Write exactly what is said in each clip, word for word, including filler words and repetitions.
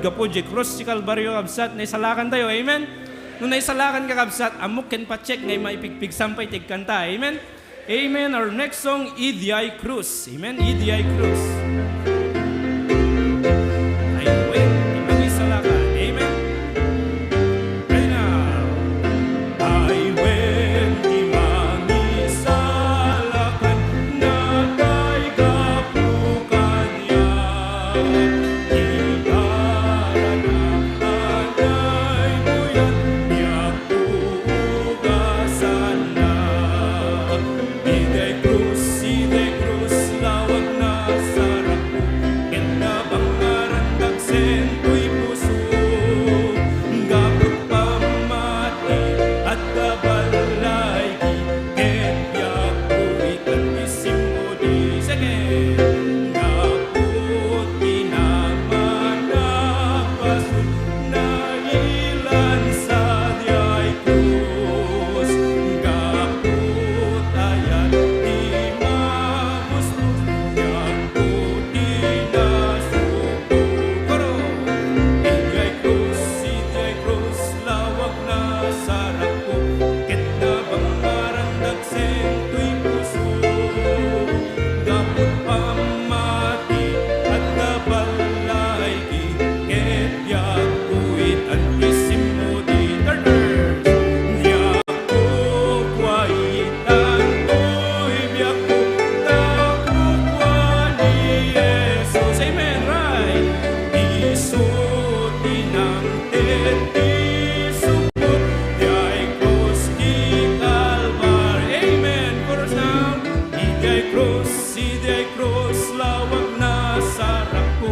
gapu diay krus ti Kalbario, kabsat, naisalakantayo. Amen? No naisalakanka, kabsat, ammok ken patiek nga maipigpigsampay ti agkanta. Amen? Amen. Our next song, Idiay Krus. Amen. Idiay Krus. Ay, wait. Di mangisalakan. Amen. Ready now. Ay, wen ti mangisalakan, natay gapu kaniak. Ikarana, anay buyat, diak ugasanna. Idiay krus, idiay krus, lawag nasarakko, ket nabangngaran dagsen toy puso. Gapu pammati, adda balaygi, ket diak uwitan ti simmo di. Sige. Gapu ti naman a basol, nailansa diay krus. Gapu ta ayat ti mabusbos, gapu ti nasukog. Koro! Idiay krus, idiay krus, lawag nasarakko, ket nabangngaran dagsen toy puso. Gapu pammati, adda balaygi, ket diak uwitan ti simmo di. Third verse. Diak uwitan toy biagko, tapno kua ni Jesus. Amen, right? Isu ti nangted ti sukot, diay krus ti Kalbar. Amen. Chorus now. Idiay krus, idiay krus, lawag nasarakko,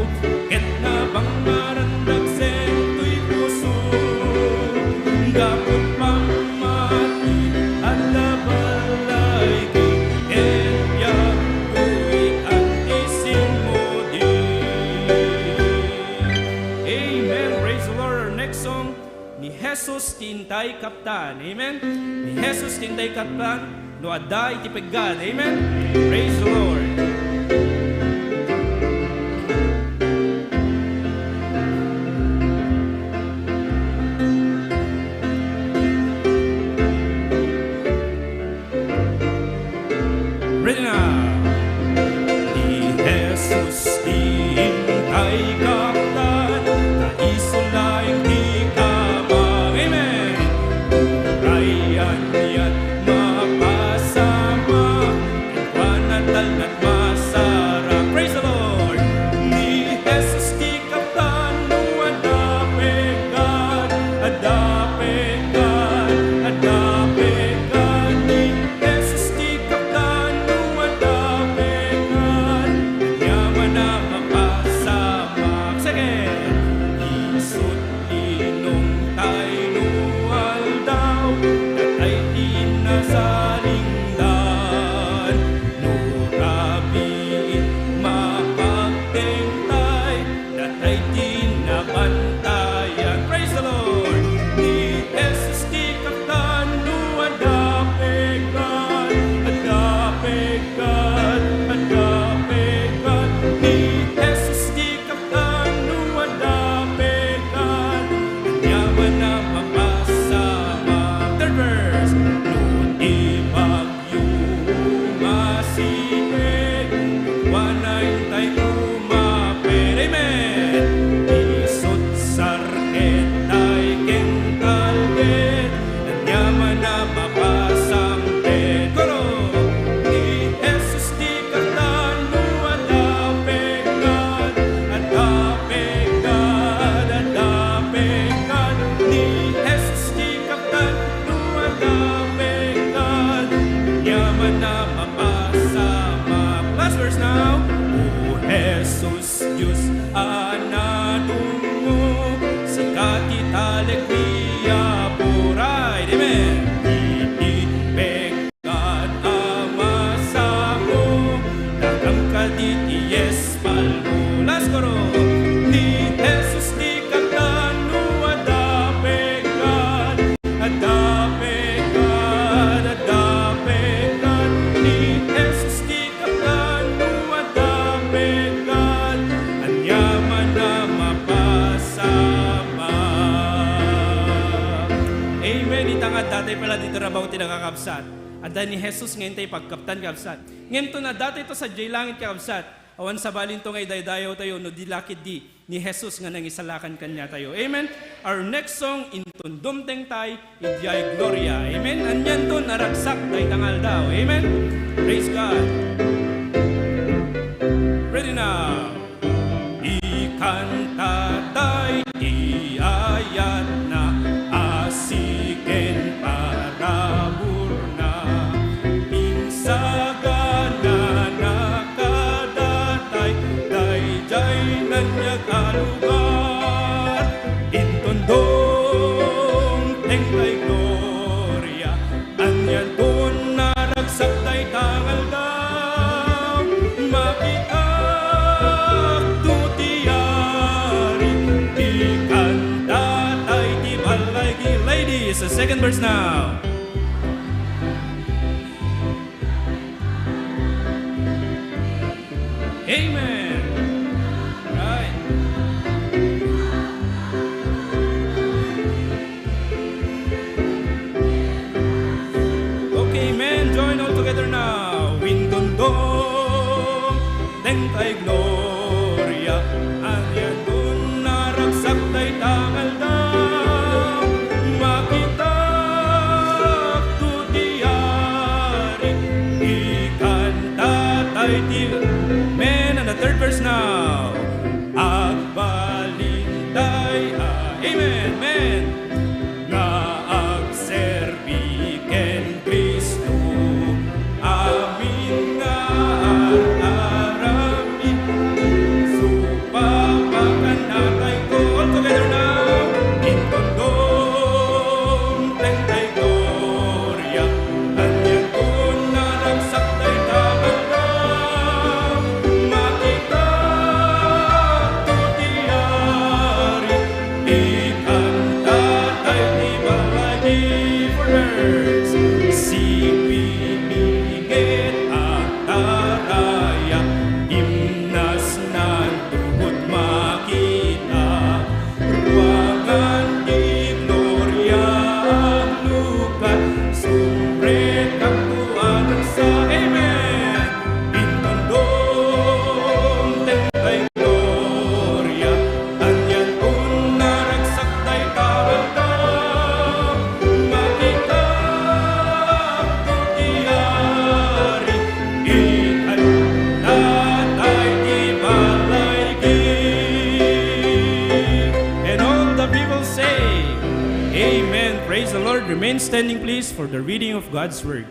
ket nabangngaran dagsen toy puso. Gapu pammati, adda balaygi, ket diak uwitan ti simmo di. Amen. Praise the Lord. Our next song, Ni Jesus ti intay kaptan. Amen? Ni Jesus ti intay kaptan no adda iti peggad. Amen? Praise the Lord. Ready na! Ni Jesus ti intay kaptan, ta isu laeng ti kamang. Amen! Uray aniat mapasamak, kenkuana talna't masarap. Praise the Lord! Ni Jesus ti kaptan no adda peggad, adda peggad, adda peggad. Ni Jesus ti kaptan no adda peggad, aniaman a mapasamak. Sige. Isut' inungtay no aldaw, datay ti nasalingdan. No rabii mapagtengtay, datay ti nabantayan. Praise the Lord! Ni Jesus ti kaptan no adda peggad, adda peggad, adda peggad. Ni Jesus ti kaptan no adda peggad, aniaman a mapasamak. Third verse. No ti bag- yo masipit, kuana intay umapit. Amen. Isut' sarketay ken talged, aniaman a mapasangpet. Koro! Ni Jesus ti kaptan no adda peggad, adda peggad, adda peggad. Ni Jesus ti kaptan no adda peggad, aniaman a mapasamak. Last verse now. O Jesus, Dios a nadunggo, sika ti talek ti apuray. Amen. Iti pek- gad a masango, dagamka diti espalmo. Last koro. Ni Jesus ti kaptan no adda peggad, adda peggad, adda peggad. Ni ti nakakabsat. Adda ni Jesus nga intay pagkaptan, kabsat. Ngem to nadatayo to sadiay langit, kakabsat, awan sabalinto nga idaydayawtayo no di la ketdi ni Jesus nga nangisalakan kaniatayo. Amen? Our next song, Inton dumtengtay idiay gloria. Amen? Anianto naragsak dayta nga aldaw. Amen? Praise God. Ready now. Ikantatay ti ayatna, asigen paraburna. Insaganana kadatay daydiay naniag a lugar. Inton dumtengtay gloria, anianton naragsak dayta nga aldaw. Makitakto ti Yari, ikantatay ti balay. Ladies, the second verse now. Amen. Right. Okay, amen. Join all together now. Inton dumtengtay gloria, anianton naragsak dayta nga aldaw. Makitakto ti Yari, ikantatay ti, amen. And the third verse now. Agbalintay, ah, amen, amen. Nga agserbi ken Cristo, amin nga ar-aramid. Supapakanatay ko. All together now. Inton dumtengtay gloria, anianton naragsak dayta nga aldaw. Makitakto ti Yari, ikantatay ti balay. First, sipipigit a taraya, imnasnan tubod makita. Ruangan ti gloria, aglukat, sumrekak, tuanaksa. Amen. Inton dumtengtay gloria, anianton naragsak dayta nga aldaw. Makitakto ti Yari, ikantatay ti balay. And all the people say, Amen. Praise the Lord. Remain standing, please, for the reading of God's Word.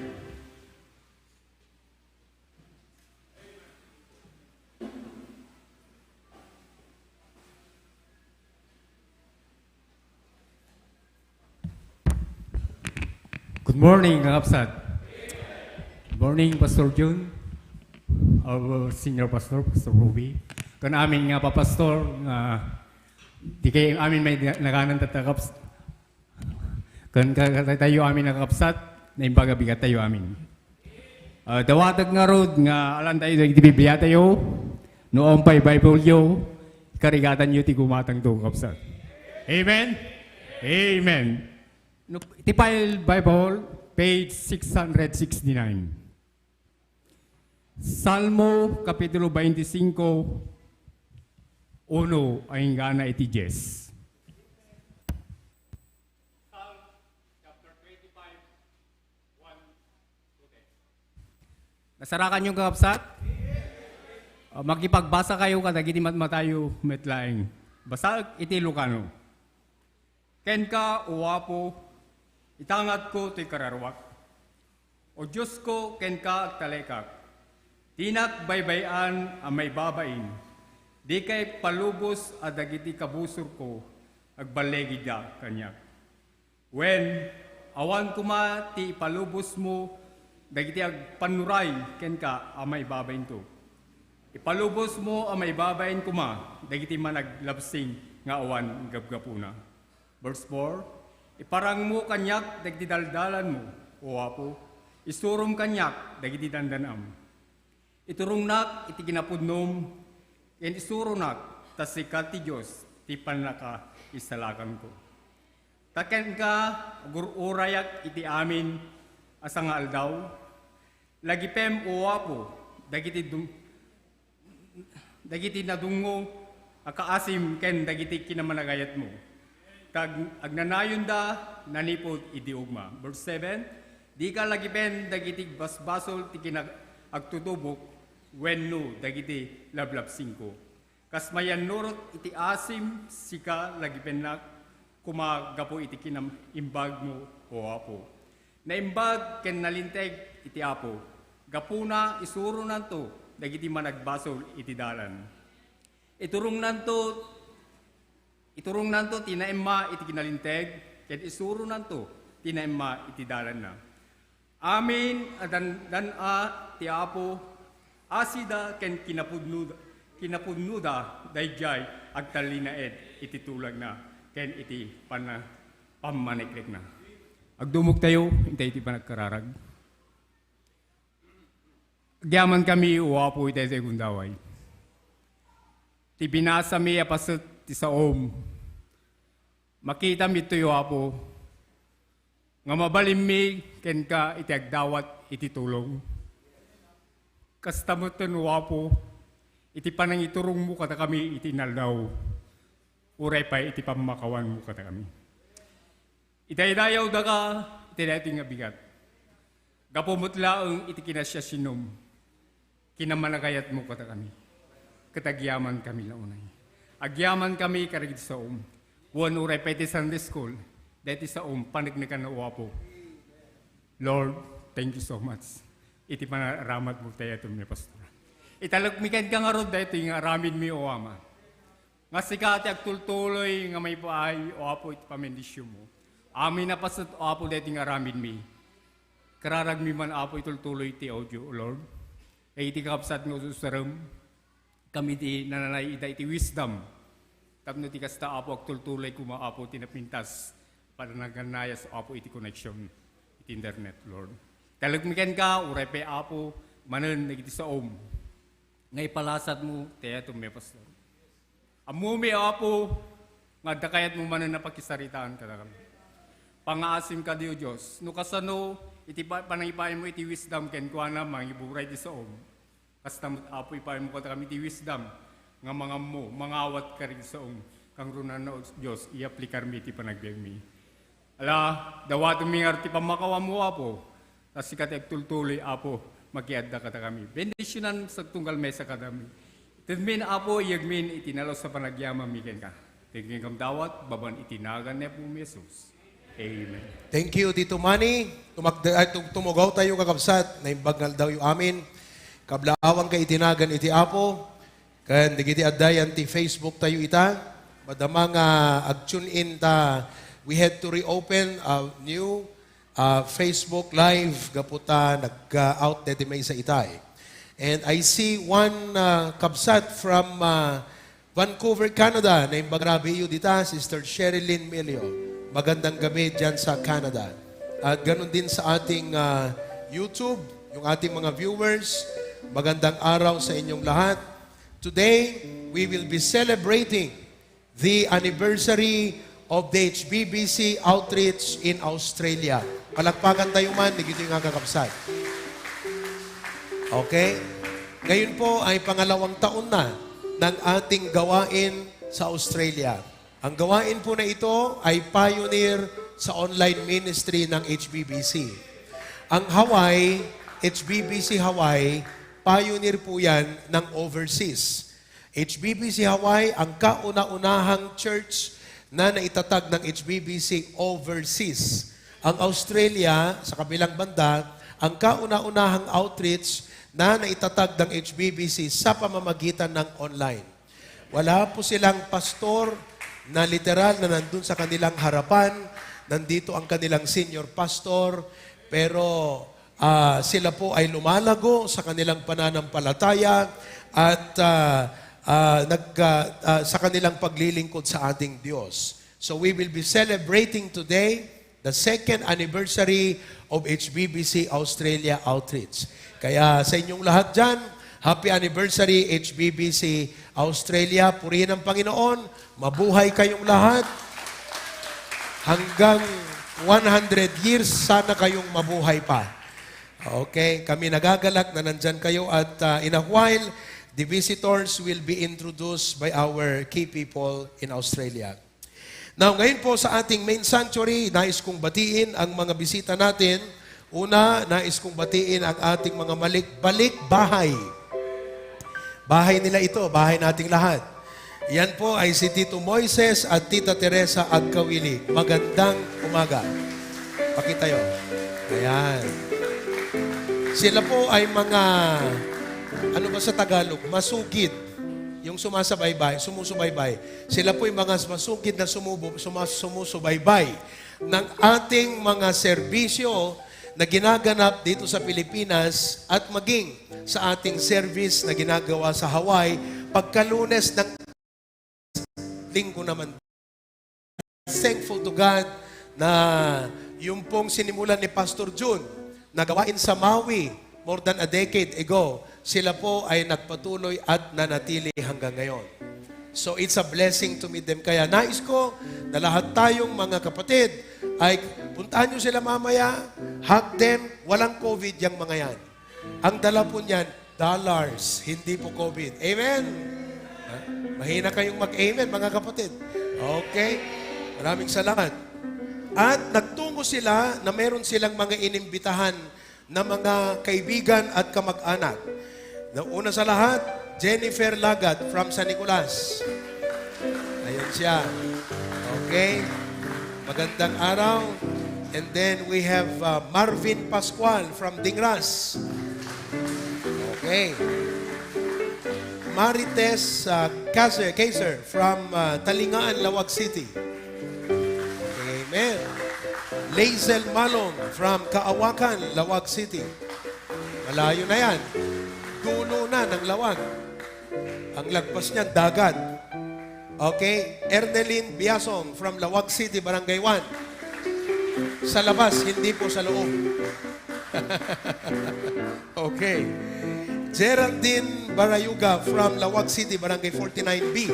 Good morning, kakabsat. Good morning, Pastor Jun, our senior pastor, Pastor Ruby, ken amin nga papastor, nga di kay amin may naganan tatakabs-, ken ka-, tayo amin nga kakabsat, naimbag a bigat tayo amin. Ah, dawatek ngarud nga alantayo dagiti Biblia tayo, no awan pay Bible yo, karigatanyo ti gumatangto, kakabsat. Amen? Amen. No, ti file Bible, page six hundred sixty-nine. Salmo, Kapitulo twenty-cinco, uno, inggana iti dies. Psalm chapter twenty-five, one to ten. Nasarakanyo, kakabsat? Ah, makipagbasa kayo kadagiti matmatayo met laeng. Basaek iti Ilocano. Kenka, O Apo, itangatko ti kararuak. O Diosko, kenka agtalekak. Dinak baybay-an a maibabain. Dika ipalubos a dagiti kabusorko, agballigi ida kaniak. Wen, awan koma ti ipalubosmo dagiti agpannuray kenka a maibabainto. Ipalubosmo a maibabain koma dagiti managlabsing nga awan gapgapuna. Verse four, iparangmo kaniak dagiti daldalanmo, O Apo, isurom kaniak dagiti dandan-am. Iturongnak iti kinapudnom, ken isuronak, ta sika ti Dios ti pannakaisalakanko. Ta kenka, agur-urayak iti amin a sangaaldaw, lagipem, O Apo, dagiti dum-, dagiti nadungngo a kaasim ken dagiti kinamanagayatmo. Ta ag-, agnanayonda nanipud idi ugma. Verse seven, dika lagipen dagiti basbasol ti kinag-, agtutubok wenno dagiti lablabsingko. Kas mayannurot iti asim, sika lagipennak koma gapu iti kinaimbagmo, O Apo. Naimbag ken nalinteg iti Apo. Gapuna, isuronanto dagiti managbasol iti dalan. Iturongnanto, iturongnanto ti naemma iti kinalinteg, ken isuronanto ti naemma iti dalanna. Amin a dan-, dan-a ti Apo, asida ken kinapudnoda, kinapudnoda daydiay agtallinaed iti tulagna ken iti panna-, pammanekrikna. Agdumogtayo, intay iti panagkararag. Agyamankami, O Apo, iti daytoy gundaway. Ti binasami a paset ti saom. Makitam itoy, O Apo, nga mabalinmi kenka iti agdawat iti tulong. Kasta metten, O Apo, iti panangiturongmo kadakami iti inaldaw, uray pay iti pammakawanmo kadakami. Idaydayawdaka iti daytoy nga bigat. Gapu met laeng iti kinasiasinom, kinamanagayatmo kadakami. Ket agyamankami la unay. Agyamankami kadagiti saom. Wen uray pay ti Sunday school, daytoy saom, paneknekan, O Apo. Lord, thank you so much. Iti panaramatmo, daytoy nga pastor. Italekmi kenka ngarud daytoy nga aramidmi, O Ama. Nga sika ti agtultuloy nga maipaay, O Apo, iti pamendisyomo. Amin a paset, O Apo, daytoy nga aramidmi. Kararagmi man, Apo, itultuloy ti audio, O Lord. Iti kakabsat nga ususarem, kami ti nananay ida iti wisdom. Tapno ti kasta, Apo, agtultuloy koma, Apo, ti napintas, panagannayas, Apo, iti connection, iti internet, Lord. Talekmi kenka, uray pay, Apo, manen dagiti saom nga ipalasatmo, daytoy nga pastor. Ammomi, Apo, nga adda kayatmo manen a pakisaritaan kadakami. Pangaasim kadi, O Dios, no kasano iti pa-, panangipaaymo iti wisdom kenkuana, mangiburay ti saom. Kasta met, Apo, ipaaymo kadakami ti wisdom nga mangammo, mangawat kadagiti saom. Kangrunanna, O Dios, iyaplikarmi iti panagbiagmi. Ala, dawatenmi ngarud ti pammakawanmo, Apo. Ta sika ti agtultuloy, Apo, makiadda kadakami. Bendisionan sa tunggal mesa kadami. Itedmin, Apo, iyegmin iti nalus a panagyamanmi kenka. Ti kenka dawat, babaen iti nagan ni Apomi Jesus. Amen. Thank you, Tito Manny. Tumak-, ay, tum-, tumugawtayo, kakabsat, naimbag nga aldawyo amin. Kablaawanka iti nagan iti Apo. Ken dagiti adda yan ti Facebook tayo ita, madama nga ag-tune in ta, we had to reopen a new, uh, Facebook Live gapu ta nag-out deti maysa itay. And I see one, uh, kabsat from, uh, Vancouver, Canada. Naimbag rabiyo dita, Sister Sherilyn Milio. Magandang gabi dyan sa Canada. At ganun din sa ating, uh, YouTube, yung ating mga viewers. Magandang araw sa inyong lahat. Today, we will be celebrating the anniversary of the H B B C Outreach in Australia. Palakpakan tayo man, dagitoy nga kakabsat. Okay? Ngayon po ay pangalawang taon na ng ating gawain sa Australia. Ang gawain po na ito ay pioneer sa online ministry ng H B B C. Ang Hawaii, H B B C Hawaii, pioneer po yan ng overseas. H B B C Hawaii ang kauna-unahang church na naitatag ng H B B C overseas. Ang Australia, sa kabilang banda, ang kauna-unahang outreach na naitatag ng H B B C sa pamamagitan ng online. Wala po silang pastor na literal na nandun sa kanilang harapan. Nandito ang kanilang senior pastor, pero ah, sila po ay lumalago sa kanilang pananampalataya at, ah, ah, nag-, ah, ah, sa kanilang paglilingkod sa ating Diyos. So we will be celebrating today the second anniversary of H B B C Australia Outreach. Kaya sa inyong lahat dyan, happy anniversary, H B B C Australia. Purihin ang Panginoon. Mabuhay kayong lahat. Hanggang one hundred years, sana kayong mabuhay pa. Okay, kami nagagalak na nandyan kayo at, ah, in a while, the visitors will be introduced by our key people in Australia. Now, ngayon po sa ating main sanctuary, nais kong batiin ang mga bisita natin. Una, nais kong batiin ang ating mga malik-, balik bahay. Bahay nila ito, bahay nating lahat. Yan po ay si Tito Moises at Tita Teresa Agkawili. Magandang umaga. Pakita yo. Ayan. Sila po ay mga, ano ba sa Tagalog? Masugid. Yung sumasabaybay, sumusubaybay. Sila po'y mga masugid na sumubo-, suma-, sumusubaybay ng ating mga serbisyo na ginaganap dito sa Pilipinas at maging sa ating service na ginagawa sa Hawaii pagka Lunes ng Linggo naman. Thankful to God na yung pong sinimulan ni Pastor Jun na gawain sa Maui more than a decade ago, sila po ay nagpatuloy at nanatili hanggang ngayon. So it's a blessing to meet them. Kaya nais ko na lahat tayong mga kapatid ay puntahan nyo sila mamaya, hug them, walang covid yang mga yan. Ang dala po niyan, dollars, hindi po covid. Amen? Ha? Mahina kayong mag-amen, mga kapatid. Okay? Maraming salamat. At nagtungo sila na meron silang mga inimbitahan na mga kaibigan at kamag-anak. Na una sa lahat, Jennifer Lagat from San Nicolas. Ayun siya. Okay. Magandang araw. And then we have, uh, Marvin Pascual from Dingras. Okay. Marites, uh, Kaiser, Kaiser from, uh, Talingaan, Laoag City. Amen. Lazel Malong from Kaawakan, Laoag City. Malayo na yan. Dulo na ng Laoag. Ang lagpas niyan, dagat. Okay? Ernelyn Biasong from Laoag City, Barangay one. Sa labas, hindi po sa loob. Okay. Geraldine Barayuga from Laoag City, Barangay forty-nine B.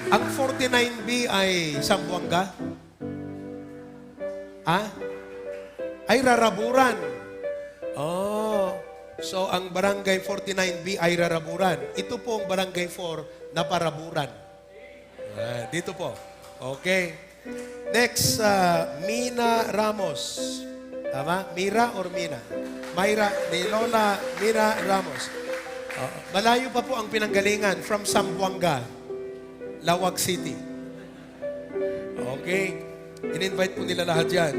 Ang forty-nine B ay Zamboanga? Ah? Ay, Raraburan. Oh. So, ang Barangay forty-nine B ay Raraburan. Ito pong Barangay four, Naparaburan. Ah, dito po. Okay. Next, ah, Mina Ramos. Tama? Mira or Mina? Myra, ni Lola Mira Ramos. Ah, malayo pa po ang pinanggalingan from Zamboanga, Laoag City. Okay. In-invite po nila lahat yan.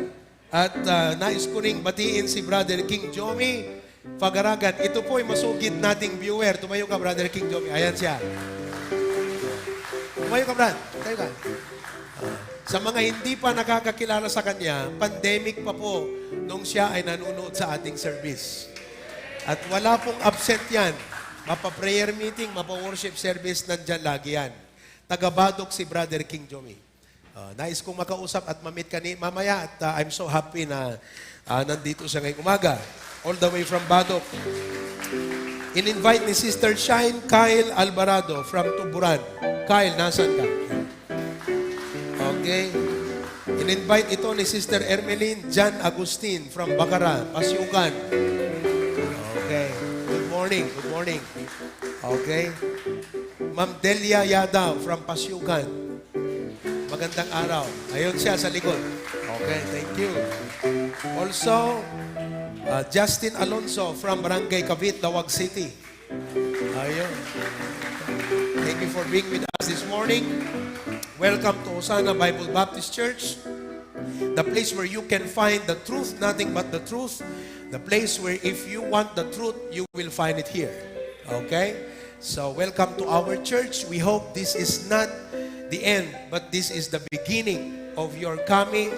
At, ah, nais ko ring batiin si Brother King Jomi Fagaragan. Ito po ay masugid nating viewer. Tumayo ka, Brother King Jomi. Ayan siya. Tumayo ka, Brad. Tayo ka. Ah, sa mga hindi pa nakakakilala sa kanya, pandemic pa po nung siya ay nanonood sa ating service. At wala pong absent yan. Mapa-prayer meeting, mapa-worship service, nandyan lagi yan. Taga Badoc si Brother King Jomi. Ah, nais kong makausap at mamit kani mamaya at, ah, I'm so happy na, ah, nandito siya ngayong umaga. All the way from Badoc. In-invite ni Sister Shine Kyle Alvarado from Tuburan. Kyle, nasan ka? Okay. In-invite ito ni Sister Ermeline Jan Agustin from Bacara, Pasiukan. Okay. Good morning. Good morning. Okay. Ma'am Delia Yadaw from Pasiukan. Magandang araw. Ayun siya sa likod. Okay, thank you. Also, uh, Justin Alonso from Barangay Cavit, Laoag City. Ayun. Thank you for being with us this morning. Welcome to Hosanna Bible Baptist Church, the place where you can find the truth, nothing but the truth, the place where if you want the truth, you will find it here. Okay? So, welcome to our church. We hope this is not the end, but this is the beginning of your coming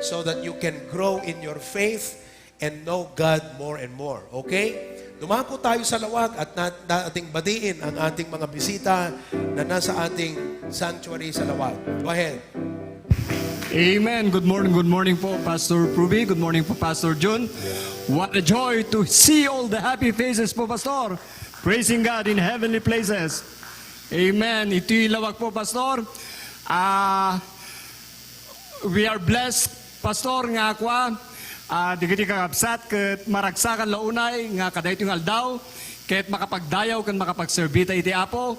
so that you can grow in your faith and know God more and more. Okay? Dumako tayo sa Laoag at na-, na-, ating batiin ang ating mga bisita na nasa ating sanctuary sa Laoag. Go ahead. Amen. Good morning. Good morning po, Pastor Ruby. Good morning po, Pastor Jun. What a joy to see all the happy faces po, Pastor. Praising God in heavenly places. Amen. Ito'y Laoag po, Pastor. Ah, We are blessed, Pastor, nga kua, ah, digiti kakabsat ket maragsakan la unay nga kadaytoy nga aldaw ket makapagdayaw ken makapagserbita iti Apo.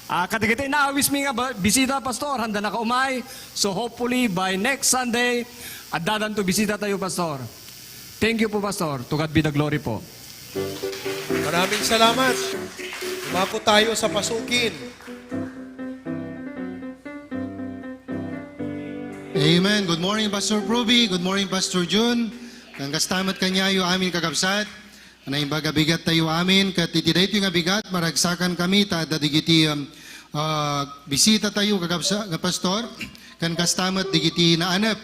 Ah, kadagiti naawismi nga ba-, bisita, Pastor, handa nakaumay. So hopefully by next Sunday, addadanto bisita tayo, Pastor. Thank you po, Pastor. To God be the glory po. Maraming salamat. Umako tayo sa pasukin. Amen. Good morning, Pastor Ruby. Good morning, Pastor Jun. Ken kasta met kaniayo amin, kakabsat. Naimbag a bigat tayo amin, ket iti daytoy nga bigat, maragsakan kami ta adda digiti, um, ah, bisita tayo, kakabsa-, nga pastor, ken kasta met digiti naanep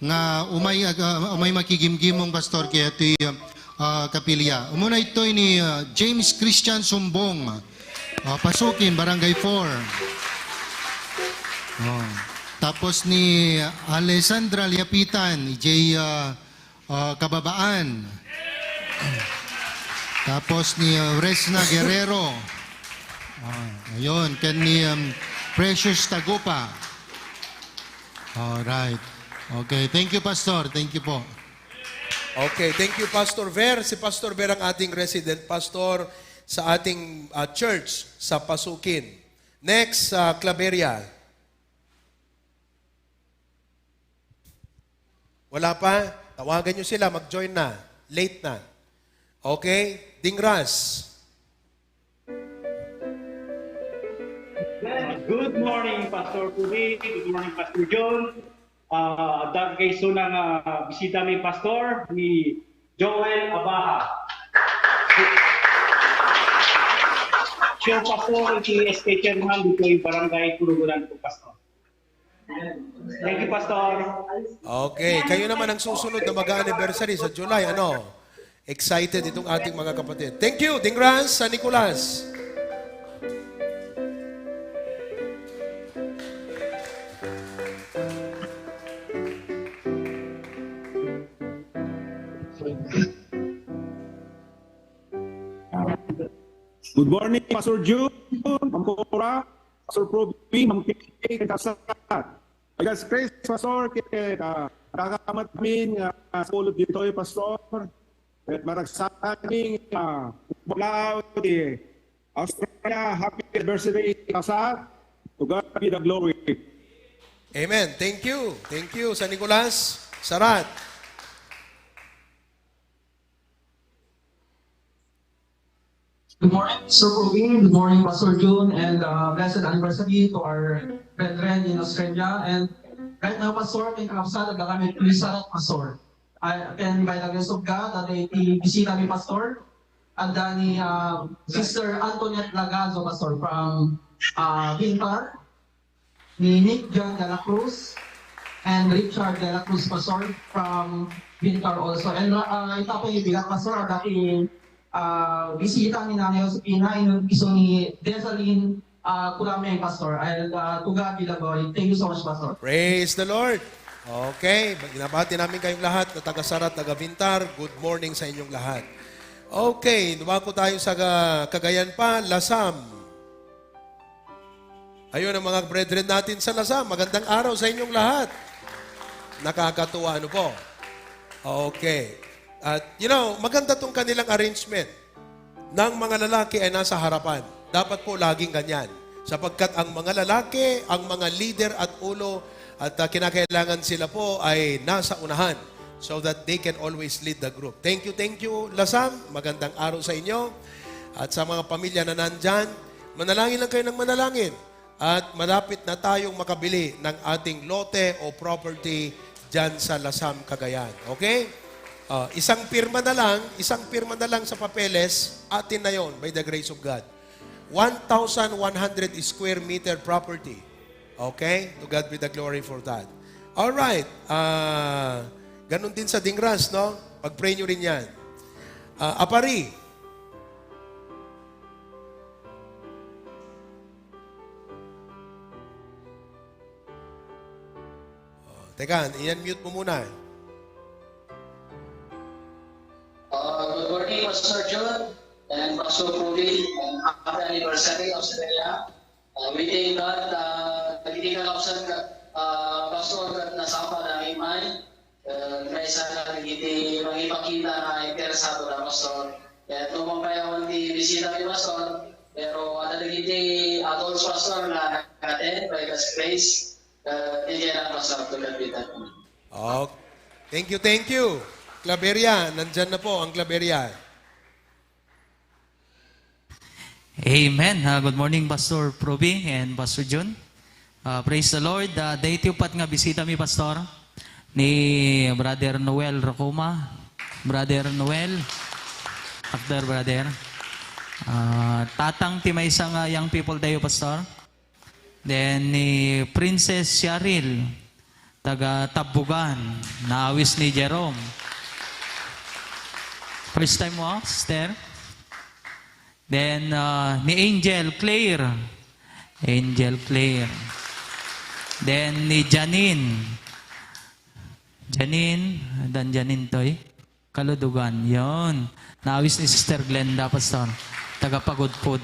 nga umay, ag-, ah, umay makigimgimong, Pastor, kayatoy, ah, kapilya. Umuna itoy ni, ah, James Christian Sumbong, ah, Pasukin, Barangay four. Oh. Tapos ni Alessandra Liapitan, ni Jay, ah, ah, Kababaan. Tapos ni, ah, Resna Guerrero. Ah, ayun, ken ni, um, Precious Tagupa. All right. Okay, thank you, Pastor. Thank you po. Okay, thank you, Pastor Ver. Si Pastor Ver ang ating resident pastor sa ating, ah, church sa Pasukin. Next, sa Claveria. Wala pa? Tawagan nyo sila, mag-join na. Late na. Okay? Dingras. Good morning, Pastor Ruby. Good morning, Pastor John. Ah, adda kay isuna nga bisita mi, Pastor, ni Joel Abaha. Siya, Pastor, iti S K chairman ditoy Barangay Kurugunan po, Pastor. Thank you, Pastor. Okay, kayo naman ang susunod na mag-anniversary sa July, ano? Excited itong ating mga kapatid. Thank you, Dingras, San Nicolas. Good morning, Pastor Jun, Ma'am Cora, Pastor Proby, Ma'am Kiki, ken kakabsat. God's grace, Pastor, ket, ah, nakakamat kami nga, ah, sa pulot ditoy, Pastor. Ket maragsakan kami nga, ah, Australia, happy anniversary, kakabsat. To God be the glory. Amen. Thank you. Thank you, San Nicolas. Sarat. Good morning, Sir Rubin. Good morning, Pastor Jun, and uh, blessed anniversary to our brethren in Australia. And right now, Pastor, may kakabsat, adda kami Pastor. I, and by the grace of God, adda iti bisita mi, Pastor. Adda ni uh, Sister Antoinette Lagazo, Pastor, from uh, Bintar. Ni Nick John de la Cruz and Richard de la Cruz, Pastor, from Bintar also. And uh, ita po yung bigat, Pastor, ang dating uh, bisita ni Nanay Josefina, yung iso ni Desalin uh, Kulameng, Pastor. And uh, to God be the glory. Thank you so much, Pastor. Praise the Lord. Okay, binabati namin kayong lahat na taga Sarat, taga Bintar. Good morning sa inyong lahat. Okay, dumako tayo sa Ga- Cagayan pa. Lasam. Ayun ang mga brethren natin sa Lasam. Magandang araw sa inyong lahat. Nakakatuwa, ano po? Okay. At, you know, maganda tong kanilang arrangement. Na ang mga lalaki ay nasa harapan. Dapat po laging ganyan. Sapagkat ang mga lalaki, ang mga leader at ulo, at ah, kinakailangan sila po ay nasa unahan so that they can always lead the group. Thank you, thank you, Lasam. Magandang araw sa inyo. At sa mga pamilya na nandyan, manalangin lang kayo ng manalangin. At malapit na tayong makabili ng ating lote o property dyan sa Lasam, Cagayan. Okay? Ah, isang pirma na lang, isang pirma na lang sa papeles, atin na yon by the grace of God. One thousand one hundred square meter property. Okay? To God be the glory for that. All right. Ah, ganun din sa Dingras, no? Pag-pray nyo rin yan. Ah, Apari. Oh, teka, i-unmute mo muna. Uh, good morning, Pastor John and Pastor Ruby, and happy anniversary, Australia. Uh, we thank God, uh, dagiti kakabsat nga Ah, Pastor, ket nasapa dami may, eh, maysa kadagiti mangipakita nga interesado da, Pastor. Ket no mapayawan ti bisita mi, Pastor, pero adda dagiti adults, Pastor, nga nag-attend by God's grace, eh, enjoy lang, Pastor, to the bidang. Oh, thank you, thank you. Claveria, nandyan na po ang Claveria. Amen. Ah, good morning, Pastor Proby and Pastor Jun. Ah, praise the Lord. Ah, daytoy pat nga bisita mi, Pastor, ni Brother Noel Rocoma. Brother Noel, after, brother. Ah, tatang ti maysa nga young people tayo, Pastor. Then ni Princess Cheryl, taga Tabugan, naawis ni Jerome. First time mo, sister? Then, ah, ni Angel Claire. Angel Claire. Then ni Janine. Janine, dan Janine toy. Kaludugan. Yon. Naawis ni Sister Glenda, Pastor. Taga Pagudpud.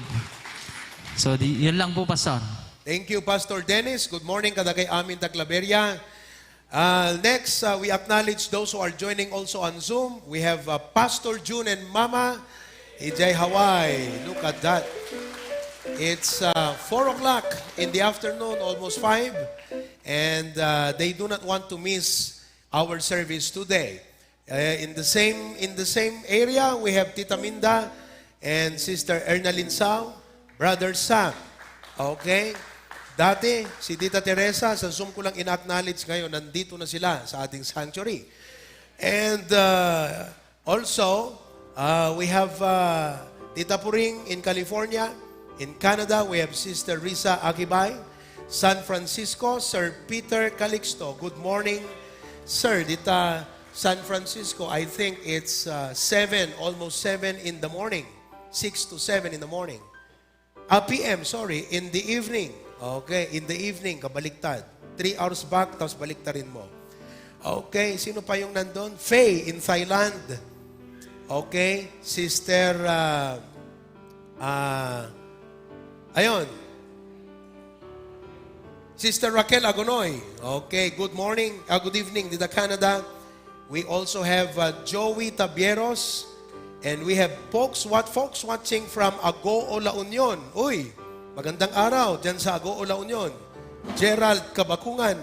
So, di, yun lang po, Pastor. Thank you, Pastor Dennis. Good morning, kadagay amin ta Claveria. Uh, next, uh, we acknowledge those who are joining also on Zoom. We have, uh, Pastor June and Mama, Ijay Hawaii. Look at that. It's, uh, four o'clock in the afternoon, almost five, and, uh, they do not want to miss our service today. Eh, in the same, in the same area, we have Tita Minda and Sister Erna Linsao, Brother Sam. Okay? Dati, si Tita Teresa, sa Zoom ko lang ina-acknowledge, ngayon, nandito na sila sa ating sanctuary. And, uh, also, uh, we have, uh, Tita Puring in California. In Canada, we have Sister Risa Akibay. San Francisco, Sir Peter Calixto. Good morning, sir. Dita San Francisco, I think it's, uh, seven, almost seven in the morning. Six to seven in the morning. Ah, P M, sorry, in the evening. Okay, in the evening, kabaliktad. Three hours back, tapos baliktarin mo. Okay, sino pa yung nandun? Faye in Thailand. Okay, Sister, ah, ah, ayun. Sister Raquel Agonoy. Okay, good morning, ah, good evening, dita Canada. We also have, uh, Joey Tabieros. And we have folks, what folks watching from Agoo, La Union. Uy, magandang araw dyan sa Agoo, La Union. Gerald Kabakungan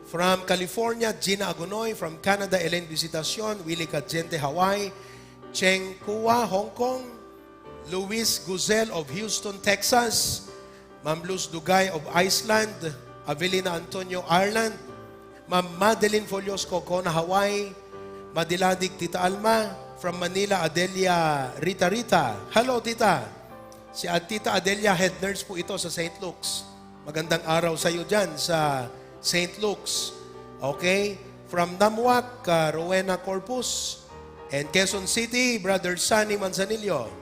from California, Gina Agonoy from Canada, Elaine Visitacion, Willie Cadiente, Hawaii, Cheng Kua, Hong Kong, Luis Guzel of Houston, Texas, Ma'am Luz Dugay of Iceland, Avelina Antonio, Ireland, Ma'am Madeline Folios, Cocona, Hawaii, Madiladig, Tita Alma, from Manila, Adelia Rita Rita. Hello, Tita. Si At Tita Adelia, head nurse po ito sa Saint Luke's. Magandang araw sa iyo dyan sa Saint Luke's. Okay? From Namuac, uh, Rowena Corpus. And Quezon City, Brother Sunny Manzanillo.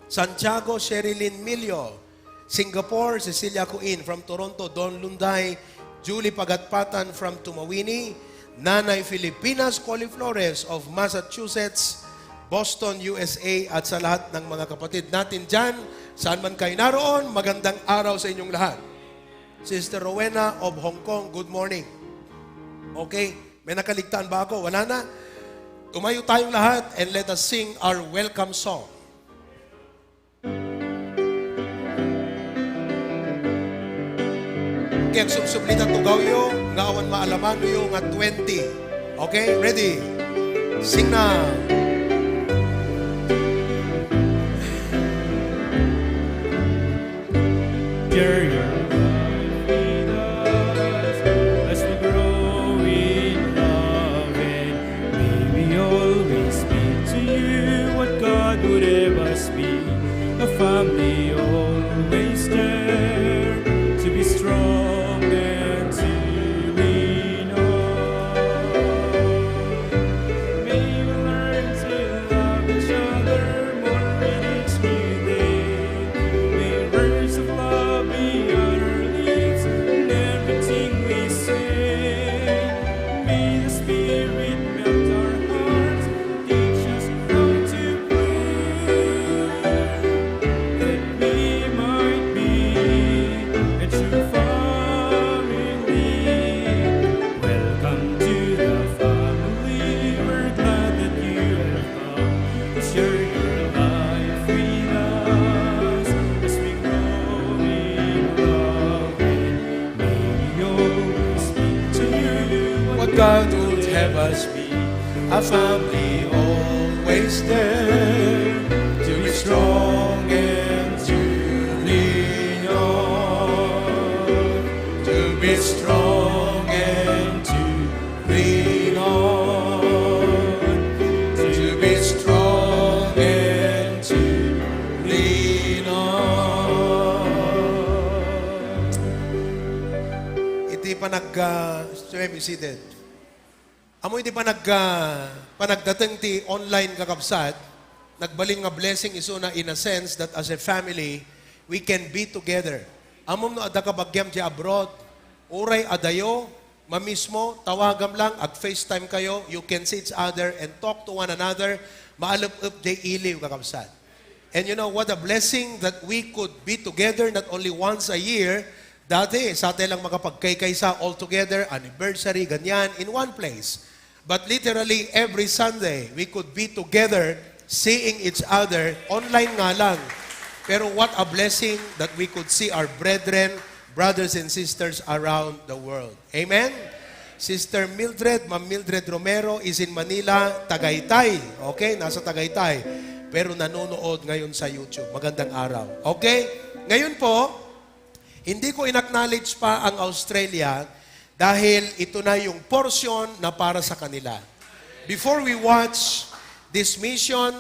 Santiago, Sherilyn Milio. Singapore, Cecilia Kuin. From Toronto, Don Lunday, Julie Pagatpatan from Tumawini, Nanay Filipinas, Coley Flores of Massachusetts, Boston, U S A, at sa lahat ng mga kapatid natin dyan, saan man kayo naroon, magandang araw sa inyong lahat. Sister Rowena of Hong Kong, good morning. Okay, may nakaligtaan ba ako? Wala na? Tumayo tayong lahat and let us sing our welcome song. Kaya agsubsubli ta, tugawyo nga awan maalamanyo nga twenty. Okay, ready? Sing na. Share your love with us as we grow in love, and may we always speak to you what God would have us be. A family always there to be strong and to lean on. May we learn to love each other more with each new day. May words of love be on our lips in everything we say. May the Spirit melt our hearts, teach us how to pray. Let A family always there to be strong and to lean on, to be strong and to lean on, to be strong and to lean on. Iti panagga-, sir, be seated. Amo iti panag-, ah, panagdateng ti online, kakabsat, nagbalin nga blessing isuna in a sense that as a family, we can be together. Ammom no adda kabagiam diay abroad, uray adayo, mamismo, tawagam lang, ag-FaceTime kayo, you can see each other and talk to one another, maalep-ep diay iliw, kakabsat. And you know, what a blessing that we could be together not only once a year. Dati, sa tayo lang makapagkaykaysa all together, anniversary, ganyan, in one place. But literally, every Sunday, we could be together, seeing each other, online nga lang. Pero what a blessing that we could see our brethren, brothers and sisters around the world. Amen? Sister Mildred, Ma'am Mildred Romero is in Manila, Tagaytay. Okay, nasa Tagaytay. Pero nanonood ngayon sa YouTube. Magandang araw. Okay? Ngayon po, hindi ko in-acknowledge pa ang Australia dahil ito na yung portion na para sa kanila. Before we watch this mission,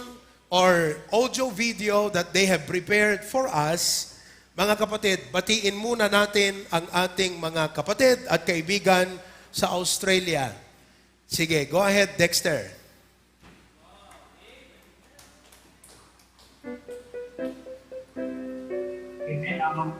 or audio video that they have prepared for us, mga kapatid, batiin muna natin ang ating mga kapatid at kaibigan sa Australia. Sige, go ahead, Dexter. Amen. Um,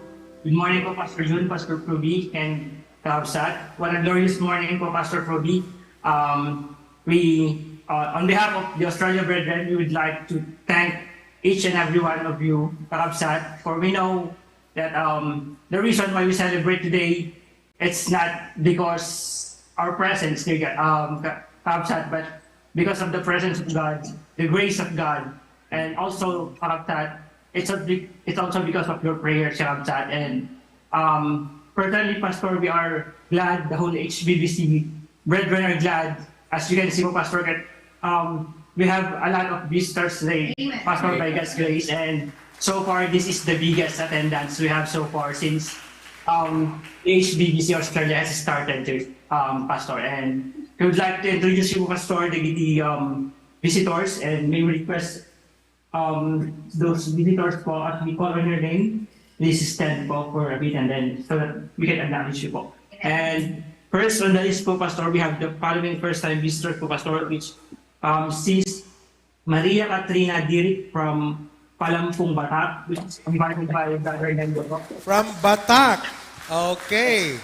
good morning po, Pastor Jun, Pastor Ruby, and Kakabsat. What a glorious morning po, Pastor Ruby. Um, we, uh, on behalf of the Australia Brethren, we would like to thank each and every one of you, Kakabsat, for we know that, um, the reason why we celebrate today, it's not because our presence, dear God, um, Ka-, Kakabsat, but because of the presence of God, the grace of God, and also, Kakabsat, it's a big, it's also because of your prayers, Kakabsat. And, um, personally, Pastor, we are glad, the whole H B B C brethren are glad. As you can see po, Pastor, that, um, we have a lot of visitors today, Amen. Pastor, by God's grace. And so far, this is the biggest attendance we have so far since, um, H B B C Australia has started to, um, Pastor. And we would like to introduce you, Pastor, the, the, um, visitors, and may we request, um, those visitors po, as we call on your name, please stand po for a bit and then so that we can acknowledge you po. And first on the list po, Pastor, we have the following first-time visitors po, Pastor, which, um, Sis Maria Katrina Diric from Palampung, Batak, which is invited by Brother Nando po. From Batak. Okay.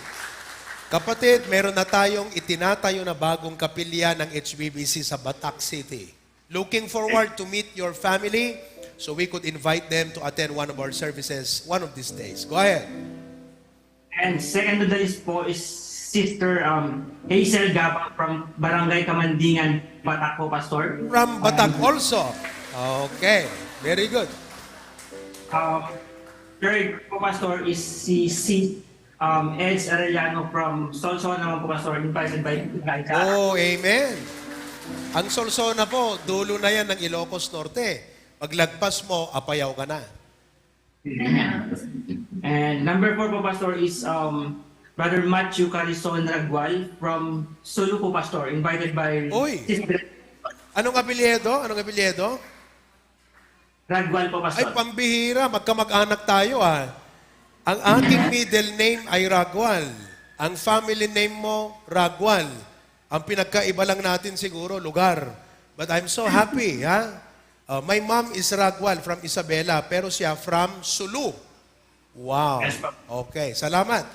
Kapatid, meron na tayong itinatayo na bagong kapilya ng H B B C sa Batak City. Looking forward to meet your family so we could invite them to attend one of our services one of these days. Go ahead. And second on the list po is Sister, um, Hazel Gabang from Barangay Kamandingan, Batak po, Pastor. From Batak also. Okay. Very good. Um, third po, Pastor, is si, si, um, Eds Arellano from Solsona naman po, Pastor, invited by Gaita. Oh, amen. Ang Solsona po, dulo na yan ng Ilocos Norte. Paglagpas mo, Apayao ka na. And number four po, Pastor, is, um, Brother Matthew Carison Ragual from Sulu po, Pastor, invited by Uy! Sister Anong apelyido? Anong apelyido? Ragual po, Ay, Pastor. Pambihira. Magkamag-anak tayo, ah. Ang aking middle name ay Ragual. Ang family name mo, Ragual. Ang pinagkaiba lang natin siguro, lugar. But I'm so happy, ha? Uh, my mom is Ragual from Isabela, pero siya from Sulu. Wow. Yes, po. Okay, salamat.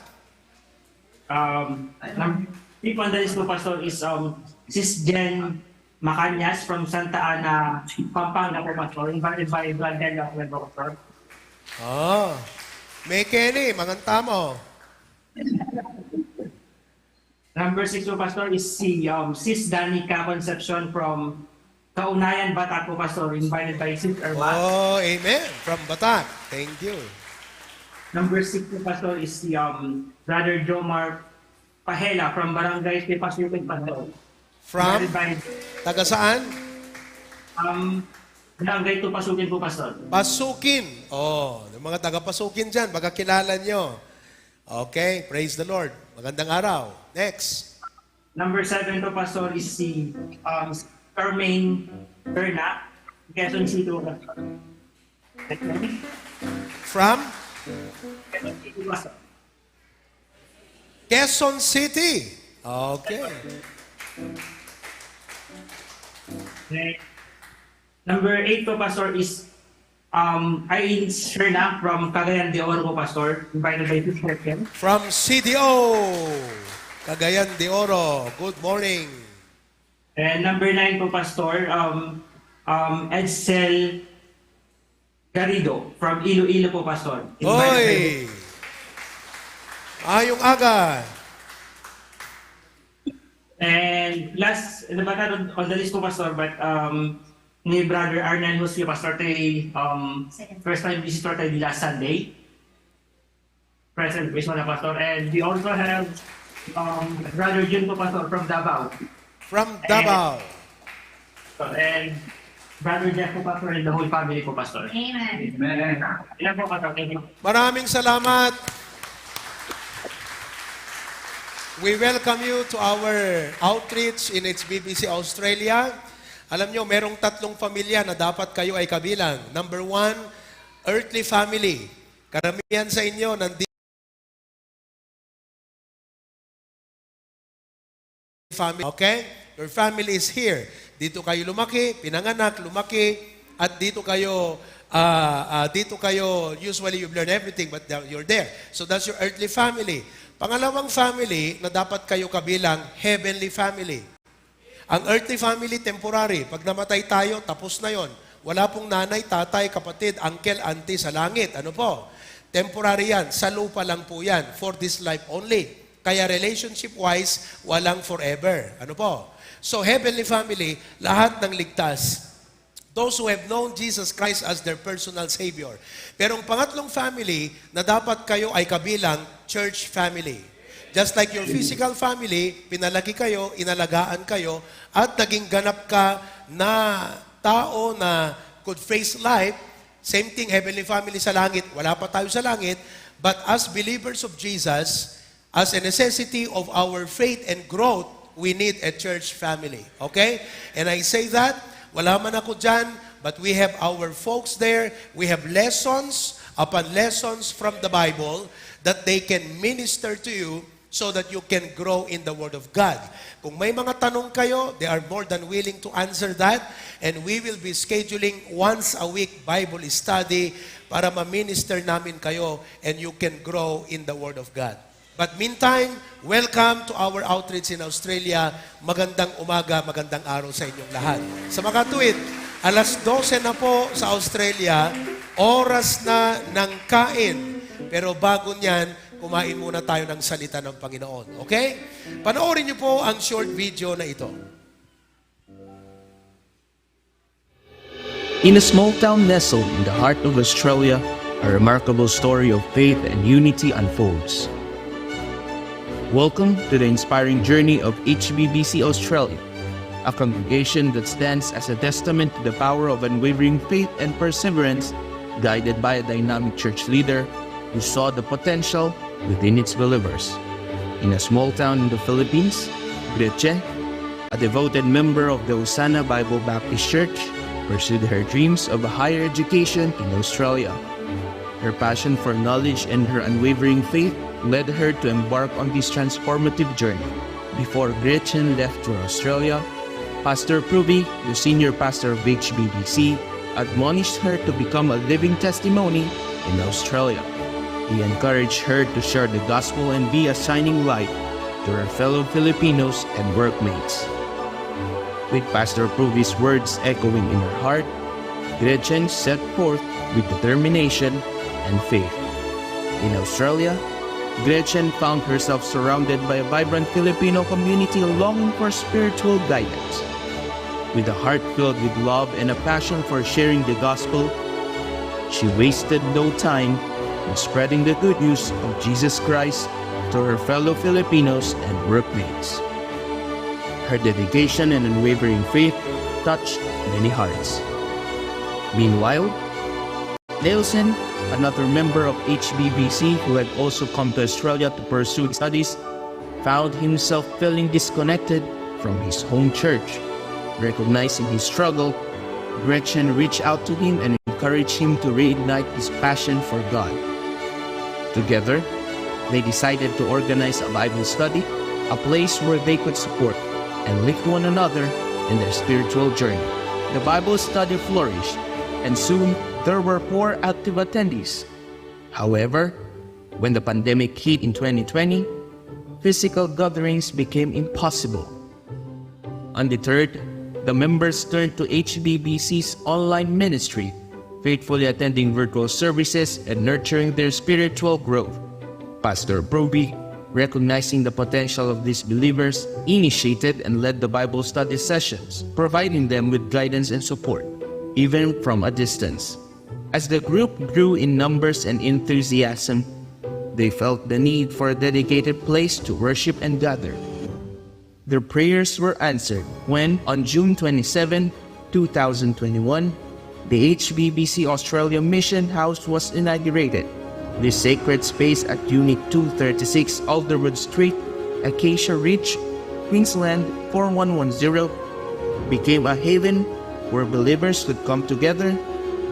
Um, num-, people on the list po, Pastor, is, um, Sis Jen Macanyas from Santa Ana, Pampanga po, Pastor. Invited by Brother Daniel Aquino, Pastor. Oh. May Kenny, manganta mo. Number six po, Pastor, is si, um, Sis Danica Concepcion from Kaunayan, Batak po, Pastor, invited by Sis Irma. Oh, amen. From Batak. Thank you. Number six po, Pastor, is si, um, Brother Jomar Pahela from Barangay Sipasipin, Pastor. From? Taga saan? Um, Barangay two Pasukin po, Pastor. Pasukin. Oh, yung mga taga Pasukin dyan, baka kilala nyo. Okay, praise the Lord. Magandang araw. Next. Number seven po, Pastor, is si, um, Carmaine Berna, Quezon City po, Pastor. From? Quezon City, Pastor. Quezon City. Okay. Okay. Number eight po, Pastor, is, um, Irene Serna from Cagayan de Oro po, Pastor. Invited by Sister Kim. From C D O, Cagayan de Oro. Good morning. And number nine po, Pastor, um, um, Edsel Garrido from Iloilo po, Pastor. Invited by Oy! Ayong aga. And last, not on, on the list po, Pastor, but, um, ni Brother Arnel Husio, Pastor, tayo, um, Second. First time visitor tayo last Sunday. Present, praise the Lord, Pastor. And we also have, um, Brother Jun po, Pastor, from Davao. From Davao. And, and Brother Jeff po, Pastor, and the whole family po, Pastor. Amen. Amen. Ilan po, Pastor? Thank you. Maraming salamat. We welcome you to our outreach in H B B C Australia. Alam nyo, merong tatlong pamilya na dapat kayo ay kabilang. Number one, earthly family. Karamihan sa inyo, nandito family. Okay? Your family is here. Dito kayo lumaki, pinanganak, lumaki, at dito kayo, ah, ah, dito kayo, usually you've learned everything, but you're there. So that's your earthly family. Pangalawang family na dapat kayo kabilang, heavenly family. Ang earthly family, temporary. Pag namatay tayo, tapos na yon. Wala pong nanay, tatay, kapatid, uncle, auntie sa langit. Ano po? Temporary yan. Sa lupa lang po yan. For this life only. Kaya relationship-wise, walang forever. Ano po? So, heavenly family, lahat ng ligtas. Those who have known Jesus Christ as their personal Savior. Pero ang pangatlong family na dapat kayo ay kabilang, church family. Just like your physical family, pinalaki kayo, inalagaan kayo, at naging ganap ka na tao na could face life, same thing, heavenly family sa langit, wala pa tayo sa langit, but as believers of Jesus, as a necessity of our faith and growth, we need a church family. Okay? And I say that, wala man ako dyan, but we have our folks there. We have lessons upon lessons from the Bible that they can minister to you so that you can grow in the Word of God. Kung may mga tanong kayo, they are more than willing to answer that. And we will be scheduling once a week Bible study para ma-minister namin kayo and you can grow in the Word of God. But meantime, welcome to our outreach in Australia. Magandang umaga, magandang araw sa inyong lahat. Sa makatuwid, alas dose na po sa Australia, oras na ng kain. Pero bago niyan, kumain muna tayo ng salita ng Panginoon. Okay? Panoorin niyo po ang short video na ito. In a small town nestled in the heart of Australia, a remarkable story of faith and unity unfolds. Welcome to the inspiring journey of H B B C Australia, a congregation that stands as a testament to the power of unwavering faith and perseverance, guided by a dynamic church leader who saw the potential within its believers. In a small town in the Philippines, Gretchen, a devoted member of the Hosanna Bible Baptist Church, pursued her dreams of a higher education in Australia. Her passion for knowledge and her unwavering faith led her to embark on this transformative journey. Before Gretchen left for Australia, Pastor Pruby, the senior pastor of H B B C, admonished her to become a living testimony in Australia. He encouraged her to share the gospel and be a shining light to her fellow Filipinos and workmates. With Pastor Pruby's words echoing in her heart, Gretchen set forth with determination and faith. In Australia, Gretchen found herself surrounded by a vibrant Filipino community longing for spiritual guidance. With a heart filled with love and a passion for sharing the gospel, she wasted no time in spreading the good news of Jesus Christ to her fellow Filipinos and workmates. Her dedication and unwavering faith touched many hearts. Meanwhile, Nelson, another member of H B B C who had also come to Australia to pursue studies, found himself feeling disconnected from his home church. Recognizing his struggle, Gretchen reached out to him and encouraged him to reignite his passion for God. Together, they decided to organize a Bible study, a place where they could support and lift one another in their spiritual journey. The Bible study flourished, and soon there were four active attendees. However, when the pandemic hit in twenty twenty, physical gatherings became impossible. Undeterred, the members turned to H B B C's online ministry, faithfully attending virtual services and nurturing their spiritual growth. Pastor Proby, recognizing the potential of these believers, initiated and led the Bible study sessions, providing them with guidance and support, even from a distance. As the group grew in numbers and enthusiasm, they felt the need for a dedicated place to worship and gather. Their prayers were answered when, on June twenty-seven, two thousand twenty-one, the H B B C Australia Mission House was inaugurated. This sacred space at Unit two thirty-six Alderwood Street, Acacia Ridge, Queensland four one one zero, became a haven where believers could come together,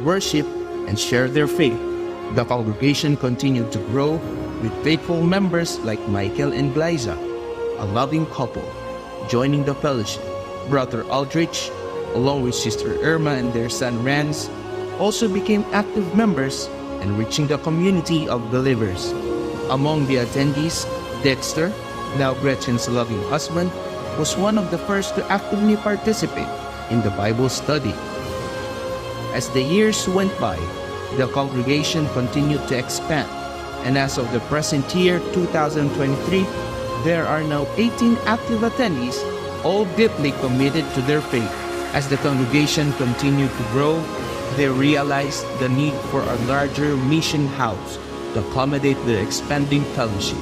worship, and share their faith. The congregation continued to grow with faithful members like Michael and Glyza, a loving couple, joining the fellowship. Brother Aldrich, along with Sister Irma and their son Rance, also became active members, enriching the community of believers. Among the attendees, Dexter, now Gretchen's loving husband, was one of the first to actively participate in the Bible study. As the years went by, the congregation continued to expand, and as of the present year, two thousand twenty-three, there are now eighteen active attendees, all deeply committed to their faith. As the congregation continued to grow, they realized the need for a larger mission house to accommodate the expanding fellowship.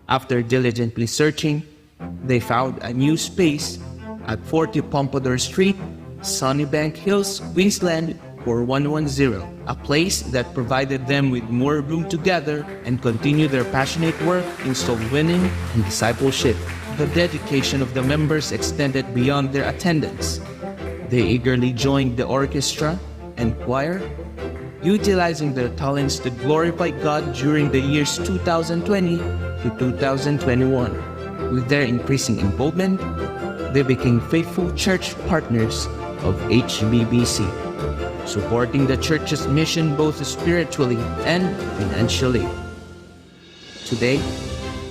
After diligently searching, they found a new space at forty Pompadour Street, Sunnybank Hills, Queensland four one one zero, a place that provided them with more room to gather and continue their passionate work in soul winning and discipleship. The dedication of the members extended beyond their attendance. They eagerly joined the orchestra and choir, utilizing their talents to glorify God during the years two thousand twenty to two thousand twenty-one. With their increasing involvement, they became faithful church partners of H B B C, supporting the church's mission both spiritually and financially. Today,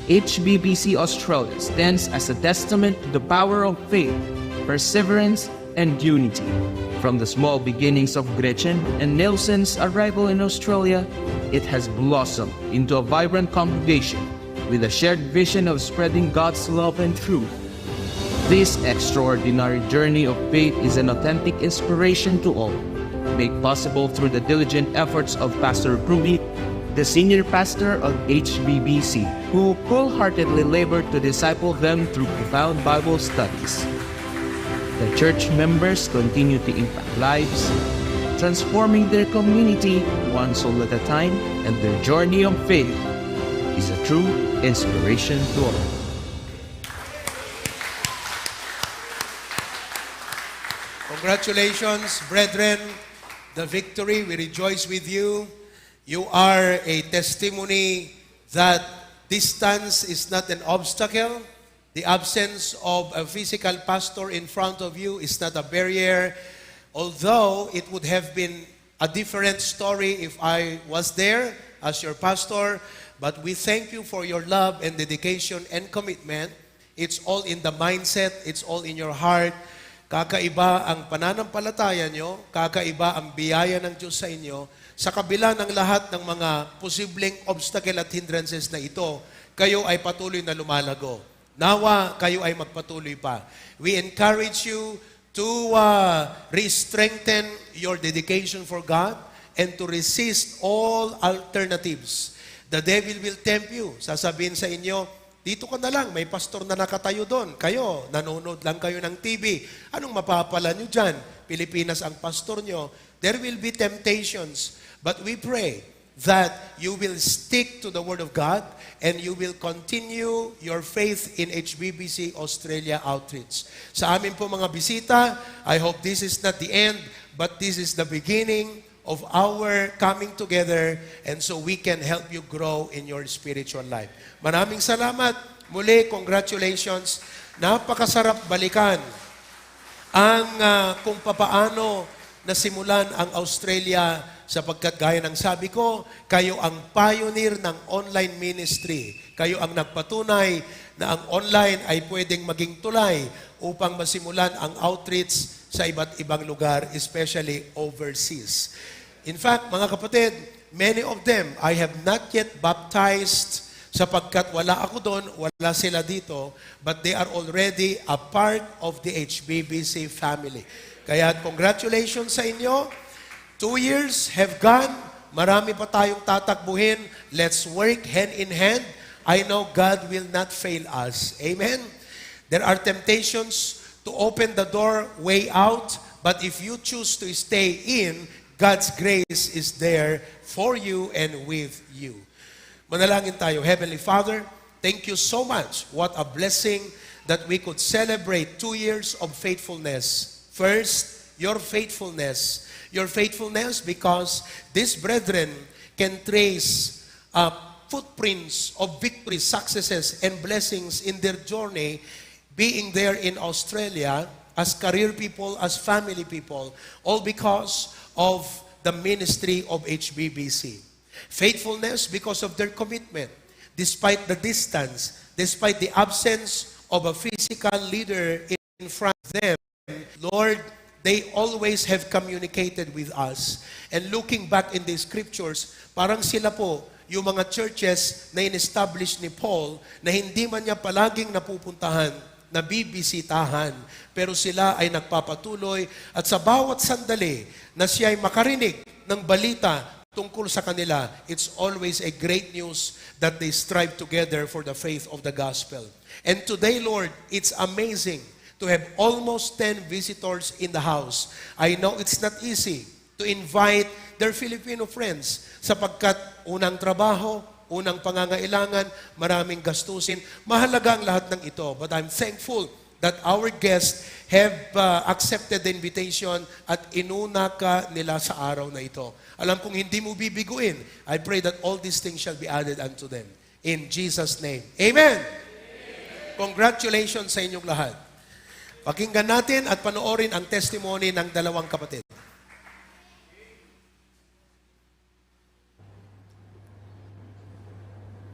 H B B C Australia stands as a testament to the power of faith, perseverance, and unity. From the small beginnings of Gretchen and Nelson's arrival in Australia, it has blossomed into a vibrant congregation with a shared vision of spreading God's love and truth. This extraordinary journey of faith is an authentic inspiration to all, made possible through the diligent efforts of Pastor Brumi, the senior pastor of H B B C, who wholeheartedly labored to disciple them through profound Bible studies. The church members continue to impact lives, transforming their community one soul at a time, and their journey of faith is a true inspiration to all. Congratulations, brethren. The victory, we rejoice with you. You are a testimony that distance is not an obstacle. The absence of a physical pastor in front of you is not a barrier. Although it would have been a different story if I was there as your pastor, but we thank you for your love and dedication and commitment. It's all in the mindset, it's all in your heart. Kakaiba ang pananampalataya nyo, kakaiba ang biyaya ng Diyos sa inyo. Sa kabila ng lahat ng mga posibleng obstacle at hindrances na ito, kayo ay patuloy na lumalago. Nawa kayo ay magpatuloy pa. We encourage you to uh, re-strengthen your dedication for God and to resist all alternatives. The devil will tempt you. Sasabihin sa inyo, Dito ka na lang, may pastor na nakatayo doon. Kayo, nanonood lang kayo ng T V. Anong mapapala nyo dyan? Pilipinas ang pastor nyo. There will be temptations. But we pray that you will stick to the Word of God and you will continue your faith in H B B C Australia Outreach. Sa amin po mga bisita, I hope this is not the end, but this is the beginning of our coming together, and so we can help you grow in your spiritual life. Maraming salamat. Muli, congratulations. Napakasarap balikan ang, ah, kung papaano nasimulan ang Australia, sapagkat gaya ng sabi ko, kayo ang pioneer ng online ministry. Kayo ang nagpatunay na ang online ay pwedeng maging tulay upang masimulan ang outreach sa iba't ibang lugar, especially overseas. In fact, mga kapatid, many of them I have not yet baptized sapagkat wala ako doon, wala sila dito, but they are already a part of the H B B C family. Kaya congratulations sa inyo. Two years have gone. Marami pa tayong tatakbuhin. Let's work hand in hand. I know God will not fail us. Amen? There are temptations to open the door way out, but if you choose to stay in, God's grace is there for you and with you. Manalangin tayo. Heavenly Father, thank you so much. What a blessing that we could celebrate two years of faithfulness. First, your faithfulness. Your faithfulness because these brethren can trace, uh, footprints of victories, successes, and blessings in their journey being there in Australia as career people, as family people, all because of the ministry of H B B C. Faithfulness because of their commitment, despite the distance, despite the absence of a physical leader in front of them, Lord, they always have communicated with us. And looking back in the scriptures, parang sila po yung mga churches na in-establish ni Paul na hindi man niya palaging napupuntahan, nabibisitahan, pero sila ay nagpapatuloy at sa bawat sandali na siya ay makarinig ng balita tungkol sa kanila, it's always a great news that they strive together for the faith of the gospel. And today, Lord, it's amazing to have almost ten visitors in the house. I know it's not easy to invite their Filipino friends sapagkat unang trabaho, unang pangangailangan, maraming gastusin. Mahalaga ang lahat ng ito, but I'm thankful that our guests have, uh, accepted the invitation at inuna ka nila sa araw na ito. Alam kong hindi mo bibiguin. I pray that all these things shall be added unto them. In Jesus' name. Amen. Congratulations sa inyong lahat. Pakinggan natin at panoorin ang testimony ng dalawang kapatid.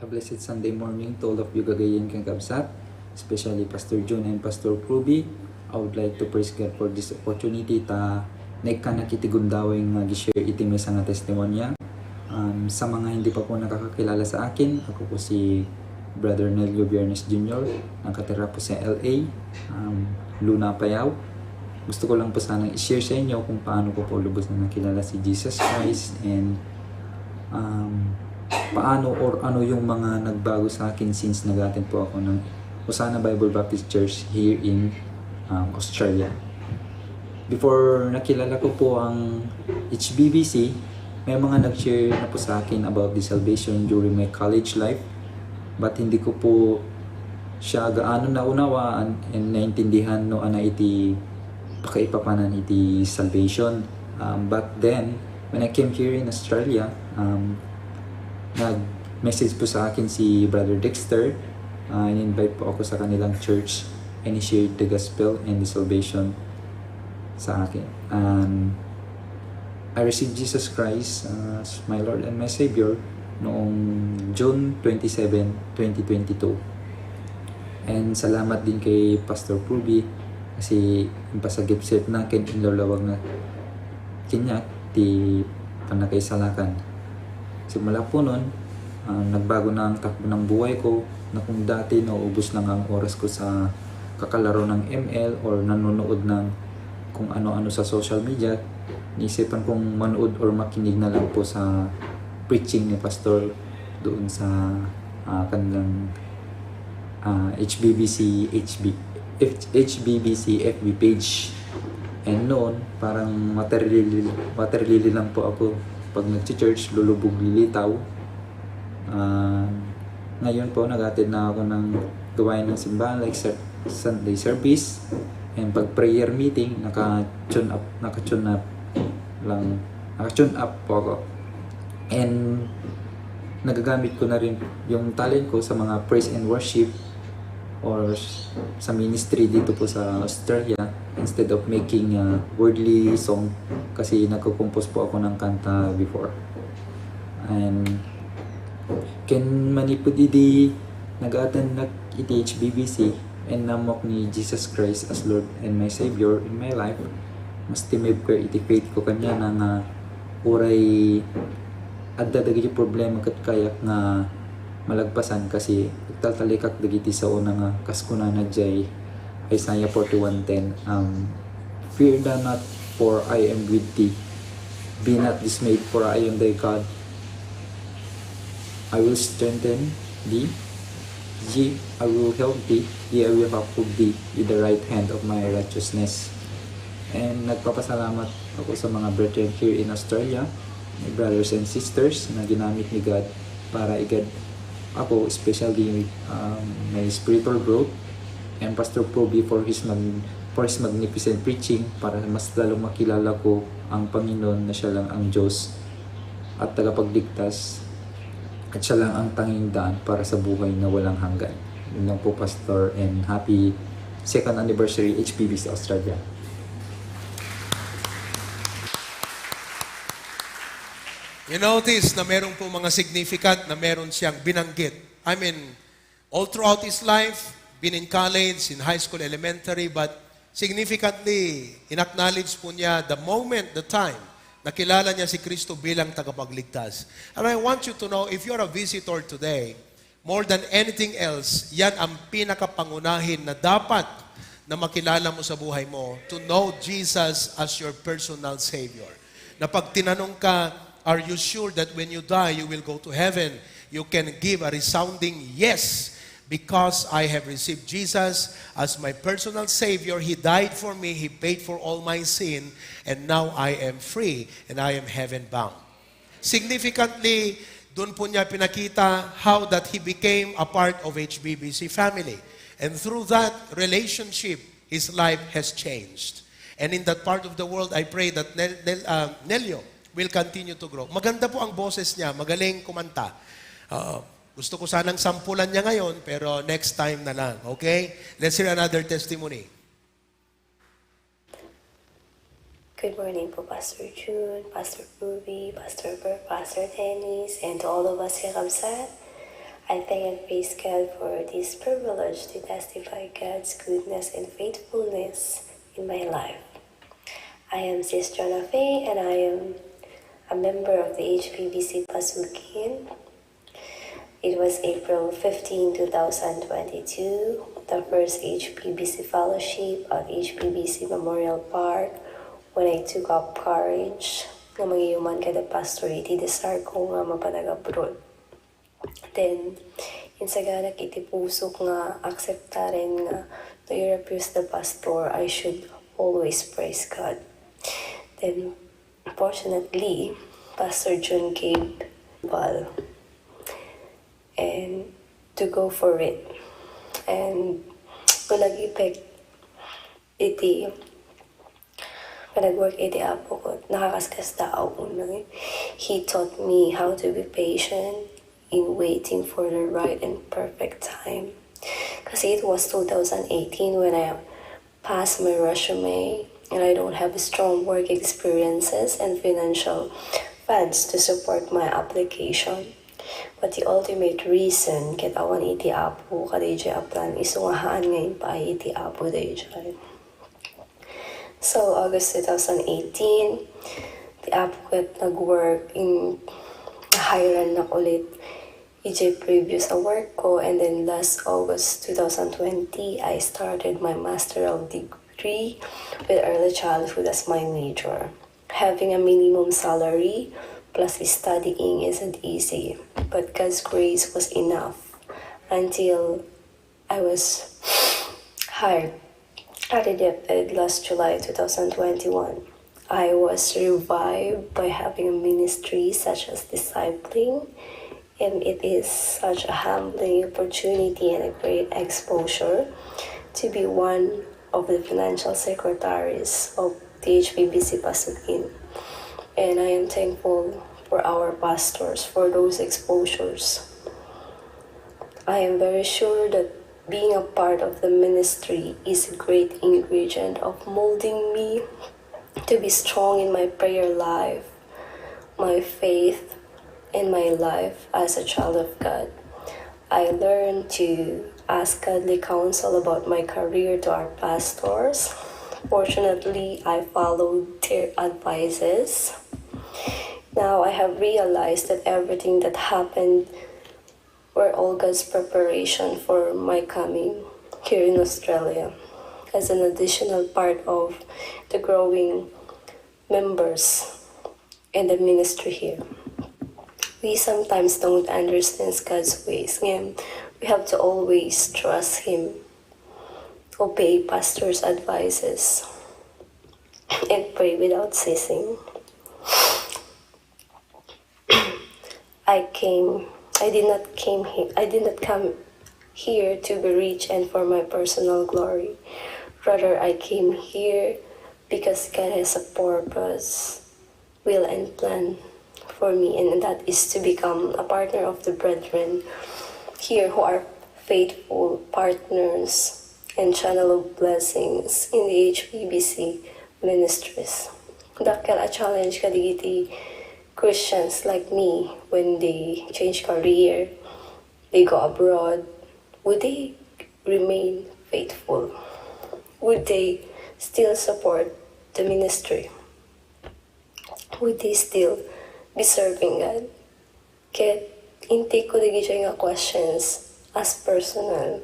A blessed Sunday morning to all of you, gagayyem ken kabsat, especially Pastor Jun and Pastor Ruby. I would like to praise God for this opportunity ta naikkanak iti gundaway nga agi-share iti maysa nga testimonya. Um, sa mga hindi pa po nakakakilala sa akin, ako po si Brother Nelio Biernes Junior, nakatira po sa L A, um, Luna, Apayao. Gusto ko lang po sanang i-share sa inyo kung paano ko po lubos na nakilala si Jesus Christ and, um, paano or ano yung mga nagbago sa akin since nag-attend po ako ng Hosanna Bible Baptist Church here in, um, Australia. Before nakilala ko po ang H B B C, may mga nag-share na po sa akin about the salvation during my college life. But hindi ko po siya gaano naunawaan and naintindihan no ana iti pakaipapanan iti salvation. Um, but then, when I came here in Australia, um, nag-message po sa akin si Brother Dexter. Uh, in-invite po ako sa kanilang church and he shared the gospel and the salvation sa akin. And I received Jesus Christ as my Lord and my Savior noong June twenty-seven, twenty twenty-two. And salamat din kay Pastor Pruby kasi impasagipsip na ken inlawlawag na kaniak ti pannakaisalakan. Simula po nun, ah, nagbago na ang takbo ng buhay ko, na kung dati nauubos lang ang oras ko sa kakalaro ng M L or nanonood ng kung ano-ano sa social media, naisipan kong manood or makinig na lang po sa preaching ni Pastor doon sa, ah, kanilang ah, H B B C, H B, H-, H B B C F B page. And noon, parang water lily, water lily lang po ako. Pag nagchi-church, lulubog lilitaw. Ah, ngayon po, nag-attend na ako ng gawain ng simbahan, like ser-, Sunday service. And pag prayer meeting, naka-tune up, naka-tune up lang, naka-tune up po ako. And nagagamit ko na rin yung talent ko sa mga praise and worship or s-, sa ministry dito po sa Australia, instead of making a worldly song, kasi nagko-compose po ako ng kanta before. And ken manipud idi nag-attend ak iti H B B C and nammok ni Jesus Christ as Lord and my Savior in my life, mas timibker iti faith ko kaniana nga uray adda dagiti problema ket kayak nga malagpasan, kasi agtaltalekak dagiti saona nga kas kunana diay Isaiah forty-one ten, um, "Fear thou not, for I am with thee. Be not dismayed, for I am thy God. I will strengthen thee. Yea, I will help thee. Yea, I will uphold thee with the right hand of my righteousness." And nagpapasalamat ako sa mga brethren here in Australia, my brothers and sisters, na ginamit ni God para i-guide ako, especially, um, my spiritual growth, and Pastor Proby for his mag-, for his magnificent preaching, para mas lalong makilala ko ang Panginoon na siya lang ang Diyos at tagapagligtas, at siya lang ang tanging daan para sa buhay na walang hanggan. Yun lang po, Pastor, and happy second anniversary, H P B C Australia. You notice na meron po mga significant na meron siyang binanggit. I mean, all throughout his life, been in college, in high school, elementary, but significantly, in-acknowledge po niya the moment, the time, nakilala niya si Kristo bilang tagapagligtas. And I want you to know, if you're a visitor today, more than anything else, yan ang pinakapangunahin na dapat na makilala mo sa buhay mo, to know Jesus as your personal Savior. Na pag tinanong ka, "Are you sure that when you die, you will go to heaven?" You can give a resounding yes, "Because I have received Jesus as my personal Savior. He died for me, He paid for all my sin, and now I am free, and I am heaven-bound." Significantly, doon po niya pinakita how that he became a part of H B B C family. And through that relationship, his life has changed. And in that part of the world, I pray that Nel-, Nel-, ah, Nelio will continue to grow. Maganda po ang boses niya, magaling kumanta. Ah, gusto ko sanang sampulan niya ngayon, pero next time na lang, okay? Let's hear another testimony. Good morning po, Pastor Jun, Pastor Ruby, Pastor Ber, Pastor Dennis, and to all of us here, Kabsat. I thank and praise God for this privilege to testify God's goodness and faithfulness in my life. I am Sis Jonah Faye, and I am a member of the H P B C Pasukin. It was April fifteen, two thousand twenty-two, the first H P B C fellowship at H P B C Memorial Park, when I took up courage nga mangihuman kada pastor iti desire ko nga mapan ag-abroad. Then, insaganak iti pusok nga akseptaren nga no you refuse the pastor, I should always praise God. Then, fortunately, Pastor Jun gave ball and to go for it. And nalagipek iti panagwork iti Apo ko, nakakaskas da ako, no? He taught me how to be patient in waiting for the right and perfect time. Kasi it was two thousand eighteen when I passed my resume, and I don't have strong work experiences and financial funds to support my application. But the ultimate reason ket awan iti Apo kadaydiay a plan isu nga haan nga impaay iti Apo daydiay. So, August two thousand eighteen, ti Apo ket nag-work in hirannak ulit idiay previous a work ko, and then last August two thousand twenty, I started my Master of Degree with Early Childhood as my major. Having a minimum salary plus studying isn't easy, but God's grace was enough until I was hired at the Deped last July two thousand twenty-one. I was revived by having a ministry such as discipling, and it is such a humbling opportunity and a great exposure to be one of the financial secretaries of the H P B C Pasukin. And I am thankful for our pastors for those exposures. I am very sure that being a part of the ministry is a great ingredient of molding me to be strong in my prayer life, my faith, and my life as a child of God. I learned to ask godly counsel about my career to our pastors. Fortunately, I followed their advices. Now I have realized that everything that happened were all God's preparation for my coming here in Australia as an additional part of the growing members and the ministry here. We sometimes don't understand God's ways. Ngem, we have to always trust Him, obey pastor's advices, and pray without ceasing. I came, I did not came here, I did not come here to be rich and for my personal glory. Rather, I came here because God has a purpose, will, and plan for me, and that is to become a partner of the brethren here who are faithful partners and channel of blessings in the H P B C ministries. Dakkel a challenge kadagiti Christians like me when they change career, they go abroad. Would they remain faithful? Would they still support the ministry? Would they still be serving God? Ket intikko dagiti nga questions as personal.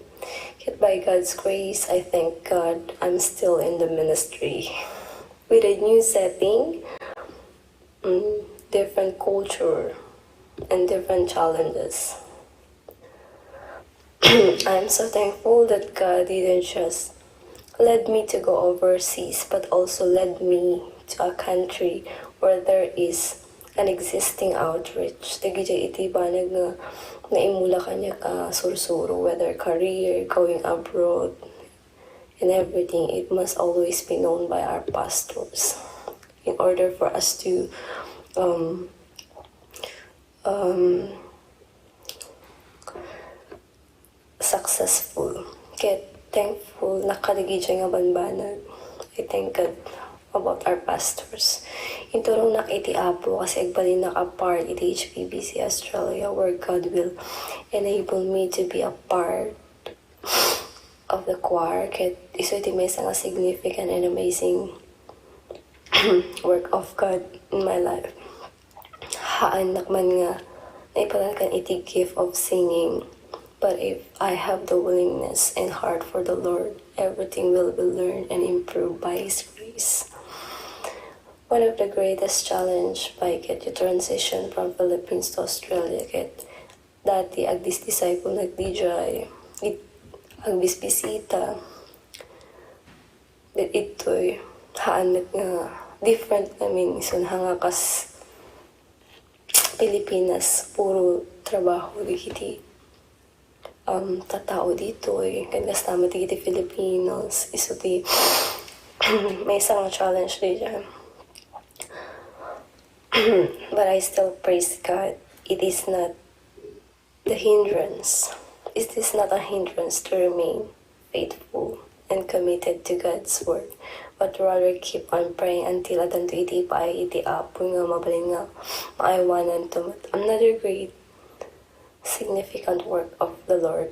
Ket by God's grace, I thank God I'm still in the ministry. With a new setting, mm, different culture, and different challenges. I'm so thankful that God didn't just led me to go overseas, but also led me to a country where there is an existing outreach. Dagiti iti banag nga naimula kaniak a sursuro, whether career, going abroad, and everything, it must always be known by our pastors in order for us to, um, um, successful. Ket thankful nak kadagiti nga banbanag. I thank God about our pastors. Inturongnak iti Apo kasi agbalinnak a part iti H P B C Australia, where God will enable me to be a part of the choir. Ket isu iti maysa nga significant and amazing work of God in my life. Haannak man nga naipalankan iti gift of singing, but if I have the willingness and heart for the Lord, everything will be learned and improved by His grace. One of the greatest challenge by get your transition from Philippines to Australia, ket dati agdis-disciple nagdidiay, it-, agbisbisita, ket itoy, haan met nga different ngamin, isun nga kas Pilipinas, puro trabaho dagiti, um, tattao ditoy, ken kasta met dagiti Filipinos, isu ti maysa nga challenge daydiay. But I still praise God. It is not the hindrance. It is not a hindrance to remain faithful and committed to God's word, but rather keep on praying until addanto iti ipaay iti Apo nga mabalin nga maaywananto met. Another great significant work of the Lord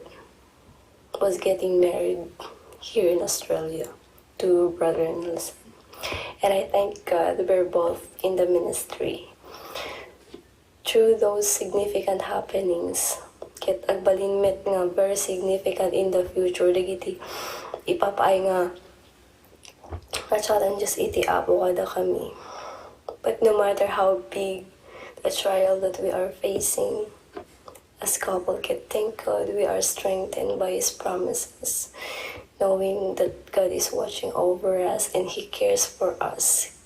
was getting married here in Australia to Brother Nelson. And I thank God we're both in the ministry. Through those significant happenings, ket agbalin met nga very significant in the future dagiti ipapaay nga, nga challenges iti Apo kadakami. But no matter how big the trial that we are facing, As couple kit, thank God we are strengthened by His promises, knowing that God is watching over us and He cares for us.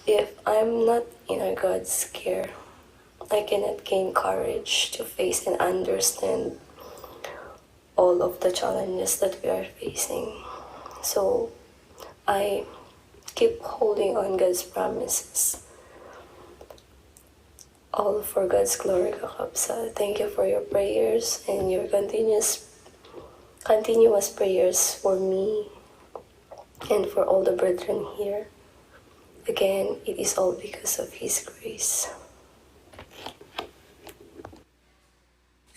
If I'm not in our God's care, I cannot gain courage to face and understand all of the challenges that we are facing. So, I keep holding on God's promises. All for God's glory, kakabsat. Thank you for your prayers and your continuous, continuous prayers for me and for all the brethren here. Again, it is all because of His grace.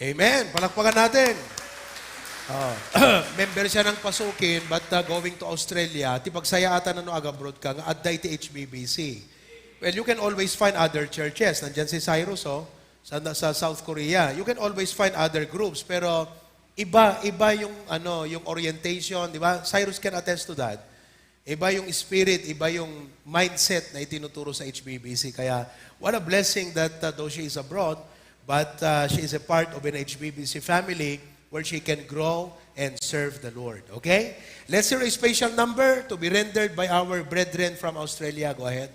Amen. Palakpakan natin. Oh. Member siya ng Pasukin, but uh, going to Australia, ti pagsayaatan no ag-abroad ka, nga adda iti H B B C. Well, you can always find other churches. Nandyan si Cyrus, oh, sa, sa South Korea. You can always find other groups, pero iba, iba yung, ano, yung orientation, di ba? Cyrus can attest to that. Iba yung spirit, iba yung mindset na itinuturo sa H B B C. Kaya, what a blessing that uh, though she is abroad, but uh, she is a part of an H B B C family where she can grow and serve the Lord. Okay? Let's hear a special number to be rendered by our brethren from Australia. Go ahead.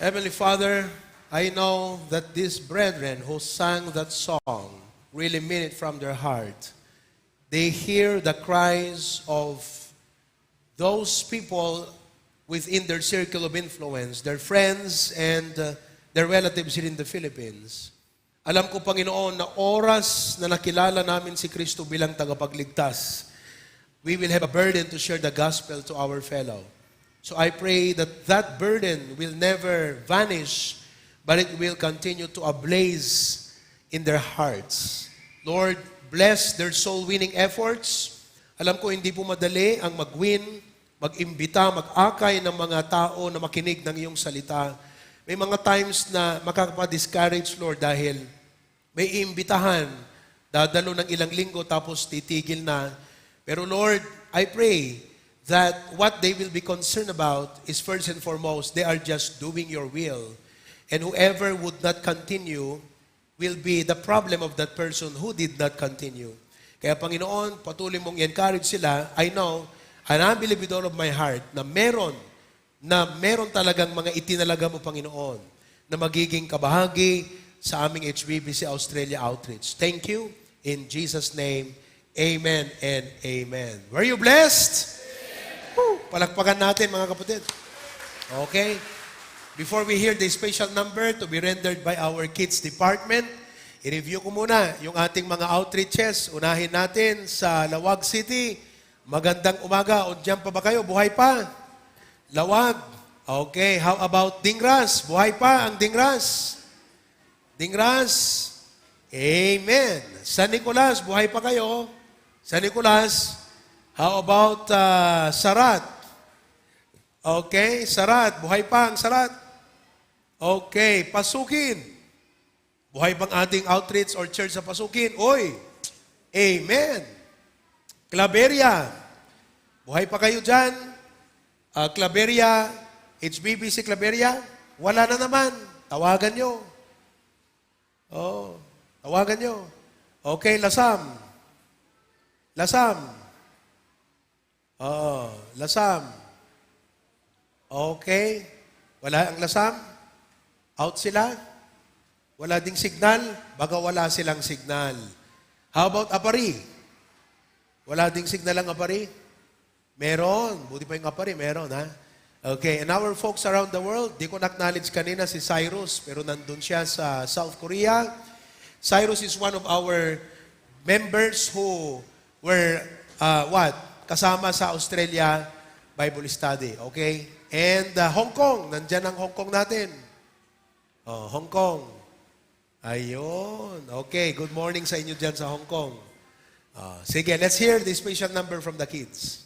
Heavenly Father, I know that these brethren who sang that song really mean it from their heart. They hear the cries of those people within their circle of influence, their friends and uh, their relatives here in the Philippines. Alam ko, Panginoon, na oras na nakilala namin si Kristo bilang tagapagligtas, we will have a burden to share the gospel to our fellow. So I pray that that burden will never vanish, but it will continue to ablaze in their hearts. Lord, bless their soul-winning efforts. Alam ko, hindi po madali ang mag-win, mag-imbita, mag-akay ng mga tao na makinig ng iyong salita. May mga times na makakapa-discourage, Lord, dahil may iimbitahan, dadalo ng ilang linggo tapos titigil na. Pero Lord, I pray that what they will be concerned about is first and foremost, they are just doing your will. And whoever would not continue will be the problem of that person who did not continue. Kaya Panginoon, patuloy mong i-encourage sila. I know, and I believe with all of my heart na meron na meron talagang mga itinalaga mo, Panginoon, na magiging kabahagi sa aming H B B C Australia Outreach. Thank you. In Jesus' name, amen and amen. Were you blessed? Woo! Palakpakan natin, mga kapatid. Okay. Before we hear the special number to be rendered by our kids department, i-review ko muna yung ating mga outreaches. Unahin natin sa Laoag City. Magandang umaga. Undiyan pa ba kayo? Buhay pa? Laoag. Okay, how about Dingras? Buhay pa ang Dingras? Dingras? Amen. San Nicolas, buhay pa kayo? San Nicolas, how about uh, Sarat? Okay, Sarat, buhay pa ang Sarat? Okay, Pasukin. Buhay bang ating outreach or church sa Pasukin? Oy! Amen! Claveria. Buhay pa kayo dyan? Ah, Claveria, H B B C Claveria? Wala na naman. Tawagan nyo. Oh, tawagan nyo. Okay, Lasam. Lasam. Oo, Lasam. Okay. Wala ang Lasam? Out sila? Wala ding signal? Baga wala silang signal. How about Apari? Wala ding signal ang Apari? Meron. Buti pa yung Apari, meron, ha? Okay, and our folks around the world, di ko na-acknowledge kanina si Cyrus, pero nandun siya sa South Korea. Cyrus is one of our members who were, uh, what? Kasama sa Australia Bible Study, okay? And uh, Hong Kong, nandyan ang Hong Kong natin. Oh, Hong Kong. Ayun. Okay, good morning sa inyo dyan sa Hong Kong. Ah, sige, let's hear the special number from the kids.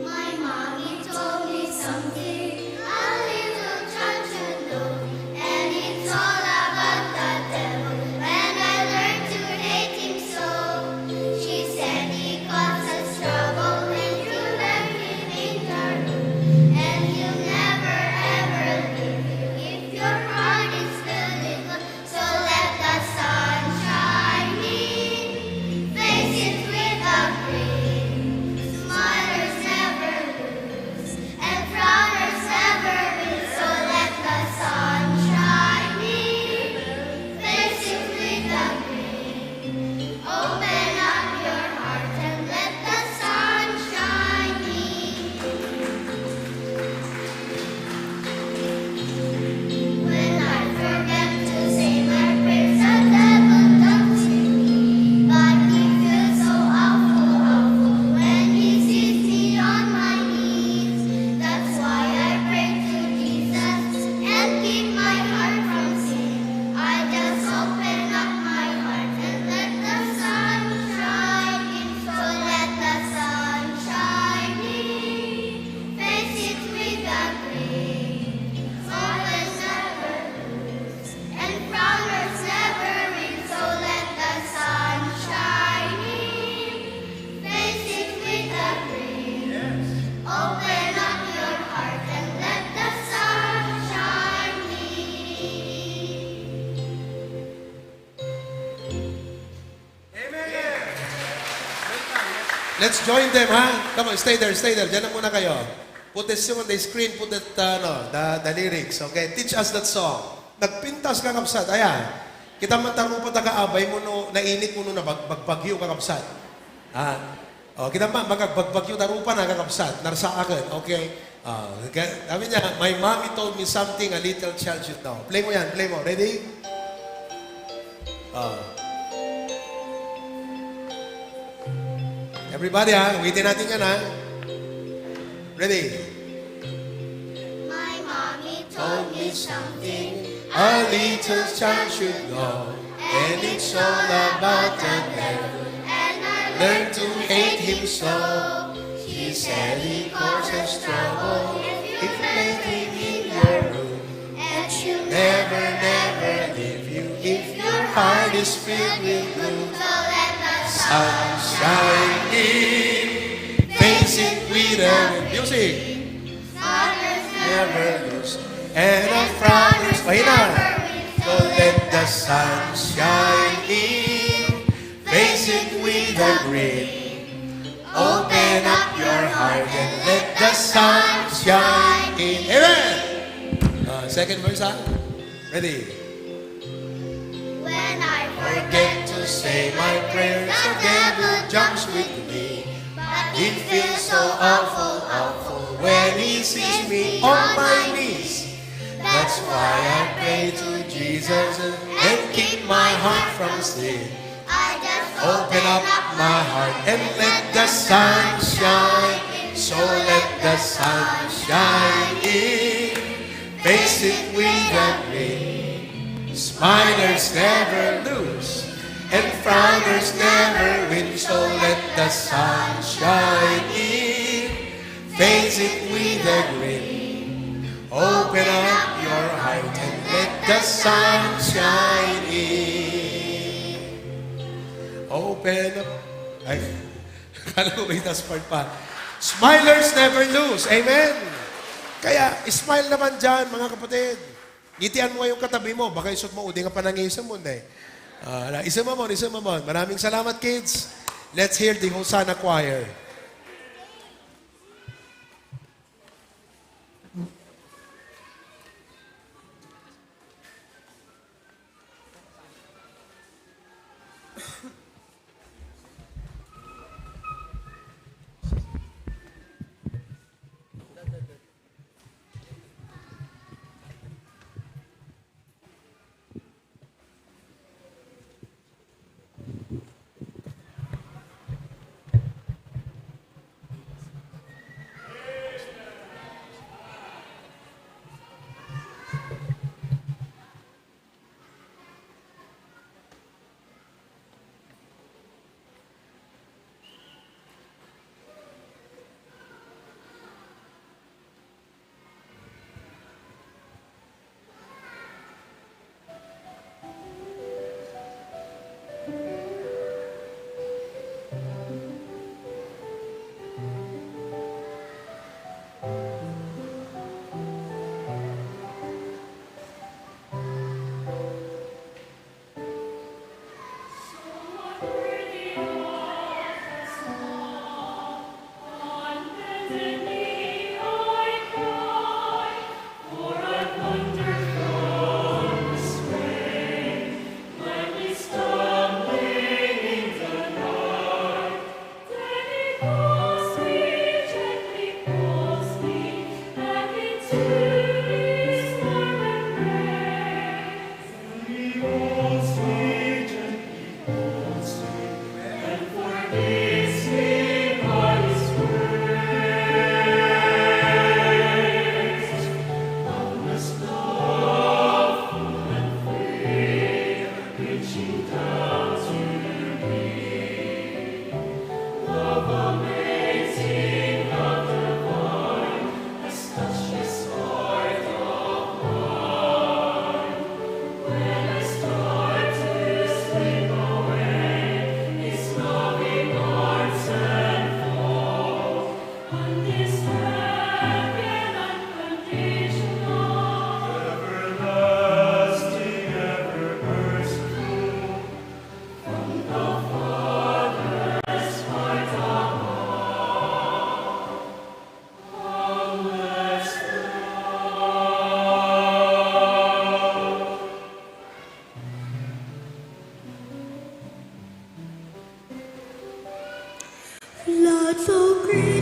My mommy told me something a little child should know, and it's all about the devil, and I learned to hate him so. She Let's join them, ha? Come on, stay there, stay there. Diyan na muna kayo. Put the song on the screen, put that, uh, ano, the, the lyrics, okay? Teach us that song. Nagpintas, kakabsat. Ayan. Kita man ta rupa ta kaabay mo no, nainit mo no, nabag-, bagbagyo, kakabsat. Ah. Oh, kita man, magagbagyo ta rupa na, kakabsat. Narsaaken, okay? Ah, okay. Sabi niya, "My mommy told me something a little child should know." Play mo yan, play mo. Ready? Ah. Everybody, ha? Awitin natin yan, ha? Ready? My mommy told me something a little child should know, and it's all about the devil, and I learned to hate him so. He said he causes trouble if you let him in your room. And she'll never, never leave you if your heart is filled with good. So let the sun shine in. Face it with a music. Fathers never lose. And a promise. Pahina. So let the sun shine in. Face it with a grin. Open up your heart and let the sun shine in. Amen. Uh, second verse, ha? Ready? When I forget to say my prayers, the devil jumps with me. But he feels so awful, awful when he sees me on my knees. That's why I pray to Jesus and keep my heart from sin. I just open up my heart and let the sun shine. So let the sun shine in. Face it with a grin. Smilers never lose, and frowners never win. So let the sun shine in. Face it with a grin. Open up your heart and let the sun shine in. Open up. Ay, kala ko may last part pa. Smilers never lose. Amen. Kaya, smile naman dyan, mga kapatid. Ngitian mo yung katabi mo. Baka isut mo, udi nga panangisem mo, eh. Ah, isem mo, isem mo. Maraming salamat, kids. Let's hear the Hosanna Choir.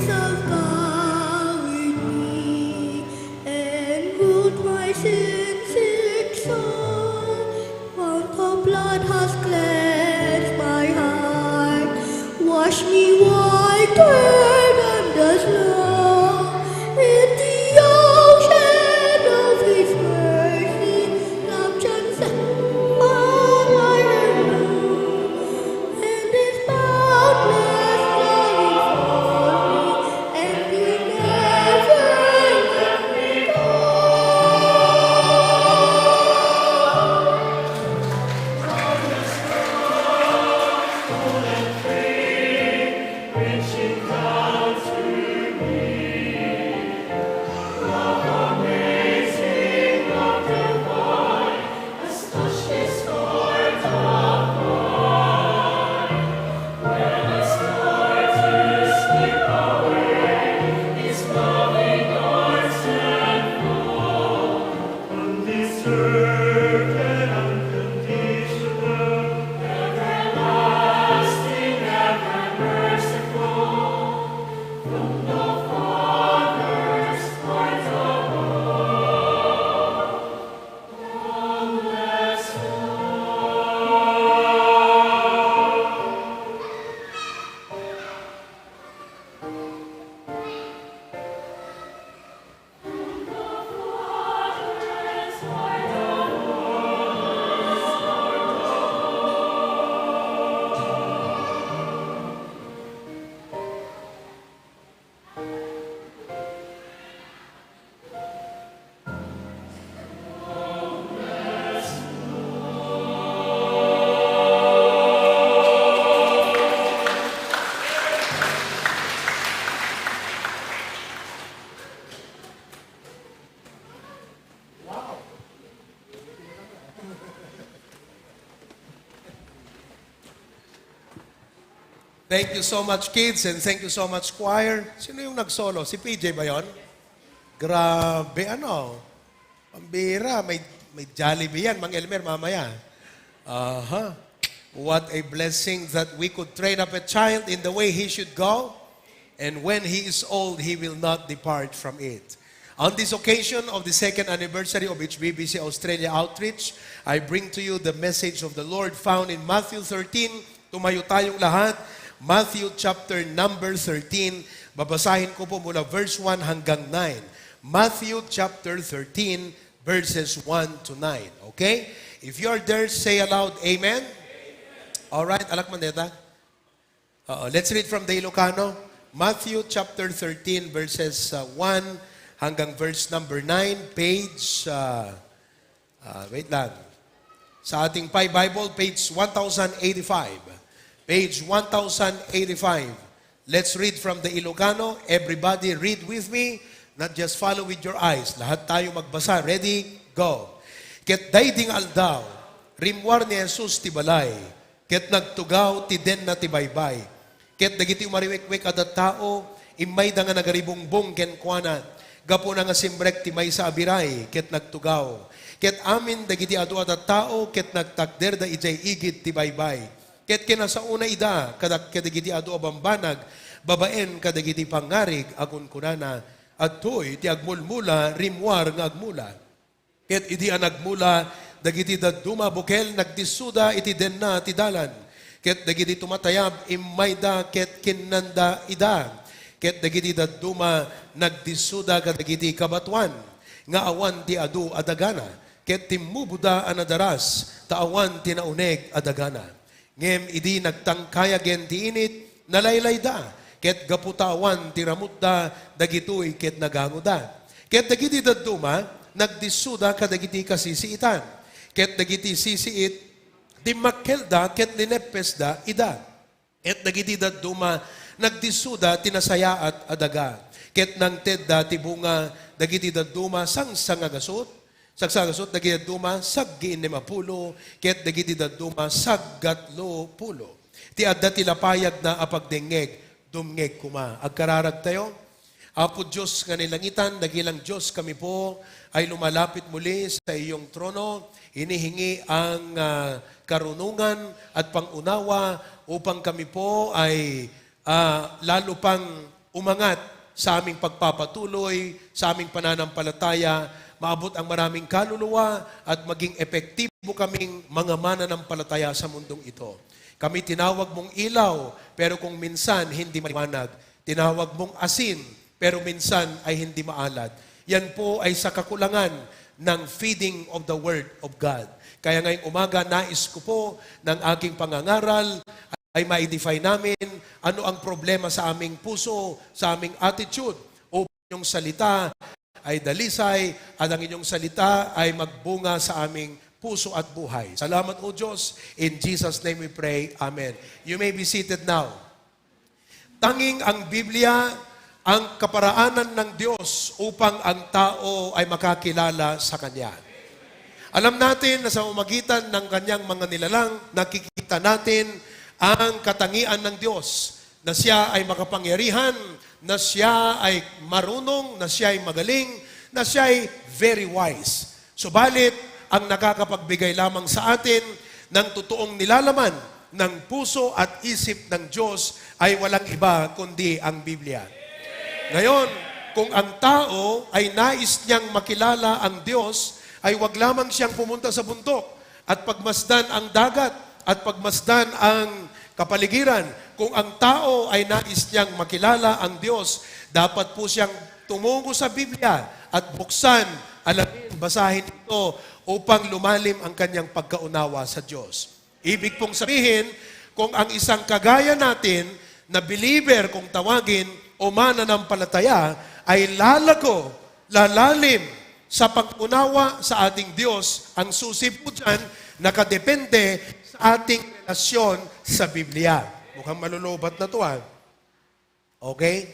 of God with me, and wrote my sins in sorrow. Once the blood has cleansed my heart, wash me whiter than the snow. In the ocean of His mercy, love shines all I know. And His boundless love is for me, and will never let me go. Thank you so much, kids, and thank you so much, choir. Sino yung nag-solo? Si P J ba yon? Grabe, ano? Pambira, may, may Jollibee yan, Mang Elmer, mamaya. Aha. What a blessing that we could train up a child in the way he should go, and when he is old, he will not depart from it. On this occasion of the second anniversary of H B B C Australia Outreach, I bring to you the message of the Lord found in Matthew thirteen. Tumayo tayong lahat. Matthew chapter number thirteen. Babasahin ko po mula verse one hanggang nine. Matthew chapter thirteen, verses one to nine. Okay? If you are there, say aloud, "Amen." All right, alak man deta. Oo, let's read from the Ilocano. Matthew chapter thirteen, verses, uh, one hanggang verse number nine, page, uh, uh, wait lang. Sa ating Pi Bible, page one thousand eighty-five. Page one thousand eighty-five. Let's read from the Ilocano. Everybody read with me. Not just follow with your eyes. Lahat tayo magbasa. Ready? Go. Ket daydi nga aldaw, rimmuar ni Jesus ti balay, ket nagtugaw ti denna ti baybay. Ket dagiti umariwekwek a tattao, immayda nga nagaribungbong kenkuana, gapuna nga simrek ti maysa a biray ket nagtugaw. Ket amin dagiti adu a tattao ket nagtakderda idiay igid ti baybay. Ket kinasaona ida kada-, kadagiti adu a bambanag babaen kadagiti pangngarig a kunkunana, "Adtoy ti agmulmula, rimmuar nga agmula." Ket idi a nagmula dagiti dadduma a bukel, nagdissoda iti denna ti dalan. Ket dagiti tumatayab, immayda ket kinnanda ida. Ket dagiti dadduma, nagdissoda kadagiti kabatoan nga awan ti adu a dagana. Ket timmuboda a nadaras, ta awan ti nauneg a dagana. Ngem idi nagtangkayagen ti init, nalaylayda, ket gapu ta awan ti ramutda, dagitoy ket nagangoda. Ket dagiti dadduma, nagdissoda kadagiti kasisiitan. Ket dagiti sisiit, dimmakkelda ket lineppesda ida. Ket dagiti dadduma, nagdissoda ti nasayaat a daga. Ket nangtedda ti bunga dagiti dadduma sangsangagasut, Sagsagasut dagiti dadduma, saggiinnem a pulo, ket dagiti dadduma, saggatlo pulo. Ti adda ti lapayagna a pagdengngeg, dumngeg koma. Agkararagtayo. Apo Dios nga nailangitan, dagilang Dios kami po ay lumalapit muli sa iyong trono. Inihingi ang, ah, karunungan at pangunawa upang kami po ay, ah, lalo pang umangat sa aming pagpapatuloy, sa aming pananampalataya, maabot ang maraming kaluluwa at maging epektibo kaming mga mananampalataya sa mundong ito. Kami tinawag mong ilaw, pero kung minsan hindi maliwanag. Tinawag mong asin, pero minsan ay hindi maalat. Yan po ay sa kakulangan ng feeding of the Word of God. Kaya ngayong umaga, nais ko po ng aking pangangaral ay ma-edify namin ano ang problema sa aming puso, sa aming attitude. Upang inyong salita ay dalisay at ang inyong salita ay magbunga sa aming puso at buhay. Salamat, O Diyos. In Jesus' name we pray. Amen. You may be seated now. Tanging ang Biblia ang kaparaanan ng Diyos upang ang tao ay makakilala sa Kanya. Alam natin na sa pamamagitan ng Kanyang mga nilalang, nakikita natin ang katangian ng Diyos, na Siya ay makapangyarihan, na Siya ay marunong, na Siya ay magaling, na Siya ay very wise. Subalit, ang nakakapagbigay lamang sa atin ng totoong nilalaman ng puso at isip ng Diyos ay walang iba kundi ang Biblia. Ngayon, kung ang tao ay nais niyang makilala ang Diyos, ay wag lamang siyang pumunta sa bundok at pagmasdan ang dagat at pagmasdan ang kapaligiran. Kung ang tao ay nais niyang makilala ang Diyos, dapat po siyang tumungo sa Biblia at buksan, alamin, basahin ito upang lumalim ang kanyang pagkaunawa sa Diyos. Ibig pong sabihin, kung ang isang kagaya natin na believer, kung tawagin, o mananampalataya, ay lalago, lalalim sa pag-unawa sa ating Diyos, ang susi po dyan, nakadepende sa ating relasyon sa Biblia. Mukhang malulubat na to, ah. Okay?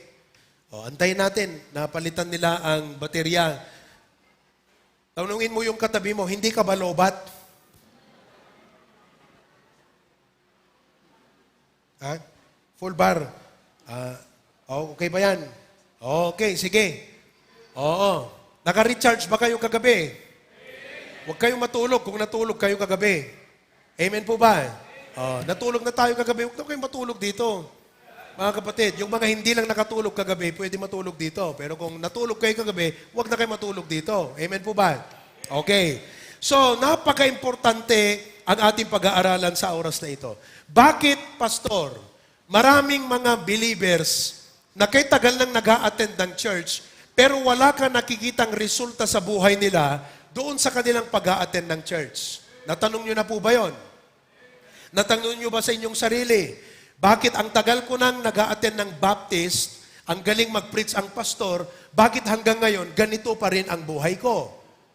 O, antayin natin. Napalitan nila ang baterya. Tanungin mo yung katabi mo, "Hindi ka ba lobat?" Ha? Full bar. Ah, oh, okay ba yan? Okay, sige. Oo. Naka-recharge ba kayo kagabi? Huwag kayong matulog kung natulog kayo kagabi. Amen po ba? Oh, natulog na tayo kagabi. Huwag na kayong matulog dito. Mga kapatid, yung mga hindi lang nakatulog kagabi, pwede matulog dito. Pero kung natulog kayo kagabi, huwag na kayo matulog dito. Amen po ba? Okay. So, napaka-importante ang ating pag-aaralan sa oras na ito. Bakit, Pastor, maraming mga believers na kay tagal nang nag attend ng church, pero wala ka nakikitang resulta sa buhay nila doon sa kanilang pag attend ng church? Natanong nyo na po ba yon? Natanong nyo ba sa inyong sarili, "Bakit ang tagal ko nang nag attend ng Baptist, ang galing mag-preach ang pastor, bakit hanggang ngayon ganito pa rin ang buhay ko?"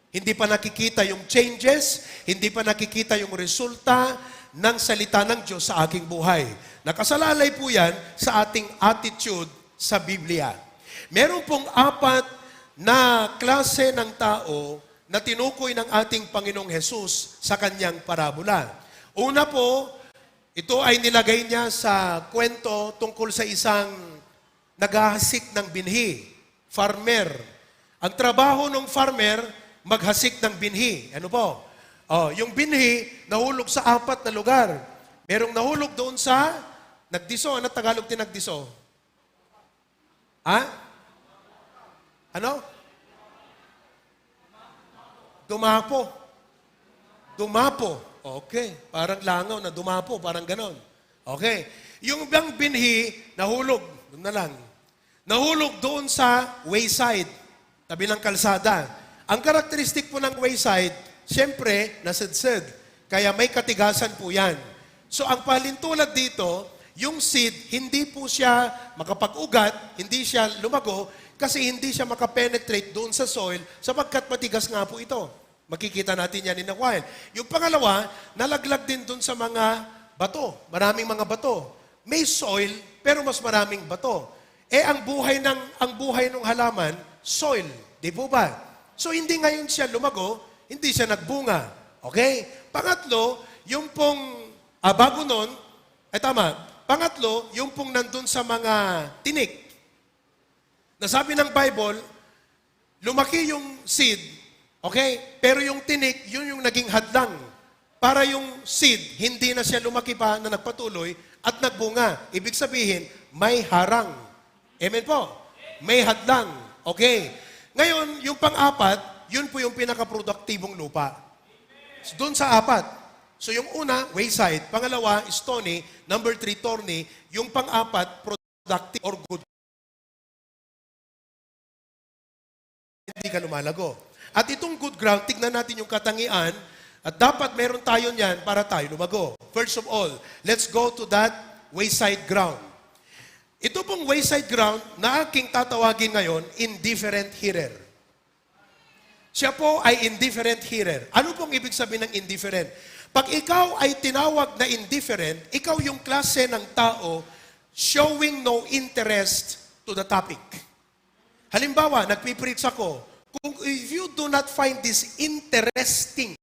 Hindi pa nakikita yung changes, hindi pa nakikita yung resulta ng salita ng Diyos sa aking buhay. Nakasalalay po yan sa ating attitude sa Biblia. Meron pong apat na klase ng tao na tinukoy ng ating Panginoong Hesus sa kanyang parabola. Una po, ito ay nilagay niya sa kwento tungkol sa isang naghahasik ng binhi, farmer. Ang trabaho ng farmer, maghasik ng binhi. Ano po? Oh, yung binhi, nahulog sa apat na lugar. Merong nahulog doon sa nagdiso. Ano Tagalog ti nagdiso? Ha? Ano? Dumapo. Dumapo. Okay. Parang langaw na dumapo. Parang ganon. Okay. Yung bang binhi, nahulog. Doon na lang. Nahulog doon sa wayside, tabi ng kalsada. Ang karakteristik po ng wayside, siyempre, nasidsed. Kaya may katigasan po yan. So, ang palintulad dito, yung seed, hindi po siya makapag-ugat, hindi siya lumago, kasi hindi siya makapenetrate doon sa soil, sapagkat matigas nga po ito. Makikita natin yan in a while. Yung pangalawa, nalaglag din dun sa mga bato. Maraming mga bato. May soil, pero mas maraming bato. Eh, ang buhay ng, ang buhay ng halaman, soil. Di po ba? So, hindi ngayon siya lumago, hindi siya nagbunga. Okay? Pangatlo, yung pong, ah, bago nun, ay tama, pangatlo, yung pong nandun sa mga tinik. Nasabi ng Bible, lumaki yung seed, okay? Pero yung tinik, yun yung naging hadlang. Para yung seed, hindi na siya lumaki pa na nagpatuloy at nagbunga. Ibig sabihin, may harang. Amen po? May hadlang. Okay. Ngayon, yung pang-apat, yun po yung pinakaproduktibong lupa. Doon sa apat. So, yung una, wayside. Pangalawa, stony. Number three, thorny. Yung pang-apat, productive or good. Hindi ka lumalago. At itong good ground, tignan natin yung katangian, at dapat meron tayo niyan para tayo lumago. First of all, let's go to that wayside ground. Ito pong wayside ground na aking tatawagin ngayon, indifferent hearer. Siya po ay indifferent hearer. Ano pong ibig sabihin ng indifferent? Pag ikaw ay tinawag na indifferent, ikaw yung klase ng tao showing no interest to the topic. Halimbawa, nagpipreach ako. Kung if you do not find this interesting,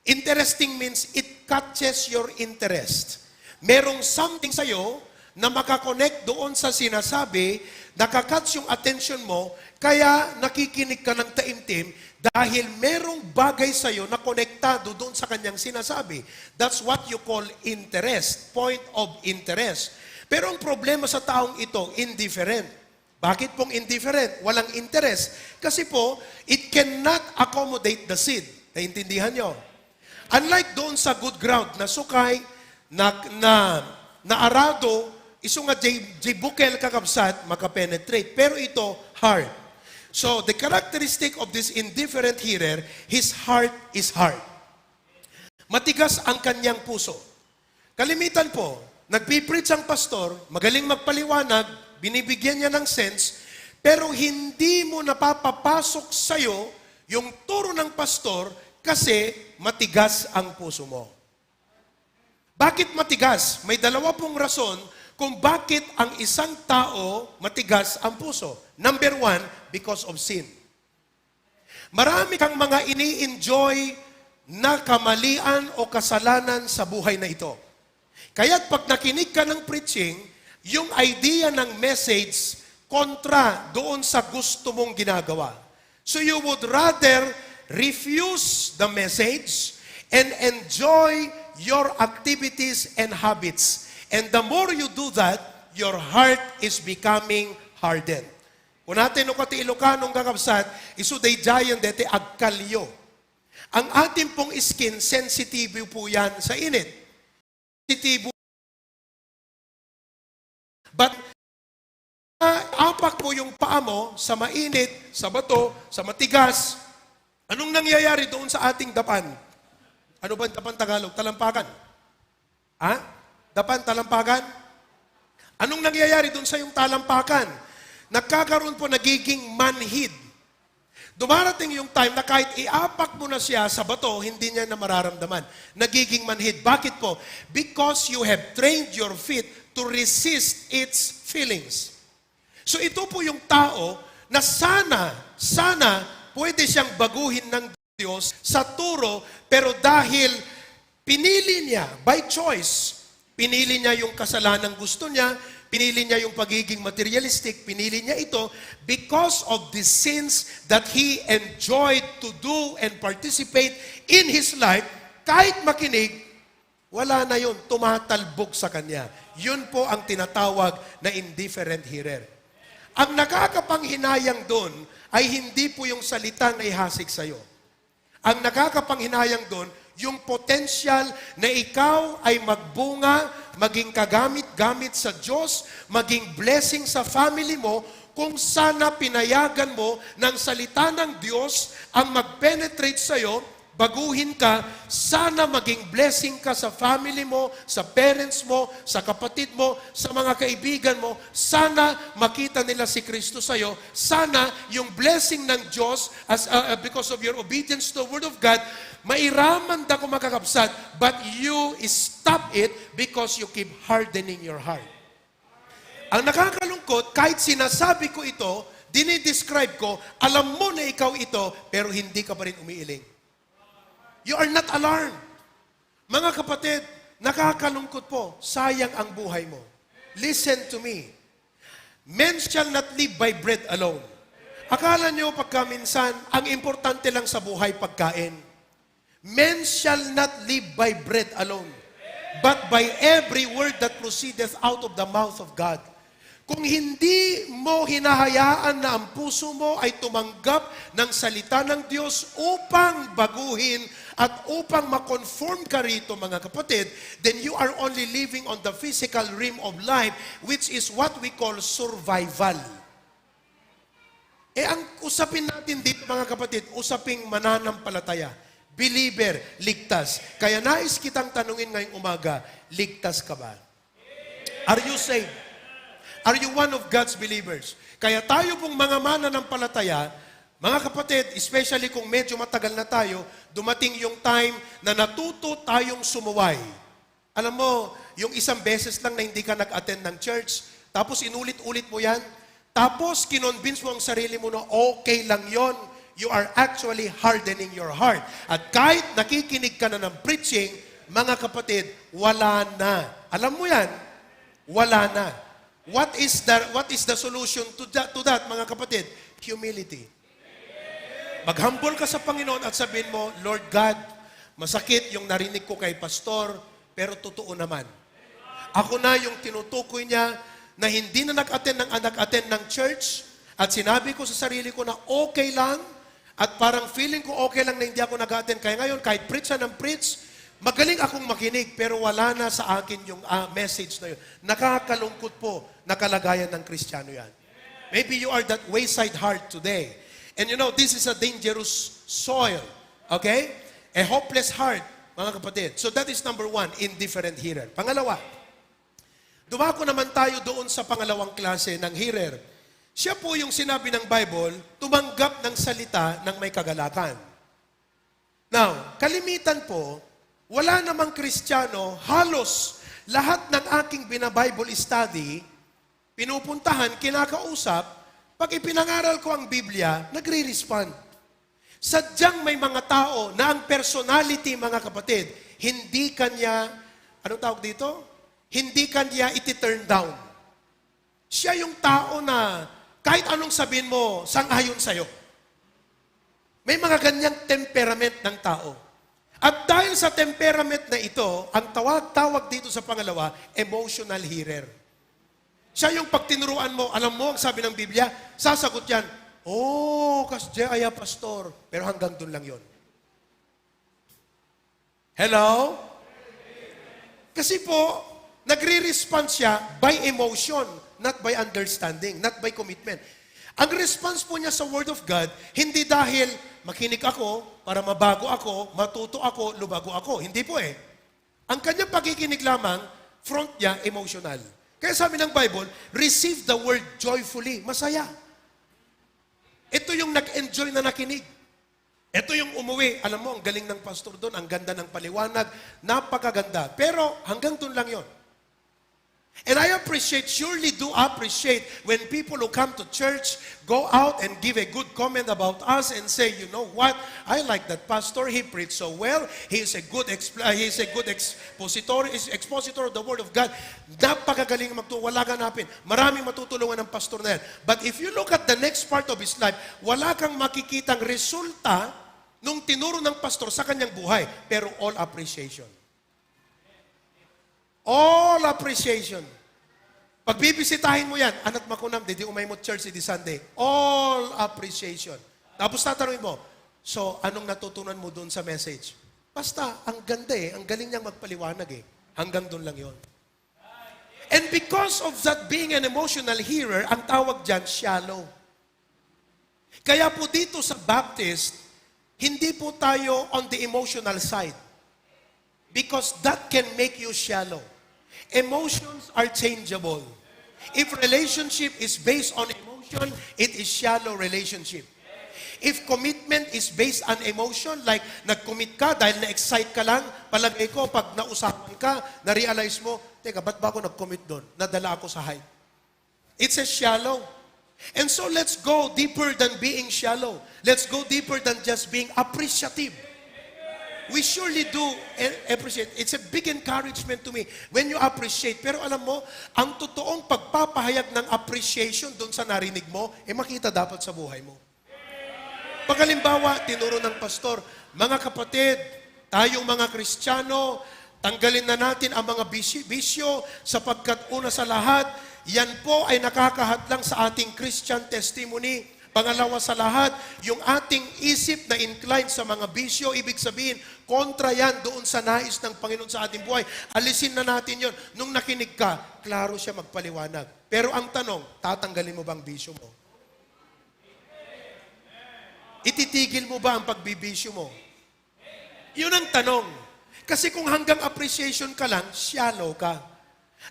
interesting means it catches your interest. Merong something sa'yo na makakonect doon sa sinasabi, nakakatch yung attention mo, kaya nakikinig ka ng taimtim dahil merong bagay sa'yo na konektado doon sa kanyang sinasabi. That's what you call interest, point of interest. Pero ang problema sa taong ito, indifferent. Bakit pong indifferent? Walang interes. Kasi po, it cannot accommodate the seed. Naintindihan nyo? Unlike doon sa good ground na sukay, na, na, na arado, isu nga jay, jay bukel kakabsat, makapenetrate. Pero ito, hard. So, the characteristic of this indifferent hearer, his heart is hard. Matigas ang kanyang puso. Kalimitan po, nagpipreach ang pastor, magaling magpaliwanag, binibigyan niya ng sense, pero hindi mo napapapasok sa'yo yung turo ng pastor kasi matigas ang puso mo. Bakit matigas? May dalawa pong rason kung bakit ang isang tao matigas ang puso. Number one, because of sin. Marami kang mga ini-enjoy na kamalian o kasalanan sa buhay na ito. Kaya't pag nakinig ka ng preaching, yung idea ng message kontra doon sa gusto mong ginagawa. So you would rather refuse the message and enjoy your activities and habits. And the more you do that, your heart is becoming hardened. Kunatay no kati Ilocano nga kakabsat, isu daydiayen deti agkalio. Ang atin pong skin, sensitive po yan sa init. Sensitibo. But, ah, apak mo yung paa mo sa mainit, sa bato, sa matigas. Anong nangyayari doon sa ating dapan? Ano ba ang dapan Tagalog? Talampakan. Ha? Dapan, talampakan? Anong nangyayari doon sa iyong talampakan? Nagkakaroon po, nagiging manhid. Dumarating yung time na kahit iapak mo na siya sa bato, hindi niya na mararamdaman. Nagiging manhid. Bakit po? Because you have trained your feet to resist its feelings. So ito po yung tao na sana, sana pwede siyang baguhin ng Diyos sa turo, pero dahil pinili niya by choice, pinili niya yung kasalanang gusto niya, pinili niya yung pagiging materialistic, pinili niya ito because of the sins that he enjoyed to do and participate in his life, kahit makinig, wala na yun, tumatalbog sa kanya. Yun po ang tinatawag na indifferent hearer. Ang nakakapanghinayang doon ay hindi po yung salita na ihasik sa'yo. Ang nakakapanghinayang doon, yung potensyal na ikaw ay magbunga, maging kagamit-gamit sa Diyos, maging blessing sa family mo, kung sana pinayagan mo ng salita ng Diyos ang mag-penetrate sa'yo, baguhin ka, sana maging blessing ka sa family mo, sa parents mo, sa kapatid mo, sa mga kaibigan mo. Sana makita nila si Kristo sa'yo. Sana yung blessing ng Diyos as, uh, uh, because of your obedience to the Word of God, mairaman da ko makakabsat, but you stop it because you keep hardening your heart. Ang nakakalungkot, kahit sinasabi ko ito, dinidescribe ko, alam mo na ikaw ito, pero hindi ka pa rin umiiling. You are not alarmed. Mga kapatid, nakakalungkot po, sayang ang buhay mo. Listen to me. Men shall not live by bread alone. Akala nyo pagka minsan, ang importante lang sa buhay pagkain. Men shall not live by bread alone, but by every word that proceedeth out of the mouth of God. Kung hindi mo hinahayaan na ang puso mo ay tumanggap ng salita ng Diyos upang baguhin at upang makonform ka rito, mga kapatid, then you are only living on the physical realm of life, which is what we call survival. Eh, ang usapin natin dito, mga kapatid, usaping mananampalataya, believer, ligtas. Kaya nais kitang tanungin ngayong umaga, ligtas ka ba? Are you saved? Are you one of God's believers? Kaya tayo pong mga mananampalataya, mga kapatid, especially kung medyo matagal na tayo, dumating yung time na natuto tayong sumuway. Alam mo, yung isang beses lang na hindi ka nag-attend ng church, tapos inulit-ulit mo yan, tapos kinonvince mo ang sarili mo na okay lang yon, you are actually hardening your heart. At kahit nakikinig ka na ng preaching, mga kapatid, wala na. Alam mo yan? Wala na. What is the, what is the solution to that, to that, mga kapatid? Humility. Maghambol ka sa Panginoon at sabihin mo, "Lord God, masakit yung narinig ko kay Pastor, pero totoo naman. Ako na yung tinutukoy niya na hindi na nag-attend ng, nag-attend ng church at sinabi ko sa sarili ko na okay lang at parang feeling ko okay lang na hindi ako nag-attend. Kaya ngayon, kahit preach siya ng preach, magaling akong makinig pero wala na sa akin yung, ah, message na yun." Nakakalungkot po na kalagayan ng Kristiyano yan. Maybe you are that wayside heart today. And you know, this is a dangerous soil. Okay? A hopeless heart, mga kapatid. So that is number one, indifferent hearer. Pangalawa, dumako naman tayo doon sa pangalawang klase ng hearer. Siya po yung sinabi ng Bible, tumanggap ng salita ng may kagalakan. Now, kalimitan po, wala namang Kristiyano, halos lahat ng aking bina-Bible study, pinupuntahan, kinakausap, pag ipinangaral ko ang Biblia, nagre-respond. Sadyang may mga tao na ang personality, mga kapatid, hindi kanya, anong tawag dito? Hindi kanya iti-turn down. Siya yung tao na kahit anong sabihin mo, sang-ayon sa'yo. May mga ganyang temperament ng tao. At dahil sa temperament na ito, ang tawag-tawag dito sa pangalawa, emotional hearer. Siya yung pag tinuruan mo, alam mo ang sabi ng Biblia, sasagot yan, "Oh, kasdiay a, Pastor." Pero hanggang dun lang yon. Hello? Kasi po, nagre-respond siya by emotion, not by understanding, not by commitment. Ang response po niya sa Word of God, hindi dahil, "Makinig ako para mabago ako, matuto ako, lumago ako." Hindi po eh. Ang kanyang pakikinig lamang, front niya, emotional. Kaya sabi ng Bible, "Receive the word joyfully." Masaya. Ito yung nag-enjoy na nakinig. Ito yung umuwi, alam mo, ang galing ng pastor doon, ang ganda ng paliwanag, napakaganda. Pero hanggang doon lang yon. And I appreciate, surely do appreciate when people who come to church go out and give a good comment about us and say, "You know what? I like that pastor. He preached so well. He is a good expl- uh, he is a good expositor, is expositor of the word of God." Napakagaling magturo. Wala ka hanapin. Maraming matutulungan ng pastor na yan. But if you look at the next part of his life, wala kang makikitang resulta nung tinuro ng pastor sa kanyang buhay. Pero all appreciation. All appreciation. Pagbibisitahin mo yan, "Anat makunam, didi umay mo church idi Sunday." All appreciation. Tapos tatanungin mo, "So, anong natutunan mo doon sa message?" "Basta, ang ganda eh. Ang galing niyang magpaliwanag eh." Hanggang doon lang yon. And because of that, being an emotional hearer, ang tawag dyan, shallow. Kaya po dito sa Baptist, hindi po tayo on the emotional side. Because that can make you shallow. Emotions are changeable. If relationship is based on emotion, it is shallow relationship. If commitment is based on emotion, like nag-commit ka dahil na-excite ka lang, palagay ko pag nausapan ka, na-realize mo, "Teka, ba't ba ako nag-commit doon? Nadala ako sa hype." It's a shallow. And so let's go deeper than being shallow. Let's go deeper than just being appreciative. We surely do a- appreciate. It's a big encouragement to me when you appreciate. Pero alam mo, ang totoong pagpapahayag ng appreciation doon sa narinig mo, eh makita dapat sa buhay mo. Paghalimbawa, tinuro ng pastor, "Mga kapatid, tayong mga Kristiyano, tanggalin na natin ang mga bisi- bisyo sapagkat una sa lahat, Yan po ay nakakahadlang sa ating Christian testimony. Pangalawa sa lahat, yung ating isip na inclined sa mga bisyo, ibig sabihin, kontra yan doon sa nais ng Panginoon sa ating buhay. Alisin na natin yon. Nung nakinig ka, klaro siya magpaliwanag. Pero ang tanong, tatanggalin mo bang bisyo mo? Ititigil mo ba ang pagbibisyo mo? Yun ang tanong. Kasi kung hanggang appreciation ka lang, shallow ka.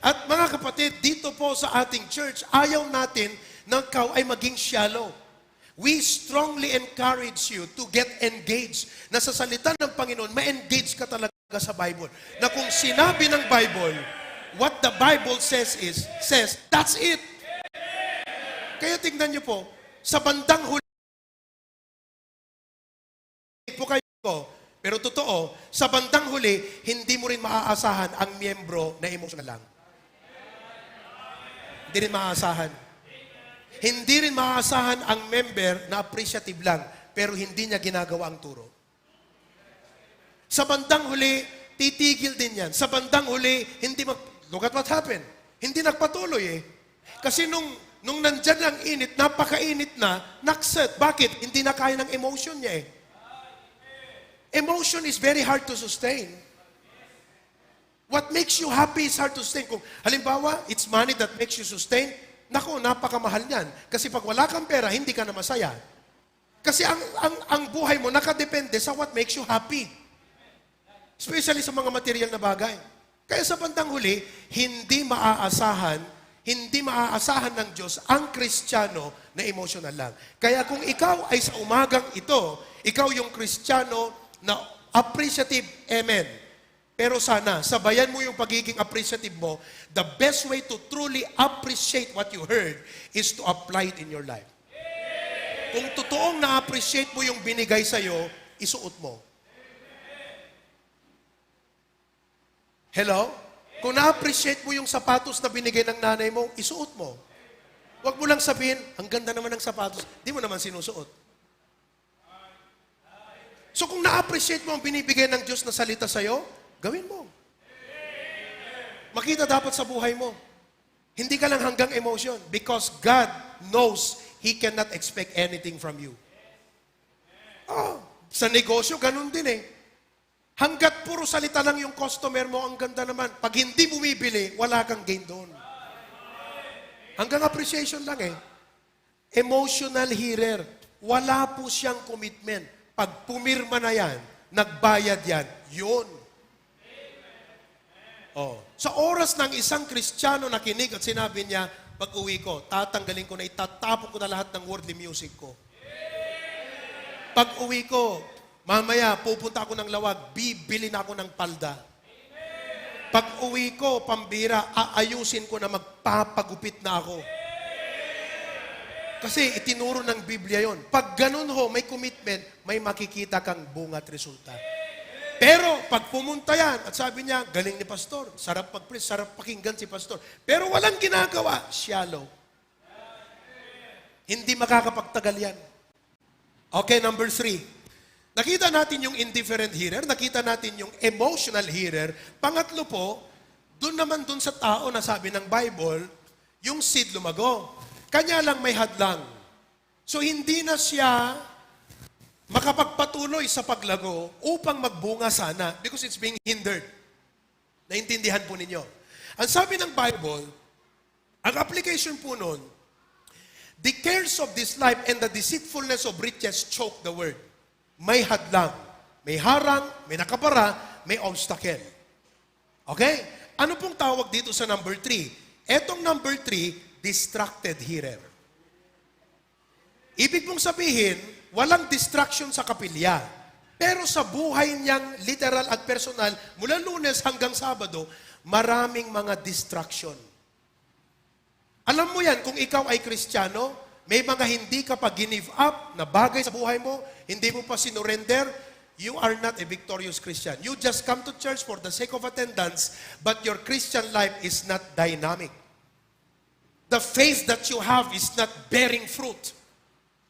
At mga kapatid, dito po sa ating church, ayaw natin na ikaw ay maging shallow. We strongly encourage you to get engaged. Na sa salita ng Panginoon, ma-engage ka talaga sa Bible. Na kung sinabi ng Bible, what the Bible says is, says, that's it. Kaya tingnan niyo po, sa bandang huli, po kayo ko. Pero totoo, sa bandang huli, hindi mo rin maaasahan ang miyembro na emotional lang. Hindi rin maaasahan. Hindi rin maaasahan ang member na appreciative lang, pero hindi niya ginagawa ang turo. Sa bandang huli, titigil din yan. Sa bandang huli, hindi mag-, look at what happened. Hindi nagpatuloy eh. Kasi nung, nung nandyan ang init, napakainit na, nakset. Bakit? Hindi na kaya ng emotion niya eh. Emotion is very hard to sustain. What makes you happy is hard to sustain. Kung halimbawa, it's money that makes you sustain, naku, napakamahal niyan. Kasi pag wala kang pera, hindi ka na masaya. Kasi ang, ang, ang buhay mo nakadepende sa what makes you happy. Especially sa mga material na bagay. Kaya sa bandang huli, hindi maaasahan, hindi maaasahan ng Diyos ang Kristiyano na emotional lang. Kaya kung ikaw ay sa umagang ito, ikaw yung Kristiyano na appreciative, amen. Pero sana, sabayan mo yung pagiging appreciative mo. The best way to truly appreciate what you heard is to apply it in your life. Kung totoong na-appreciate mo yung binigay sa'yo, isuot mo. Hello? Kung na-appreciate mo yung sapatos na binigay ng nanay mo, isuot mo. Huwag mo lang sabihin, "Ang ganda naman ng sapatos." Di mo naman sinusuot. So kung na-appreciate mo ang binibigay ng Diyos na salita sa'yo, gawin mo. Makita dapat sa buhay mo. Hindi ka lang hanggang emotion because God knows He cannot expect anything from you. Oh, sa negosyo, ganun din eh. Hanggat puro salita lang yung customer mo, ang ganda naman. Pag hindi bumibili, wala kang gain doon. Hanggang appreciation lang eh. Emotional hearer. Wala po siyang commitment. Pag pumirma na yan, nagbayad yan, yun. Oh. Sa oras ng isang Kristiyano nakinig at sinabi niya, "Pag-uwi ko, tatanggalin ko na, itatapon ko na lahat ng worldly music ko. Pag-uwi ko, mamaya pupunta ako ng Lawag, bibili na ako ng palda. Pag-uwi ko, pambira, aayusin ko na, magpapagupit na ako." Kasi itinuro ng Biblia yon. Pag ganun ho, may commitment, may makikita kang bunga at resulta. Pero pag pumunta yan at sabi niya, "Galing ni Pastor, sarap mag-preach, sarap pakinggan si Pastor." Pero walang ginagawa, shallow. Hindi makakapagtagal yan. Okay, number three. Nakita natin yung indifferent hearer, nakita natin yung emotional hearer. Pangatlo po, doon naman doon sa tao na sabi ng Bible, yung seed lumago. Kanya lang may hadlang. So, hindi na siya makapagpatuloy sa paglago upang magbunga sana because it's being hindered. Naintindihan po ninyo? Ang sabi ng Bible, ang application po nun, "The cares of this life and the deceitfulness of riches choke the word." May hadlang, may harang, may nakabara, may obstacle. Okay? Ano pong tawag dito sa number three? Etong number three, distracted hearer. Ibig mong sabihin, walang distraction sa kapilya. Pero sa buhay niyang literal at personal, mula Lunes hanggang Sabado, maraming mga distraction. Alam mo yan, kung ikaw ay Kristiyano, may mga hindi ka pa ginive up na bagay sa buhay mo, hindi mo pa sinurrender, you are not a victorious Christian. You just come to church for the sake of attendance, but your Christian life is not dynamic. The faith that you have is not bearing fruit.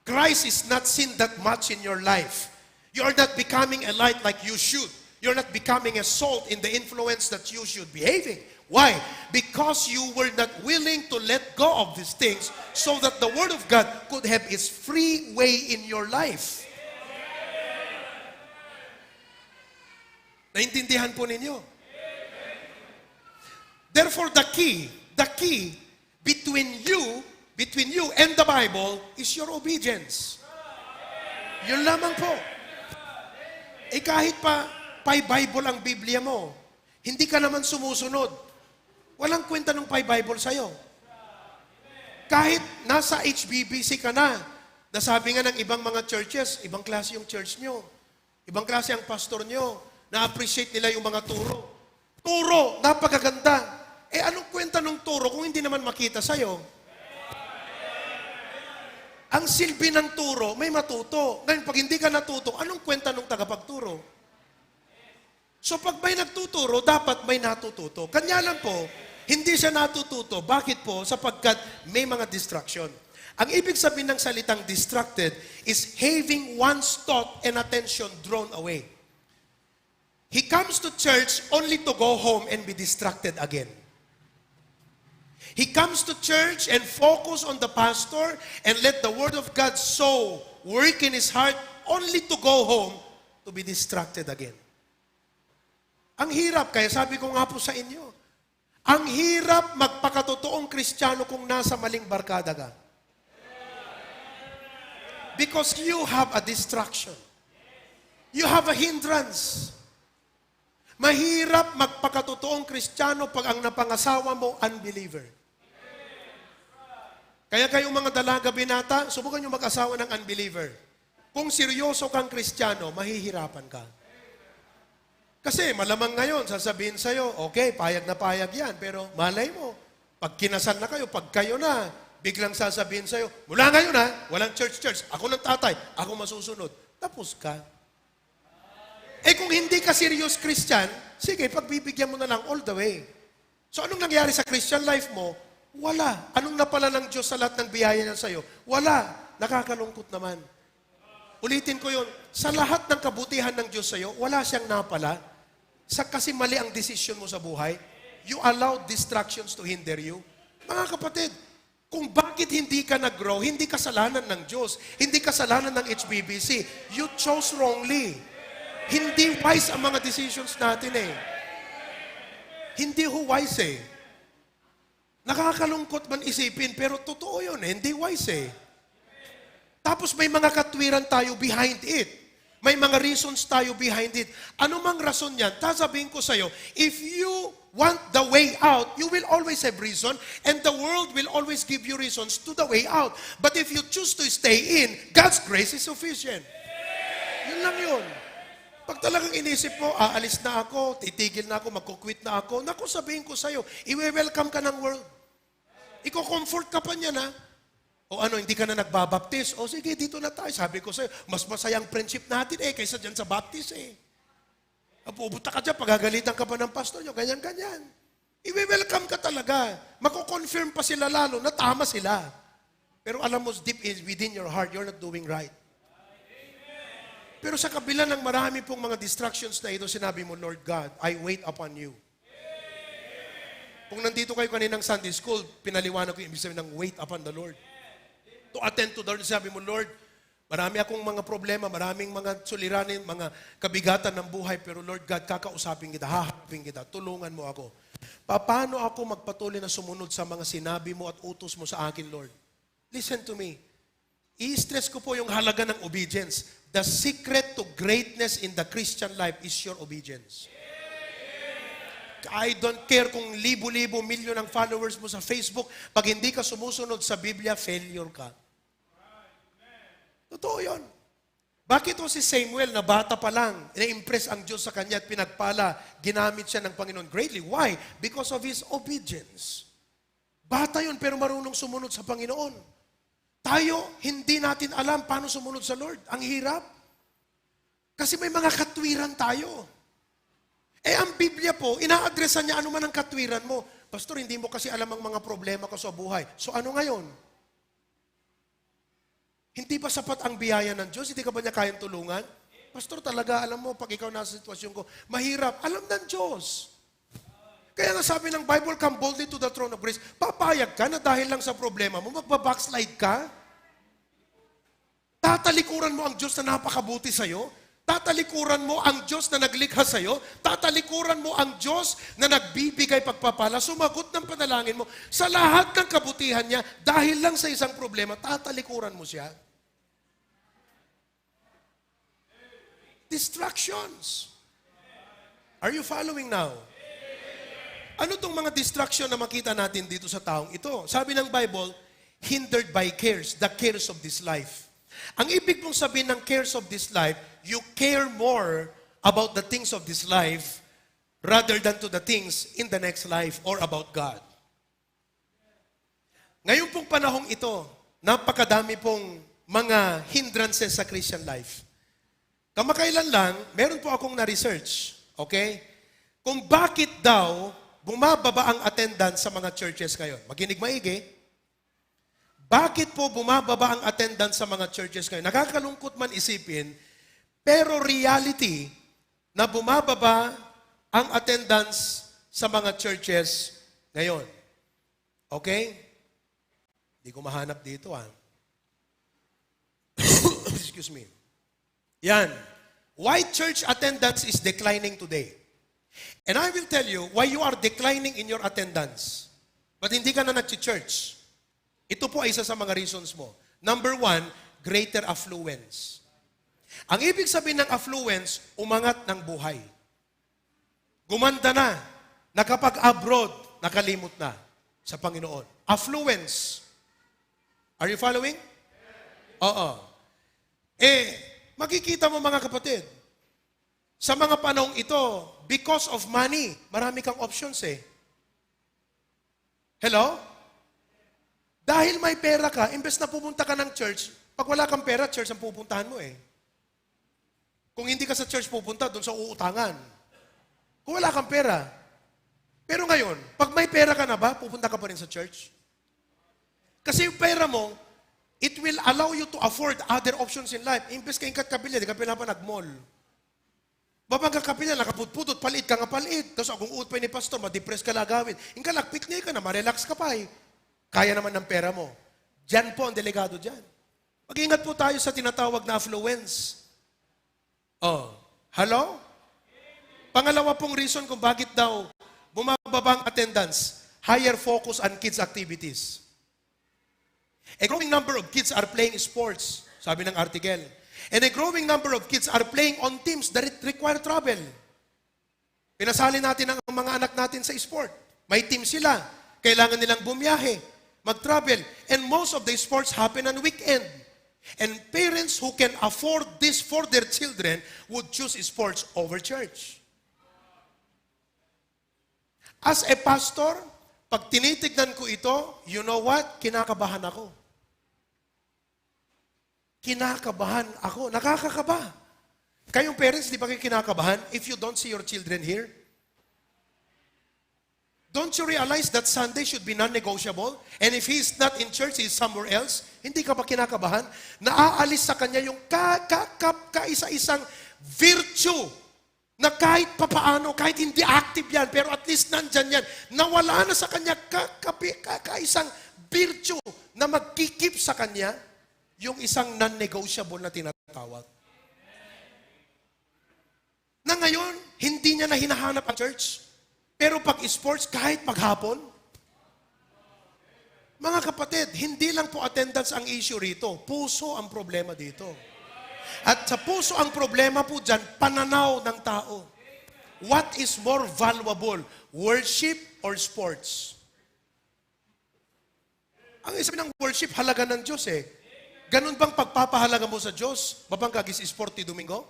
Christ is not seen that much in your life. You are not becoming a light like you should. You're not becoming a salt in the influence that you should be having. Why? Because you were not willing to let go of these things so that the Word of God could have its free way in your life. Naintindihan po ninyo? Therefore, the key, the key between you, between you and the Bible is your obedience. Yun lamang po. Eh, kahit pa, pa Bible ang Biblia mo, hindi ka naman sumusunod. Walang kwenta ng pa Bible sa'yo. Kahit nasa H B B C ka na, nasabi nga ng ibang mga churches, ibang klase yung church nyo. Ibang klase ang pastor nyo. Na-appreciate nila yung mga turo. Turo, napakaganda. Eh, anong kwenta ng turo kung hindi naman makita sa'yo? Ang silbi ng turo, may matuto. Ngayon, pag hindi ka natuto, anong kwenta ng tagapagturo? So, pag may nagtuturo, dapat may natututo. Kanya lang po, hindi siya natututo. Bakit po? Sapagkat may mga distraction. Ang ibig sabihin ng salitang distracted is having one's thought and attention drawn away. He comes to church only to go home and be distracted again. He comes to church and focus on the pastor and let the word of God so work in his heart only to go home to be distracted again. Ang hirap, kaya sabi ko nga po sa inyo, ang hirap magpakatotoong Kristiyano kung nasa maling barkada ka. Because you have a distraction. You have a hindrance. Mahirap magpakatotoong Kristiyano pag ang napangasawa mo, unbeliever. Kaya kayong mga dalaga, binata, subukan nyo mag-asawa ng unbeliever. Kung seryoso kang Kristiyano, mahihirapan ka. Kasi malamang ngayon, sasabihin sa'yo, "Okay, payag na payag yan." Pero malay mo, pag kinasal na kayo, pag kayo na, biglang sasabihin sa'yo, "Mula ngayon ha, walang church-church. Ako ng tatay, ako masusunod." Tapos ka. Eh kung hindi ka serious Christian, sige, pagbibigyan mo na lang all the way. So anong nangyari sa Christian life mo? Wala. Anong napala ng Diyos sa lahat ng biyaya niya sa'yo? Wala. Nakakalungkot naman. Ulitin ko yun, sa lahat ng kabutihan ng Diyos sa'yo, wala siyang napala. Sa kasi mali ang desisyon mo sa buhay, you allowed distractions to hinder you. Mga kapatid, kung bakit hindi ka nag-grow, hindi kasalanan ng Diyos, hindi kasalanan ng H B B C. You chose wrongly. Hindi wise ang mga decisions natin eh. Hindi ho wise eh. Nakakalungkot man isipin, pero totoo yun eh. Hindi wise eh. Tapos may mga katwiran tayo behind it. May mga reasons tayo behind it. Ano mang rason yan, sasabihin ko sa'yo, if you want the way out, you will always have reason, and the world will always give you reasons to the way out. But if you choose to stay in, God's grace is sufficient. Yun lang yun. Pag talagang inisip mo, "Aalis na ako, titigil na ako, magkukwit na ako," naku, sabihin ko sa'yo, iwe-welcome ka ng world. Iko-comfort ka pa niyan, ha? O ano, hindi ka na nagbabaptis? O sige, dito na tayo. Sabi ko sa'yo, mas masaya ang friendship natin eh, kaysa dyan sa baptis eh. Pupunta ka dyan, pagagalitan ka pa ng pastor nyo, ganyan-ganyan. Iwe-welcome ka talaga. Mako-confirm pa sila lalo na tama sila. Pero alam mo, deep is within your heart, you're not doing right. Pero sa kabila ng marami pong mga distractions na ito, sinabi mo, "Lord God, I wait upon you." Kung nandito kayo kaninang Sunday school, pinaliwanag ko yung ibig sabihin ng wait upon the Lord. To attend to the Lord, sabi mo, "Lord, marami akong mga problema, maraming mga suliranin, mga kabigatan ng buhay, pero Lord God, kakausapin kita, haharapin kita, tulungan mo ako." Paano ako magpatuloy na sumunod sa mga sinabi mo at utos mo sa akin, Lord? Listen to me. I-stress ko po yung halaga ng obedience. The secret to greatness in the Christian life is your obedience. I don't care kung libo-libo, milyon ang followers mo sa Facebook, pag hindi ka sumusunod sa Biblia, failure ka. Totoo yun. Bakit ho si Samuel na bata pa lang, na-impress ang Diyos sa kanya at pinagpala, ginamit siya ng Panginoon greatly? Why? Because of his obedience. Bata yun, pero marunong sumunod sa Panginoon. Tayo, hindi natin alam paano sumunod sa Lord. Ang hirap. Kasi may mga katwiran tayo. Eh, ang Biblia po, ina-address-an niya ano man ang katwiran mo. "Pastor, hindi mo kasi alam ang mga problema ko sa buhay." So, ano ngayon? Hindi ba sapat ang biyaya ng Diyos? Hindi ka ba niya kayang tulungan? Pastor, talaga, alam mo, pag ikaw nasa sitwasyon ko, mahirap. Alam ng Diyos. Kaya nga sabi ng Bible, "Come boldly to the throne of grace." Papayag ka na dahil lang sa problema mo, magbabackslide ka? Tatalikuran mo ang Diyos na napakabuti sa'yo? Tatalikuran mo ang Diyos na naglikha sa'yo? Tatalikuran mo ang Diyos na nagbibigay pagpapala, sumagot ng panalangin mo sa lahat ng kabutihan niya dahil lang sa isang problema, tatalikuran mo siya? Distractions. Are you following now? Ano tong mga distraction na makita natin dito sa taong ito? Sabi ng Bible, "Hindered by cares, the cares of this life." Ang ibig mong sabihin ng cares of this life, you care more about the things of this life rather than to the things in the next life or about God. Ngayon pong panahong ito, napakadami pong mga hindrances sa Christian life. Kamakailan lang, meron po akong na-research, okay? Kung bakit daw bumababa ang attendance sa mga churches ngayon. Makinig maigi. Bakit po bumababa ang attendance sa mga churches ngayon? Nakakalungkot man isipin, pero reality na bumababa ang attendance sa mga churches ngayon. Okay? Di ko mahanap dito, ah. Excuse me. Yan. Why church attendance is declining today. And I will tell you why you are declining in your attendance. But hindi ka na nag-church. Ito po ay isa sa mga reasons mo. Number one, greater affluence. Ang ibig sabihin ng affluence, umangat ng buhay. Gumanda na. Nakapag-abroad, nakalimot na sa Panginoon. Affluence. Are you following? Oo. Eh, makikita mo, mga kapatid, sa mga panahong ito, because of money, marami kang options eh. Hello? Dahil may pera ka, imbes na pupunta ka ng church, pag wala kang pera, church ang pupuntahan mo eh. Kung hindi ka sa church pupunta, doon sa uutangan. Kung wala kang pera. Pero ngayon, pag may pera ka na ba, pupunta ka pa rin sa church? Kasi yung pera mo, it will allow you to afford other options in life. Imbes ka ingkat kapilya, di ka pinapanag-mall. Babang ka kapilya, nakaputputot, paliit ka nga paliit. Tapos kung uot pa ni pastor, ma-depress ka lagawin. Ingka lakpit nga ka na, ma-relax ka pa eh. Kaya naman ng pera mo. Diyan po ang delikado diyan. Mag-ingat po tayo sa tinatawag na affluence. Oh, hello? Pangalawa pong reason kung bakit daw bumababa ang attendance, higher focus on kids activities. A growing number of kids are playing sports, sabi ng article. And a growing number of kids are playing on teams that require travel. Pinasali natin ang mga anak natin sa sport. May team sila. Kailangan nilang bumiyahe, mag-travel. And most of the sports happen on weekend. And parents who can afford this for their children would choose sports over church. As a pastor, pag tinitignan ko ito, you know what? Kinakabahan ako. Kinakabahan ako. Nakakakaba. Kayong parents, di ba kayo kinakabahan if you don't see your children here? Don't you realize that Sunday should be non-negotiable? And if he is not in church, he is somewhere else, hindi ka ba kinakabahan? Naaalis sa kanya yung ka, ka, ka, kaisa-isang virtue na kahit papaano, kahit hindi active yan, pero at least nandyan yan. Nawala na sa kanya ka, kapi, ka, kaisang virtue na magkikip sa kanya yung isang non-negotiable na tinatawag. Na ngayon, hindi niya na hinahanap ang church. Pero pag sports, kahit maghapon, mga kapatid, hindi lang po attendance ang issue rito. Puso ang problema dito. At sa puso ang problema po dyan, pananaw ng tao. What is more valuable, worship or sports? Ang sabi ng worship, halaga ng Diyos eh. Ganun bang pagpapahalaga mo sa Diyos? Mabangga gis sport ti Domingo?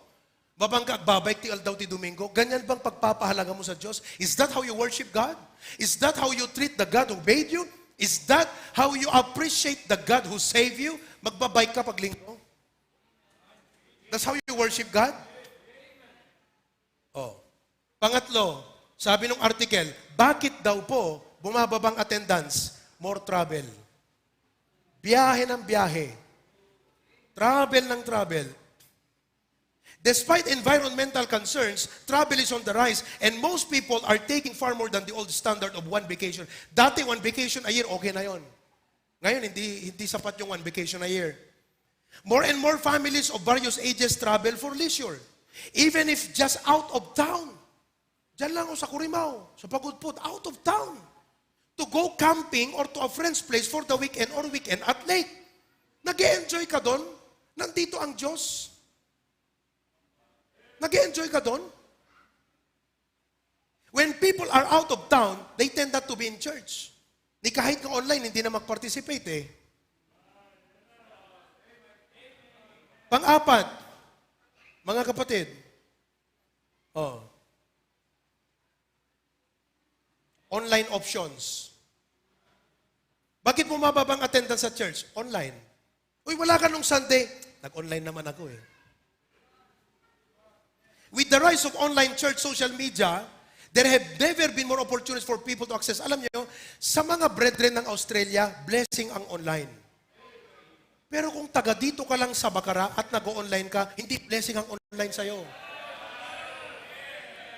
Mabangga agbabike ti aldaw ti Domingo? Ganyan bang pagpapahalaga mo sa Diyos? Is that how you worship God? Is that how you treat the God who made you? Is that how you appreciate the God who saved you? Magbabike ka pag linggo? That's how you worship God? Oh. Pangatlo, sabi ng article, bakit daw po bumababang attendance? More travel. Biyahe ng biyahe. Travel ng travel. Despite environmental concerns, travel is on the rise, and most people are taking far more than the old standard of one vacation. Dati, one vacation a year, okay na yon. Ngayon, hindi, hindi sapat yung one vacation a year. More and more families of various ages travel for leisure, even if just out of town. Diyan lang o sa Curimaw, sa Pagudpud, out of town. To go camping or to a friend's place for the weekend or weekend at lake. Nag-e-enjoy ka doon? Nandito ang Diyos? Nag-e-enjoy ka doon? When people are out of town, they tend not to be in church. Ni kahit nga online, hindi na mag-participate eh. Pang-apat, mga kapatid, oh, online options. Bakit bumababa ang attendance sa church? Online. Uy, wala ka nung Sunday? Nag-online naman ako eh. With the rise of online church, social media, there have never been more opportunities for people to access. Alam niyo, sa mga brethren ng Australia, blessing ang online. Pero kung taga dito ka lang sa Bacara at nag-o-online ka, hindi blessing ang online sa'yo.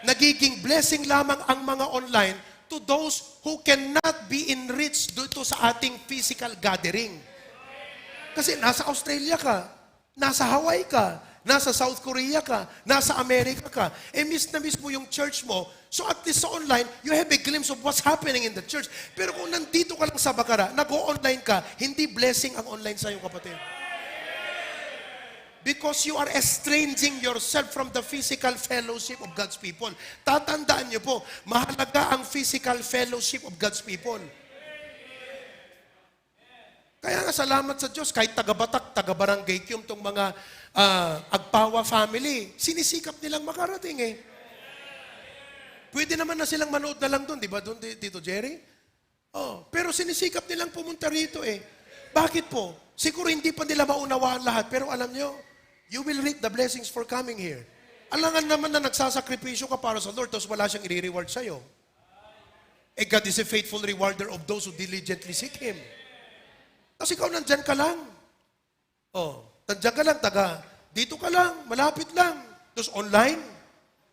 Nagiging blessing lamang ang mga online to those who cannot be enriched dito sa ating physical gathering. Kasi nasa Australia ka, nasa Hawaii ka, nasa South Korea ka, nasa Amerika ka, eh miss na miss mo yung church mo. So at least sa online, you have a glimpse of what's happening in the church. Pero kung nandito ka lang sa Bacara, nag-o-online ka, hindi blessing ang online sa'yo, kapatid. Because you are estranging yourself from the physical fellowship of God's people. Tatandaan niyo po, mahalaga ang physical fellowship of God's people. Kaya nga, salamat sa Diyos, kahit taga Batak, taga Barangay Kium, tong mga, ah, Agpawa family, sinisikap nilang makarating eh. Pwede naman na silang manood na lang doon, di ba, doon, Tito Jerry? Oh, pero sinisikap nilang pumunta rito eh. Bakit po? Siguro hindi pa nila maunawaan lahat, pero alam nyo, you will reap the blessings for coming here. Alangan naman na nagsasakripisyo ka para sa Lord, tapos wala siyang i-reward sa'yo. Eh, God is a faithful rewarder of those who diligently seek Him. Tapos ikaw, nandyan ka lang. Oh, nandyan ka lang, taga, dito ka lang, malapit lang. Tapos online.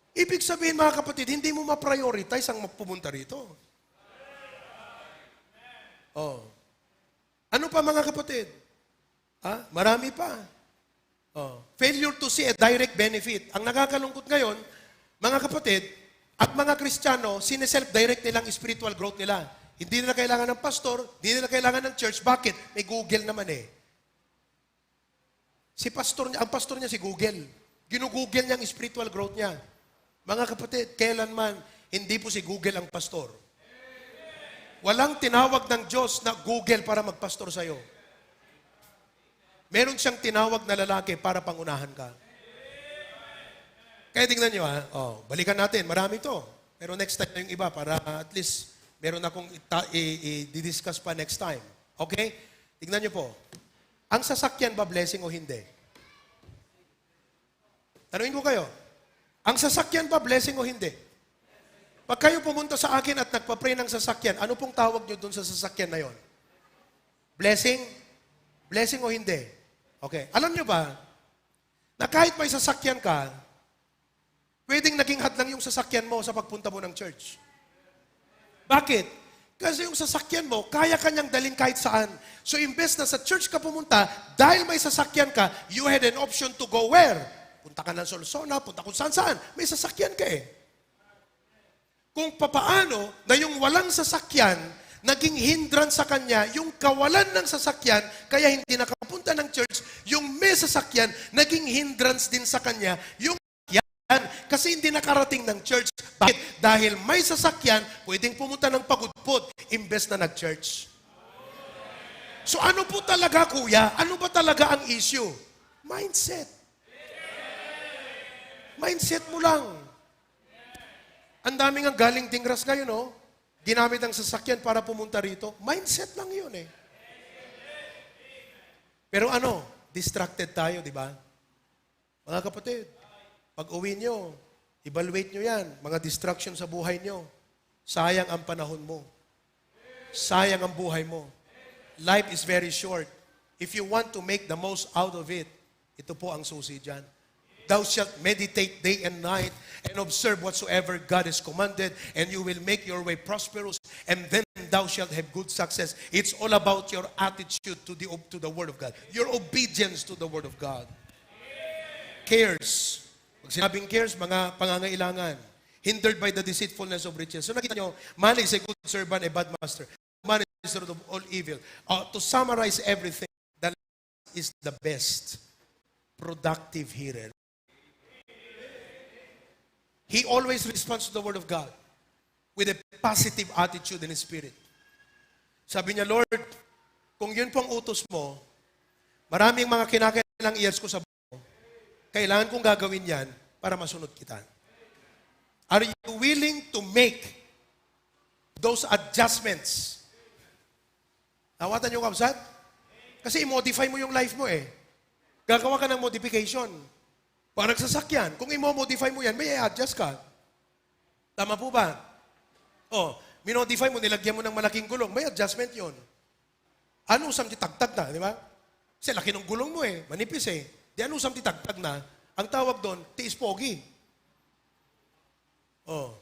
Ibig sabihin, mga kapatid, hindi mo ma-prioritize ang pumunta rito. Oh. Ano pa, mga kapatid? Ha? Marami pa. Oh. Failure to see a direct benefit. Ang nakakalungkot ngayon, mga kapatid, at mga Kristiyano, sineself-direct nila ang spiritual growth nila. Hindi nila kailangan ng pastor, hindi nila kailangan ng church. Bakit? May Google naman eh. Si pastor niya, ang pastor niya si Google. Ginugugel niya ang spiritual growth niya. Mga kapatid, kailanman, hindi po si Google ang pastor. Walang tinawag ng Diyos na Google para magpastor sa'yo. Meron siyang tinawag na lalaki para pangunahan ka. Kaya tingnan nyo, ha. Oh, balikan natin. Marami to. Pero next time na yung iba para at least meron akong ita- i- i- i-discuss pa next time. Okay? Tingnan nyo po. Ang sasakyan ba blessing o hindi? Tanungin ko kayo, ang sasakyan ba blessing o hindi? Pag kayo pumunta sa akin at nagpa-pray ng sasakyan, ano pong tawag nyo dun sa sasakyan na yon? Blessing? Blessing o hindi? Okay. Alam nyo ba, na kahit may sasakyan ka, pwedeng naging hadlang yung sasakyan mo sa pagpunta mo ng church. Bakit? Kasi yung sasakyan mo, kaya kanyang dalhin kahit saan. So, imbes na sa church ka pumunta, dahil may sasakyan ka, you had an option to go where? Punta ka ng Solsona, punta kung saan-saan. May sasakyan ka eh. Kung papaano na yung walang sasakyan, naging hindrance sa kanya, yung kawalan ng sasakyan, kaya hindi nakapunta ng church, yung may sasakyan, naging hindrance din sa kanya, yung yan. Kasi hindi nakarating ng church. Bakit? Dahil may sasakyan, pwedeng pumunta ng pagudpod, imbes na nag-church. So ano po talaga, kuya? Ano ba talaga ang issue? Mindset. Mindset mo lang. Ang daming ang galing Dingras ngayon, oh. Ginamit ang sasakyan para pumunta rito. Mindset lang yun eh. Pero ano, distracted tayo, di ba? Mga kapatid, pag uwi nyo, evaluate nyo yan. Mga distraction sa buhay nyo. Sayang ang panahon mo. Sayang ang buhay mo. Life is very short. If you want to make the most out of it, ito po ang susi dyan. Thou shalt meditate day and night and observe whatsoever God has commanded, and you will make your way prosperous, and then thou shalt have good success. It's all about your attitude to the, to the Word of God, your obedience to the Word of God. Cares. Pag sinabing cares, mga pangangailangan. Hindered by the deceitfulness of riches. So nakita nyo, money is a good servant, a bad master. Money is the root of all evil. Uh, to summarize everything, the last is the best. Productive hearer. He always responds to the word of God with a positive attitude in his spirit. Sabi niya, "Lord, kung yun po ang utos mo, maraming mga kinakailang i-adjust ko sa buhay ko. Kailangan kong gagawin yan para masunod kita." Are you willing to make those adjustments? Nawatan niyo, kabsat? Kasi i-modify mo yung life mo eh. Gagawa ka ng modification. Parang sasakyan, kung i-modify mo yan, may i-adjust ka. Tama po ba? Oh, minodify mo, nilagyan mo ng malaking gulong, may adjustment yon. Anusam ti tagtag na, di ba? Kasi laki ng gulong mo eh, manipis eh. Di anusam ti tagtag na, ang tawag doon, tiis pogi. Oh.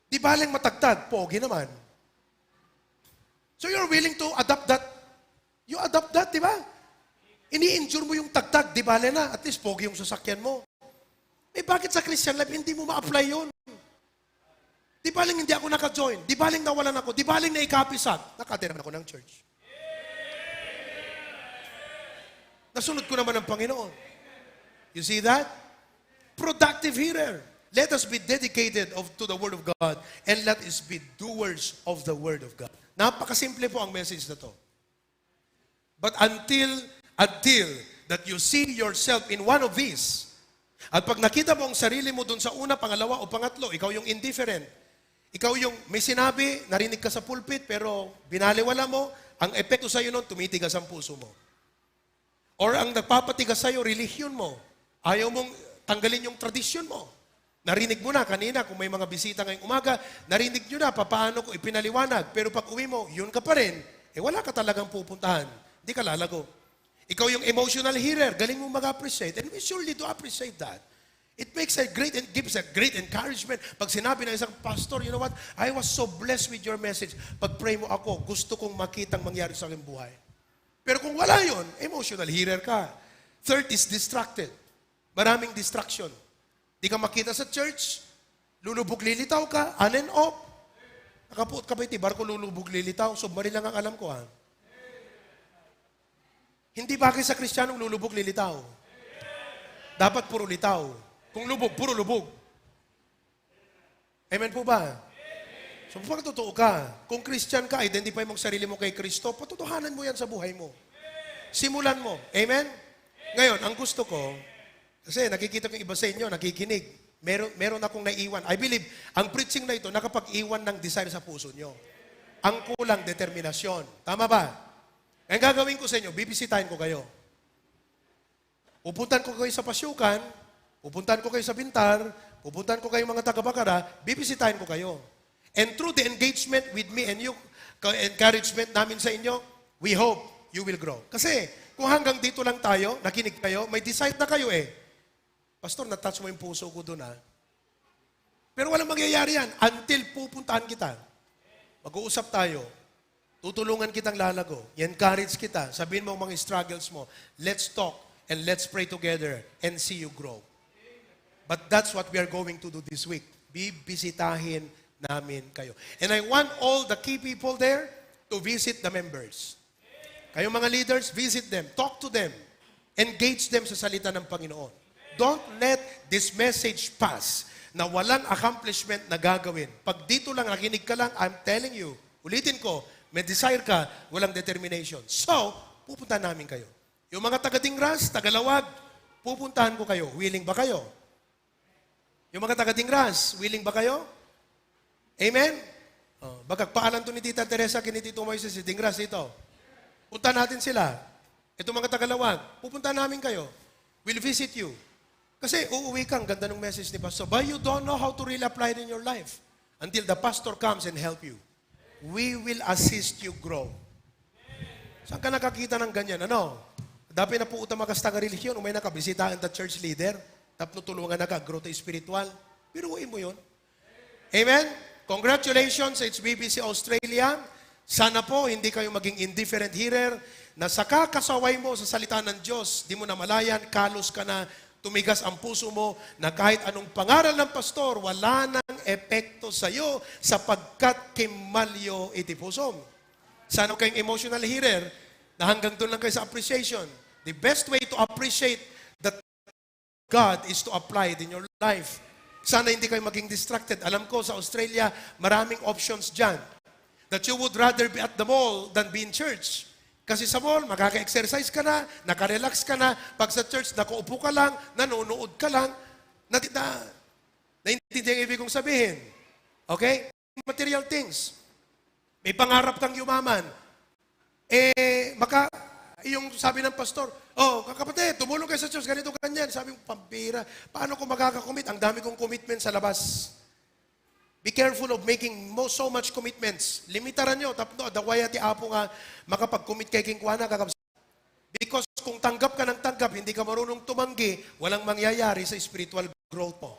Di baleng matagtag, pogi naman. So you're willing to adapt that. You adapt that, di ba? Ini-endure mo yung tagtag, di bale na, at least pogi yung sasakyan mo. Eh, bakit sa Christian life hindi mo ma-apply yun? Di baling hindi ako naka-join, di baling nawalan ako, di baling naikapisag, nakatira ako ng church. Nasunod ko naman ang Panginoon. You see that? Productive hearer. Let us be dedicated of, to the Word of God, and let us be doers of the Word of God. Napakasimple po ang message na to. But until, until that you see yourself in one of these, at pag nakita mo ang sarili mo dun sa una, pangalawa o pangatlo, ikaw yung indifferent. Ikaw yung may sinabi, narinig ka sa pulpit, pero binaliwala mo, ang epekto sa'yo nun, tumitigas ang puso mo. Or ang nagpapatigas sa'yo, relihiyon mo. Ayaw mong tanggalin yung tradisyon mo. Narinig mo na kanina, kung may mga bisita ngayong umaga, narinig nyo na papaano ko ipinaliwanag. Pero pag uwi mo, yun ka pa rin, eh wala ka talagang pupuntahan. Hindi ka lalago. Ikaw yung emotional hearer, galing mo mag-appreciate. And we surely do appreciate that. It makes a great, it gives a great encouragement. Pag sinabi ng isang pastor, "You know what? I was so blessed with your message. Pag-pray mo ako, gusto kong makitang mangyari sa aking buhay." Pero kung wala yon, emotional hearer ka. Third is distracted. Maraming distraction. Di ka makita sa church, lulubog lilitaw ka, on and off. Nakapuot ka ba iti barko, lulubog lilitaw? Submarine lang ang alam ko, ha? Hindi bagay sa Kristiyanong lulubog lilitaw. Dapat puro litaw. Kung lubog, puro lubog. Amen po ba? So, pagtotoo ka. Kung Christian ka, identify mo ang sarili mo kay Kristo, patotohanan mo yan sa buhay mo. Simulan mo. Amen? Ngayon, ang gusto ko, kasi nakikita ko yung iba sa inyo, nakikinig. Meron, meron akong naiwan. I believe, ang preaching na ito, nakapag-iwan ng desire sa puso nyo. Ang kulang, determinasyon. Tama ba? Ang gagawin ko sa inyo, bibisitahin ko kayo. Pupuntan ko kayo sa Pasyukan, pupuntan ko kayo sa Bintar, pupuntan ko kayo mga taga Bacara, bibisitahin ko kayo. And through the engagement with me and you, ka-, encouragement namin sa inyo, we hope you will grow. Kasi kung hanggang dito lang tayo, nakinig kayo, may decide na kayo eh. "Pastor, na-touch mo yung puso ko dun ah." Pero walang mangyayari yan until pupuntahan kita. Mag-uusap tayo. Tutulungan kitang lalago. I-encourage kita. Sabihin mo ang mga struggles mo. Let's talk and let's pray together and see you grow. But that's what we are going to do this week. Bibisitahin namin kayo. And I want all the key people there to visit the members. Kayong mga leaders, visit them, talk to them, engage them sa salita ng Panginoon. Don't let this message pass na walang accomplishment na gagawin. Pag dito lang, nakinig ka lang, I'm telling you, ulitin ko, may desire ka, walang determination. So, pupunta namin kayo. Yung mga taga Dingras, taga Laoag, pupuntahan ko kayo. Willing ba kayo? Yung mga taga Dingras, willing ba kayo? Amen? Oh, bagak paalan to ni Tita Teresa, kini Tito Moises, si Dingras dito. Punta natin sila. Itong mga taga Laoag, pupunta namin kayo. We'll visit you. Kasi uuwi ka, ang ganda ng message ni Pastor. But you don't know how to really apply it in your life until the pastor comes and help you. We will assist you grow. Saan ka nakakita ng ganyan? Ano? Dapat na po uta makasta nga relihiyon, umay nakabisita ang church leader. Tapno tulungan ka, grow to spiritual. Pero mo yun. Amen? Congratulations, H B B C Australia. Sana po, hindi kayo maging indifferent hearer na sa kakasaway mo sa salita ng Diyos, di mo namalayan, kalos ka na, tumigas ang puso mo, na kahit anong pangaral ng pastor, wala nang epekto sa iyo sapagkat kimmalyo iti puso. Sana kayong emotional hearer na hanggang doon lang kayo sa appreciation. The best way to appreciate the God is to apply it in your life. Sana hindi kayo maging distracted. Alam ko, sa Australia, maraming options dyan. That you would rather be at the mall than be in church. Kasi sa mall, makaka-exercise ka na, nakarelax ka na. Pag sa church, nakaupo ka lang, nanonood ka lang. Na, na, naintindihan ang ibig kong sabihin? Okay? Material things. May pangarap kang yumaman. Eh, maka, yung sabi ng pastor, "Oh, kapatid, tumulong kayo sa church, ganito, ganyan." Sabi ko, "Pambira, paano ko makaka-commit? Ang dami kong commitment sa labas." Be careful of making mo so much commitments. Limitaran nyo, tapno, adda waya ti Apo nga makapag-commit kay kenkuana, kakabs-, because kung tanggap ka ng tanggap, hindi ka marunong tumanggi, walang mangyayari sa spiritual growth mo.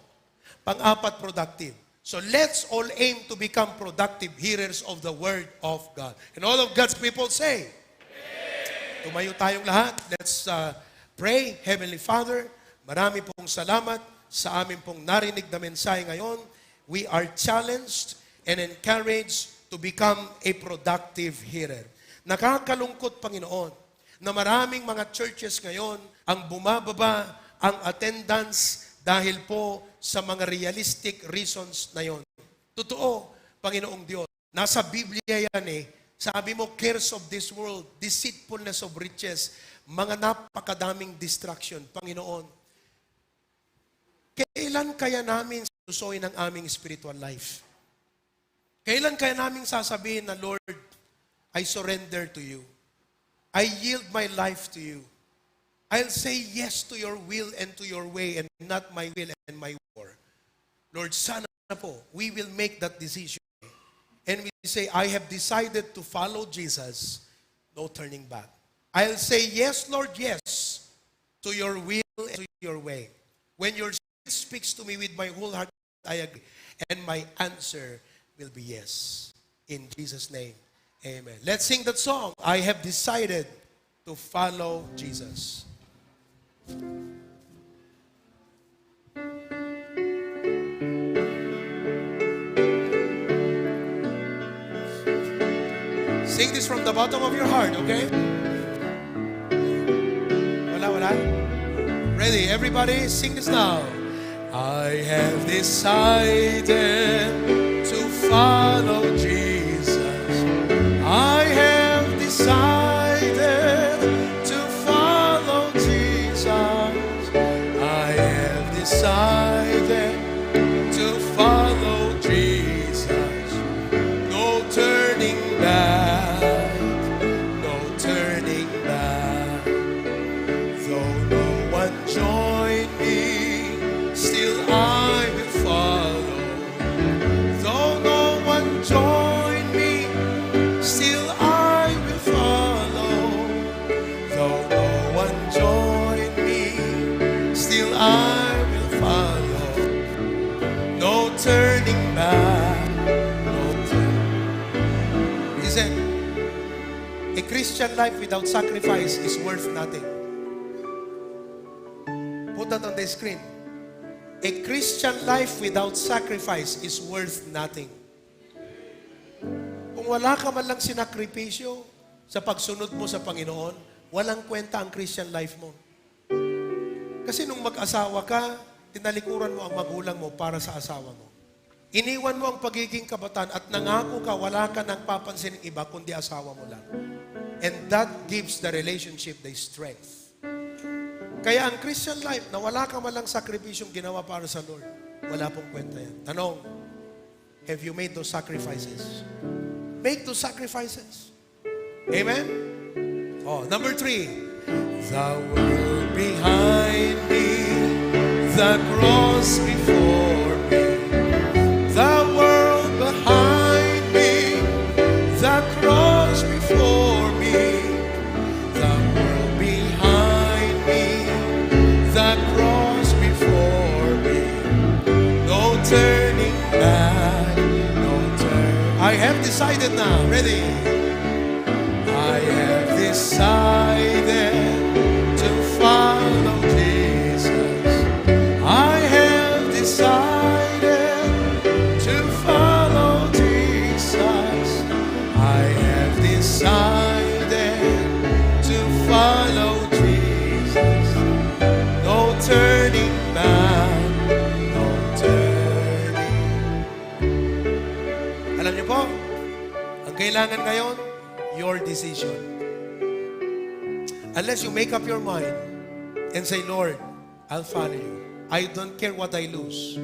Pang-apat, productive. So let's all aim to become productive hearers of the Word of God. And all of God's people say, tumayo tayong lahat. Let's uh, pray. Heavenly Father, marami pong salamat sa amin pong narinig na mensahe ngayon. We are challenged and encouraged to become a productive hearer. Nakakalungkot, Panginoon, na maraming mga churches ngayon ang bumababa ang attendance dahil po sa mga realistic reasons na yon. Totoo, Panginoong Diyos. Nasa Biblia yan eh. Sabi mo, cares of this world, deceitfulness of riches, mga napakadaming distraction. Panginoon, kailan kaya namin susuyin ang aming spiritual life? Kailan kaya namin sasabihin na, "Lord, I surrender to you. I yield my life to you. I'll say yes to your will and to your way and not my will and my war." Lord, sana po, we will make that decision. And we say, "I have decided to follow Jesus. No turning back. I'll say, 'Yes, Lord, yes, to your will and to your way.' When your Spirit speaks to me with my whole heart, I agree. And my answer will be yes." In Jesus' name, amen. Let's sing that song, "I have decided to follow Jesus." Sing this from the bottom of your heart, okay? Wala, wala? Ready, everybody, sing this now. I have decided to follow Jesus. I have decided to follow Jesus. I have decided to follow Jesus. No turning back, no turning back. Though no one join me, still I will follow. Though no one join me, still I will follow. Though no one join me, still I will follow. No turning back, no turning. Listen, a Christian life without sacrifice is worth nothing. Put that on the screen. A Christian life without sacrifice is worth nothing. Kung wala ka man lang sinakripisyo sa pagsunod mo sa Panginoon, walang kwenta ang Christian life mo. Kasi nung mag-asawa ka, tinalikuran mo ang magulang mo para sa asawa mo. Iniwan mo ang pagiging kabataan at nangako ka, wala ka nang papansin ng iba kundi asawa mo lang. And that gives the relationship the strength. Kaya ang Christian life na wala ka man lang sakripisyong ginawa para sa Lord, wala pong kwenta yan. Tanong, have you made those sacrifices? Make those sacrifices. Amen? Oh, number three. The world behind me, the cross before me. The world behind me, the cross before me. The world behind me, the cross before I have decided now. Ready? I have decided to follow Jesus. I have decided to follow Jesus. I have decided to follow Jesus. No turning back, no turning. Alam niyo po, ang kailangan ngayon, your decision. Unless you make up your mind and say, "Lord, I'll follow you. I don't care what I lose.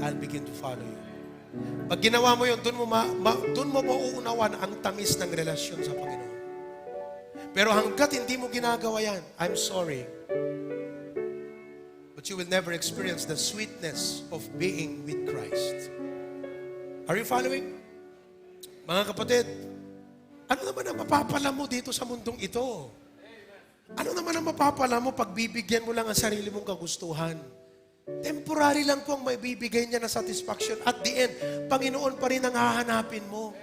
I'll begin to follow you." Pag ginawa mo yun, dun mo ma-, ma-, dun mo mauunawan ang tamis ng relasyon sa Panginoon. Pero hanggat hindi mo ginagawa yan, I'm sorry. But you will never experience the sweetness of being with Christ. Are you following? Mga kapatid, ano naman ang mapapala mo dito sa mundong ito? Ano naman ang mapapala mo pag bibigyan mo lang ang sarili mong kagustuhan? Temporary lang po ang maibibigay niya na satisfaction. At the end, Panginoon pa rin ang hahanapin mo.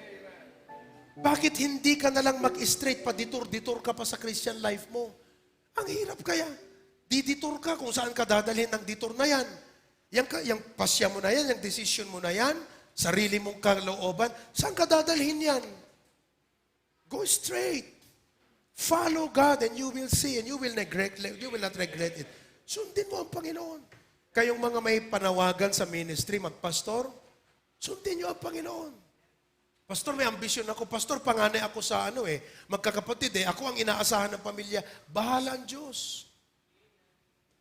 Bakit hindi ka na lang mag-straight, pa-detour-detour ka pa sa Christian life mo? Ang hirap kaya. Di-detour ka kung saan ka dadalhin ng detour na yan. Yang, ka, yang pasya mo na yan, yang desisyon mo na yan, sarili mong kalooban, saan ka dadalhin yan? Go straight. Follow God and you will see and you will neglect, you will not regret it. Sundin mo ang Panginoon. Kayong mga may panawagan sa ministry, magpastor, sundin niyo ang Panginoon. "Pastor, may ambisyon ako. Pastor, panganay ako sa ano eh, magkakapatid eh. Ako ang inaasahan ng pamilya." Bahala ang Diyos.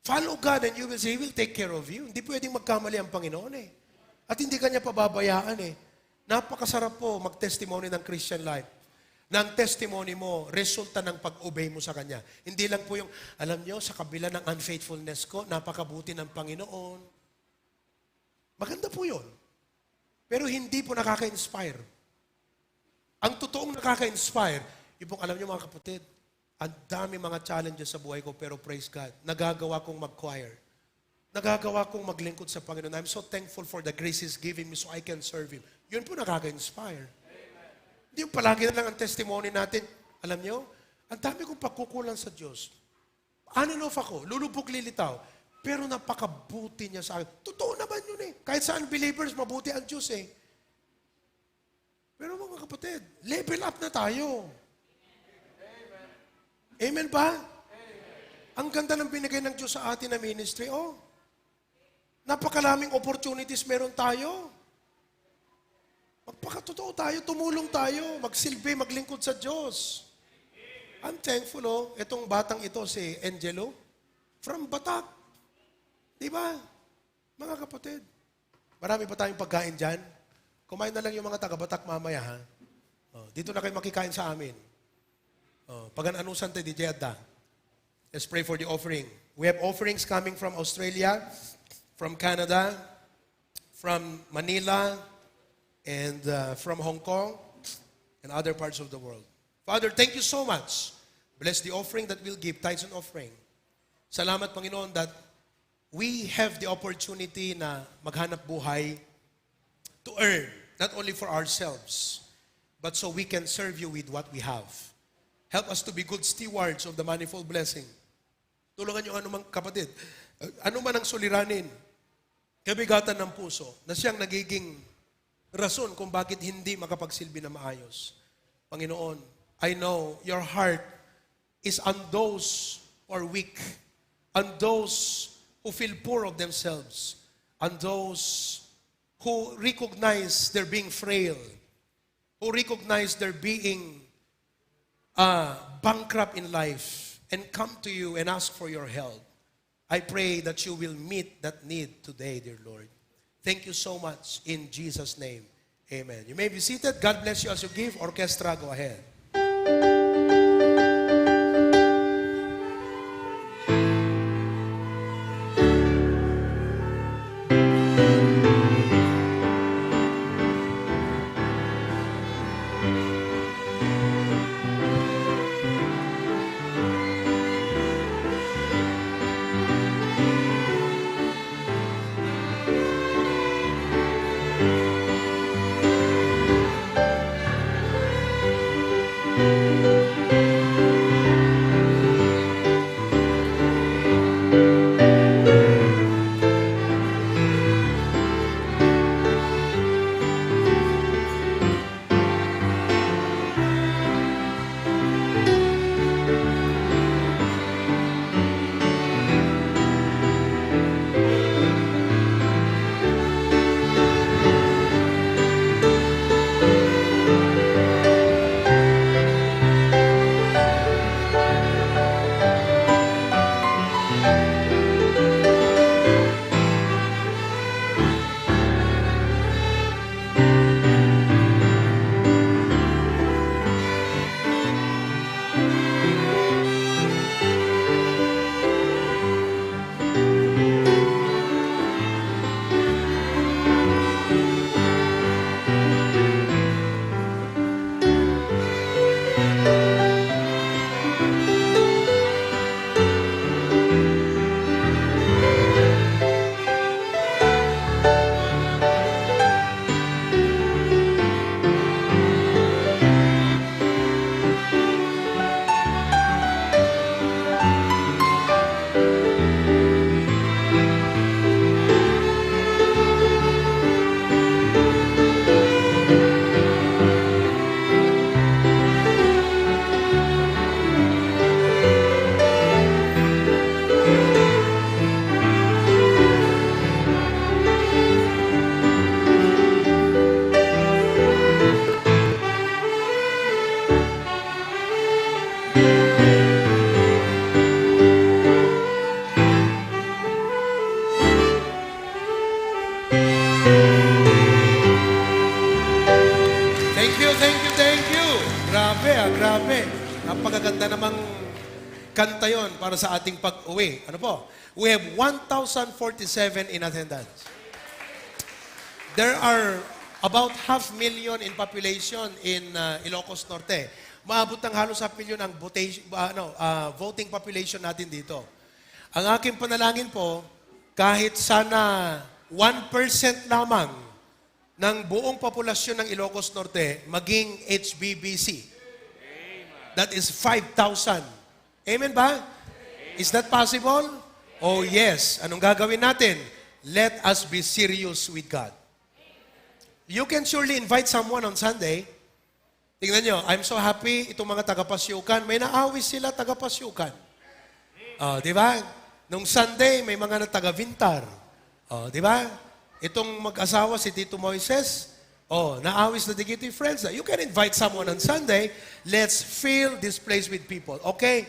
Follow God and you will see, He will take care of you. Hindi pwedeng magkamali ang Panginoon eh. At hindi ka niya pababayaan eh. Napakasarap po mag-testimony ng Christian life. Na ang testimony mo, resulta ng pag-obey mo sa Kanya. Hindi lang po yung, "Alam niyo, sa kabila ng unfaithfulness ko, napakabuti ng Panginoon." Maganda po yun. Pero hindi po nakaka-inspire. Ang totoong nakaka-inspire, yung pong, alam niyo, mga kapatid, ang dami mga challenges sa buhay ko, pero praise God, nagagawa kong mag-choir. Nagagawa kong maglingkod sa Panginoon. I'm so thankful for the grace He's giving me so I can serve Him. Yun po nakaka-inspire. Hindi yung palagi na lang ang testimony natin. Alam niyo, ang dami kong pagkukulang sa Diyos. On and off ako, lulubog lilitaw. Pero napakabuti niya sa akin. Totoo naman yun eh. Kahit sa unbelievers, mabuti ang Diyos eh. Pero mga kapatid, level up na tayo. Amen ba? Ang ganda ng binigay ng Diyos sa atin na ministry, oh. Napakaraming opportunities meron tayo. Magpakatotoo tayo, tumulong tayo, magsilbi, maglingkod sa Diyos. I'm thankful, oh, itong batang ito, si Angelo, from Batak. Di ba? Mga kapatid, marami pa tayong pagkain dyan. Kumain na lang yung mga taga-Batak mamaya, ha? Oh, dito na kayo makikain sa amin. Oh, pagan-anusan tayo di Jeddah. Let's pray for the offering. We have offerings coming from Australia, from Canada, from Manila, and, uh, from Hong Kong, and other parts of the world. Father, thank you so much. Bless the offering that we'll give, tithes and offering. Salamat, Panginoon, that we have the opportunity na maghanap buhay to earn, not only for ourselves, but so we can serve you with what we have. Help us to be good stewards of the manifold blessing. Tulungan niyo anumang kapatid, uh, anuman ang suliranin, kabigatan ng puso, na siyang nagiging rason kung bakit hindi makapagsilbi na maayos. Panginoon, I know your heart is on those who are weak, on those who feel poor of themselves, on those who recognize their being frail, who recognize their being, uh, bankrupt in life and come to you and ask for your help. I pray that you will meet that need today, dear Lord. Thank you so much in Jesus' name. Amen. You may be seated. God bless you as you give. Orchestra, go ahead. Thank you, thank you, thank you. Grabe, ah, grabe. Napakaganda namang kanta yon para sa ating pag-uwi. Ano po? We have one thousand forty-seven in attendance. There are about half million in population in, uh, Ilocos Norte. Maabot ng halos half million ang votation, uh, ano, uh, voting population natin dito. Ang aking panalangin po, kahit sana one percent lamang ng buong populasyon ng Ilocos Norte maging H B B C. That is five thousand. Amen ba? Is that possible? Oh yes. Anong gagawin natin? Let us be serious with God. You can surely invite someone on Sunday. Tingnan nyo, I'm so happy itong mga taga-Pasiucan. May naawis sila, taga-Pasiucan. Oh, di ba? Nung Sunday, may mga na taga-Vintar. Oh, di ba? Itong mag-asawa, si Tito Moises, oh, naawis na digiti friends. You can invite someone on Sunday. Let's fill this place with people. Okay?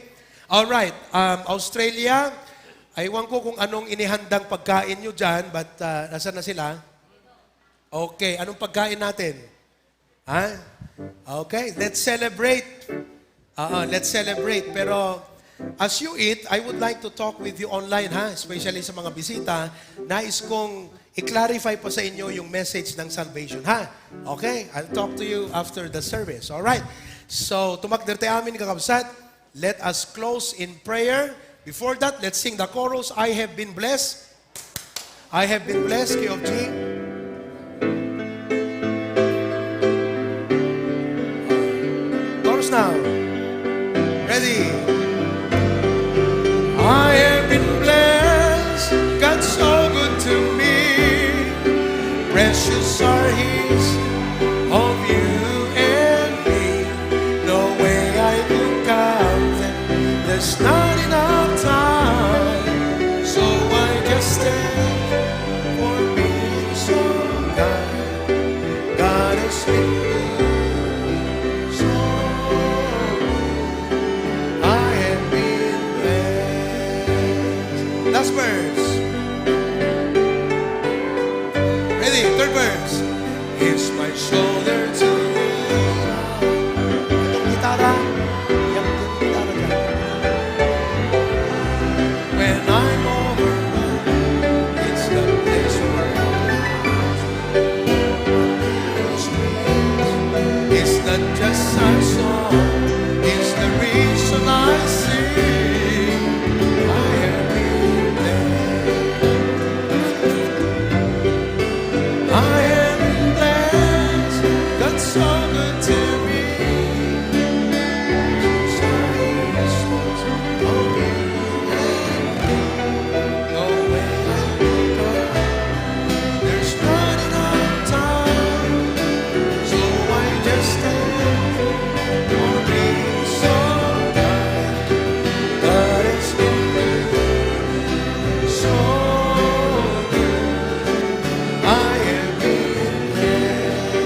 All right. Um, Australia, aywan ko kung anong inihandang pagkain nyo dyan, but uh, nasaan na sila? Okay. Anong pagkain natin? Ha? Okay, let's celebrate. Oo, let's celebrate. Pero as you eat, I would like to talk with you online, ha? Especially sa mga bisita. Nais kong i-clarify pa sa inyo yung message ng salvation, ha? Okay? I'll talk to you after the service. All right? So, tumakder tayo amin, kakabsat. Let us close in prayer. Before that, let's sing the chorus, "I have been blessed." "I have been blessed," key of G. Chorus now. Ready? "I have been blessed, God's so good to me. Precious are his of you and me. No way I could count them. There's not enough time. So I just thank for being so kind. God has been good, so good. I have been blessed." Last verse. Ready? Third verse. Is my shoulder to lean on. Itong gitara, yung gitara dyan. When I'm overwhelmed, it's the place where I go. It's not just a song, it's the reason I sing. I have been blessed. I have been blessed. God's so good to me. Shines on me. No way I can go. There's not enough time. So I just thank you for being so kind. God has been good, so good. I have been blessed.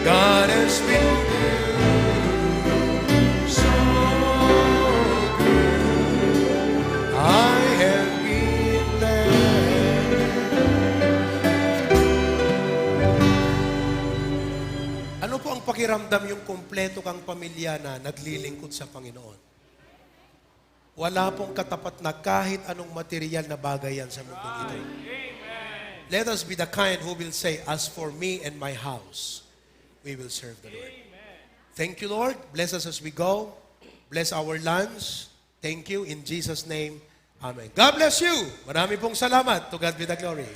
God has been good, so good. I have been blessed. Ano po ang pakiramdam yung kumpleto kang pamilya na naglilingkod sa Panginoon? Wala pong katapat na kahit anong material na bagay yan sa mundong ito. Let us be the kind who will say, "As for me and my house, we will serve the Lord." Thank you, Lord. Bless us as we go. Bless our lunch. Thank you. In Jesus' name, amen. God bless you. Marami pong salamat. To God be the glory.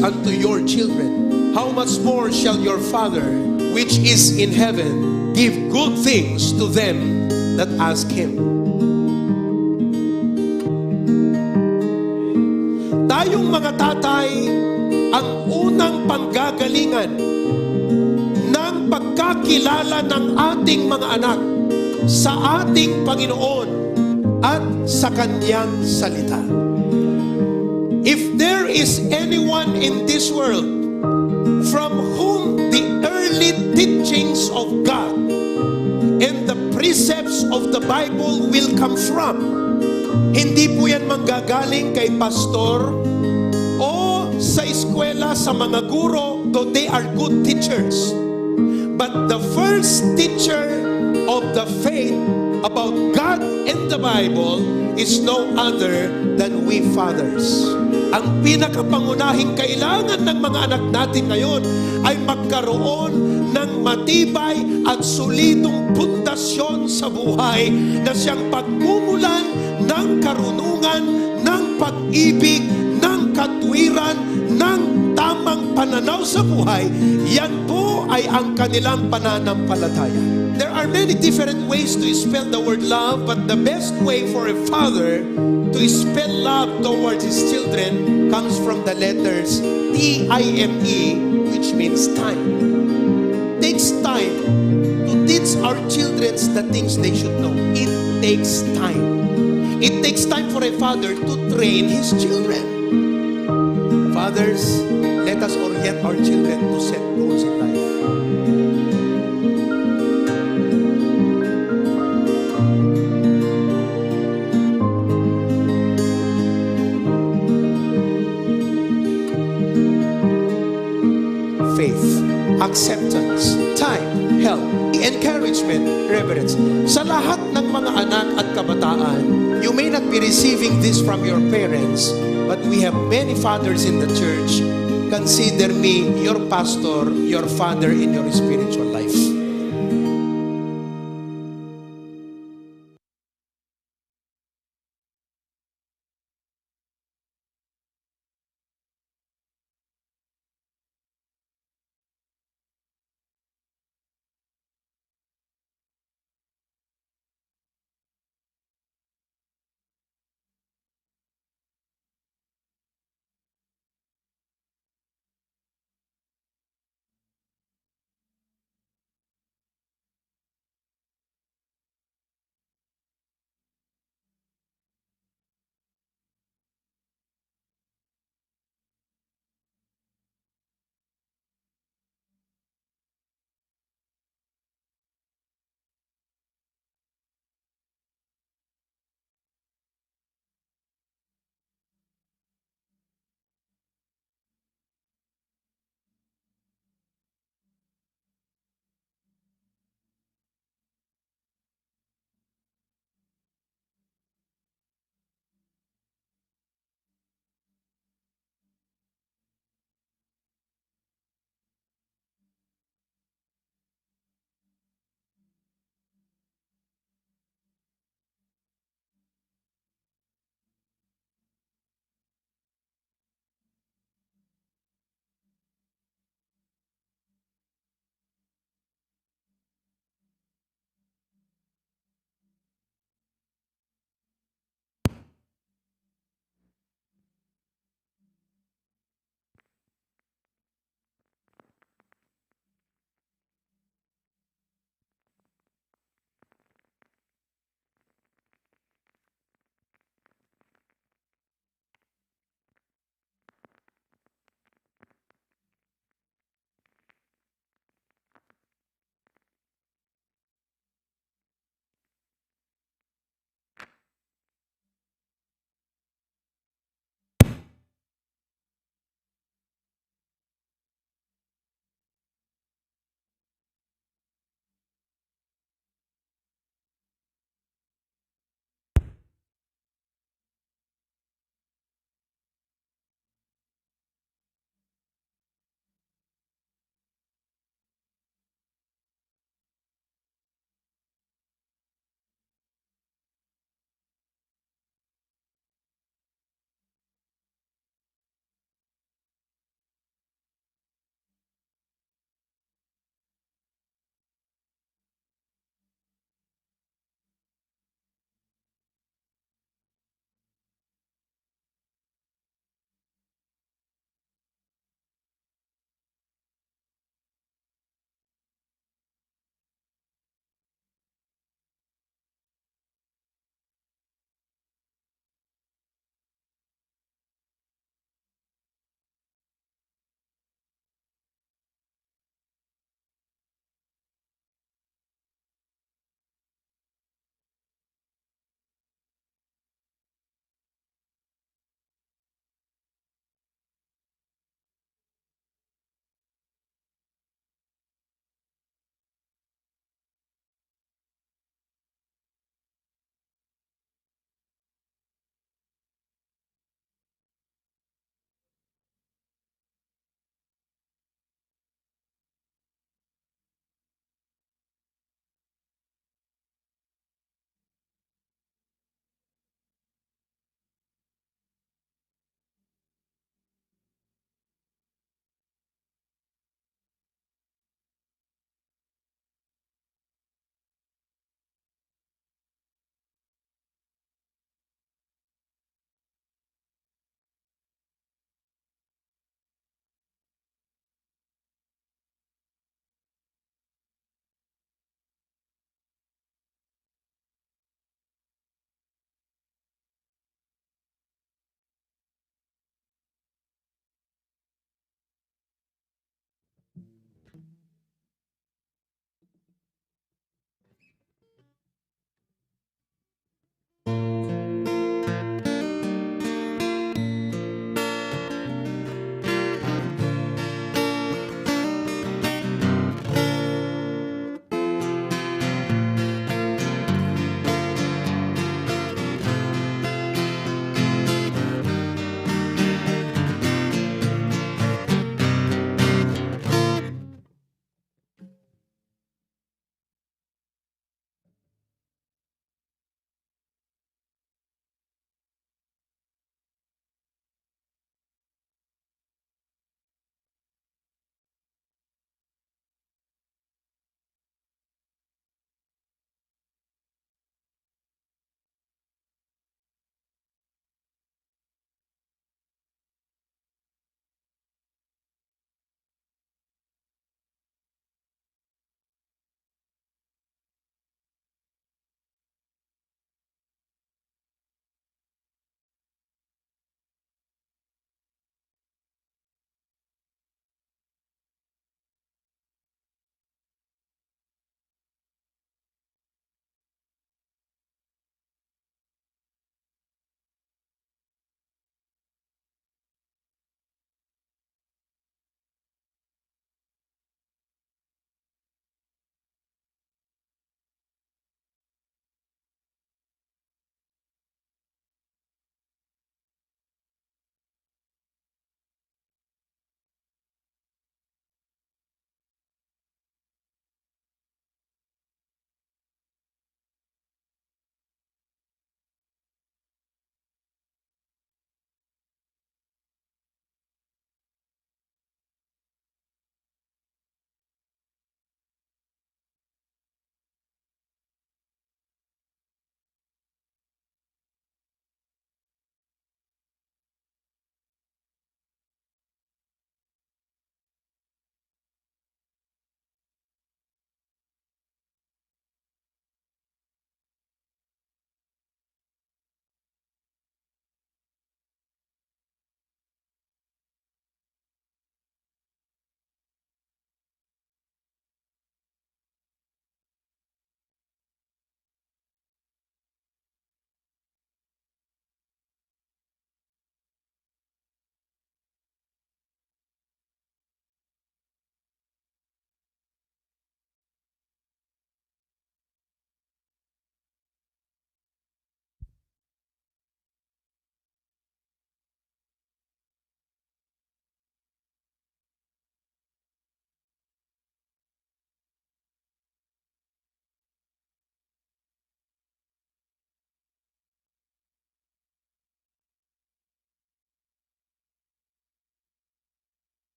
unto your children, how much more shall your Father which is in heaven give good things to them that ask him? Tayong mga tatay, ang unang panggagalingan ng pagkakilala ng ating mga anak sa ating Panginoon at sa Kanyang salita. If there is anyone in this world from whom the early teachings of God and the precepts of the Bible will come from, hindi po yan manggagaling kay pastor o sa eskwela, sa mga guro, though they are good teachers. But the first teacher of the faith about God and the Bible is no other than we fathers. Ang pinakapangunahing kailangan ng mga anak natin ngayon ay magkaroon ng matibay at solidong pundasyon sa buhay na siyang pagmumulan ng karunungan, ng pag-ibig, ng katwiran, ng tamang pananaw sa buhay. Yan po ay ang kanilang pananampalataya. There are many different ways to spell the word love, but the best way for a father to spell love towards his children comes from the letters T I M E, which means time. Takes time to teach our children the things they should know. It takes time. It takes time for a father to train his children. Fathers, let us orient our children to set goals in life. Faith, acceptance, time, help, encouragement, reverence. Sa lahat ng mga anak at kabataan, you may not be receiving this from your parents, but we have many fathers in the church. Consider me your pastor, your father in your spiritual life.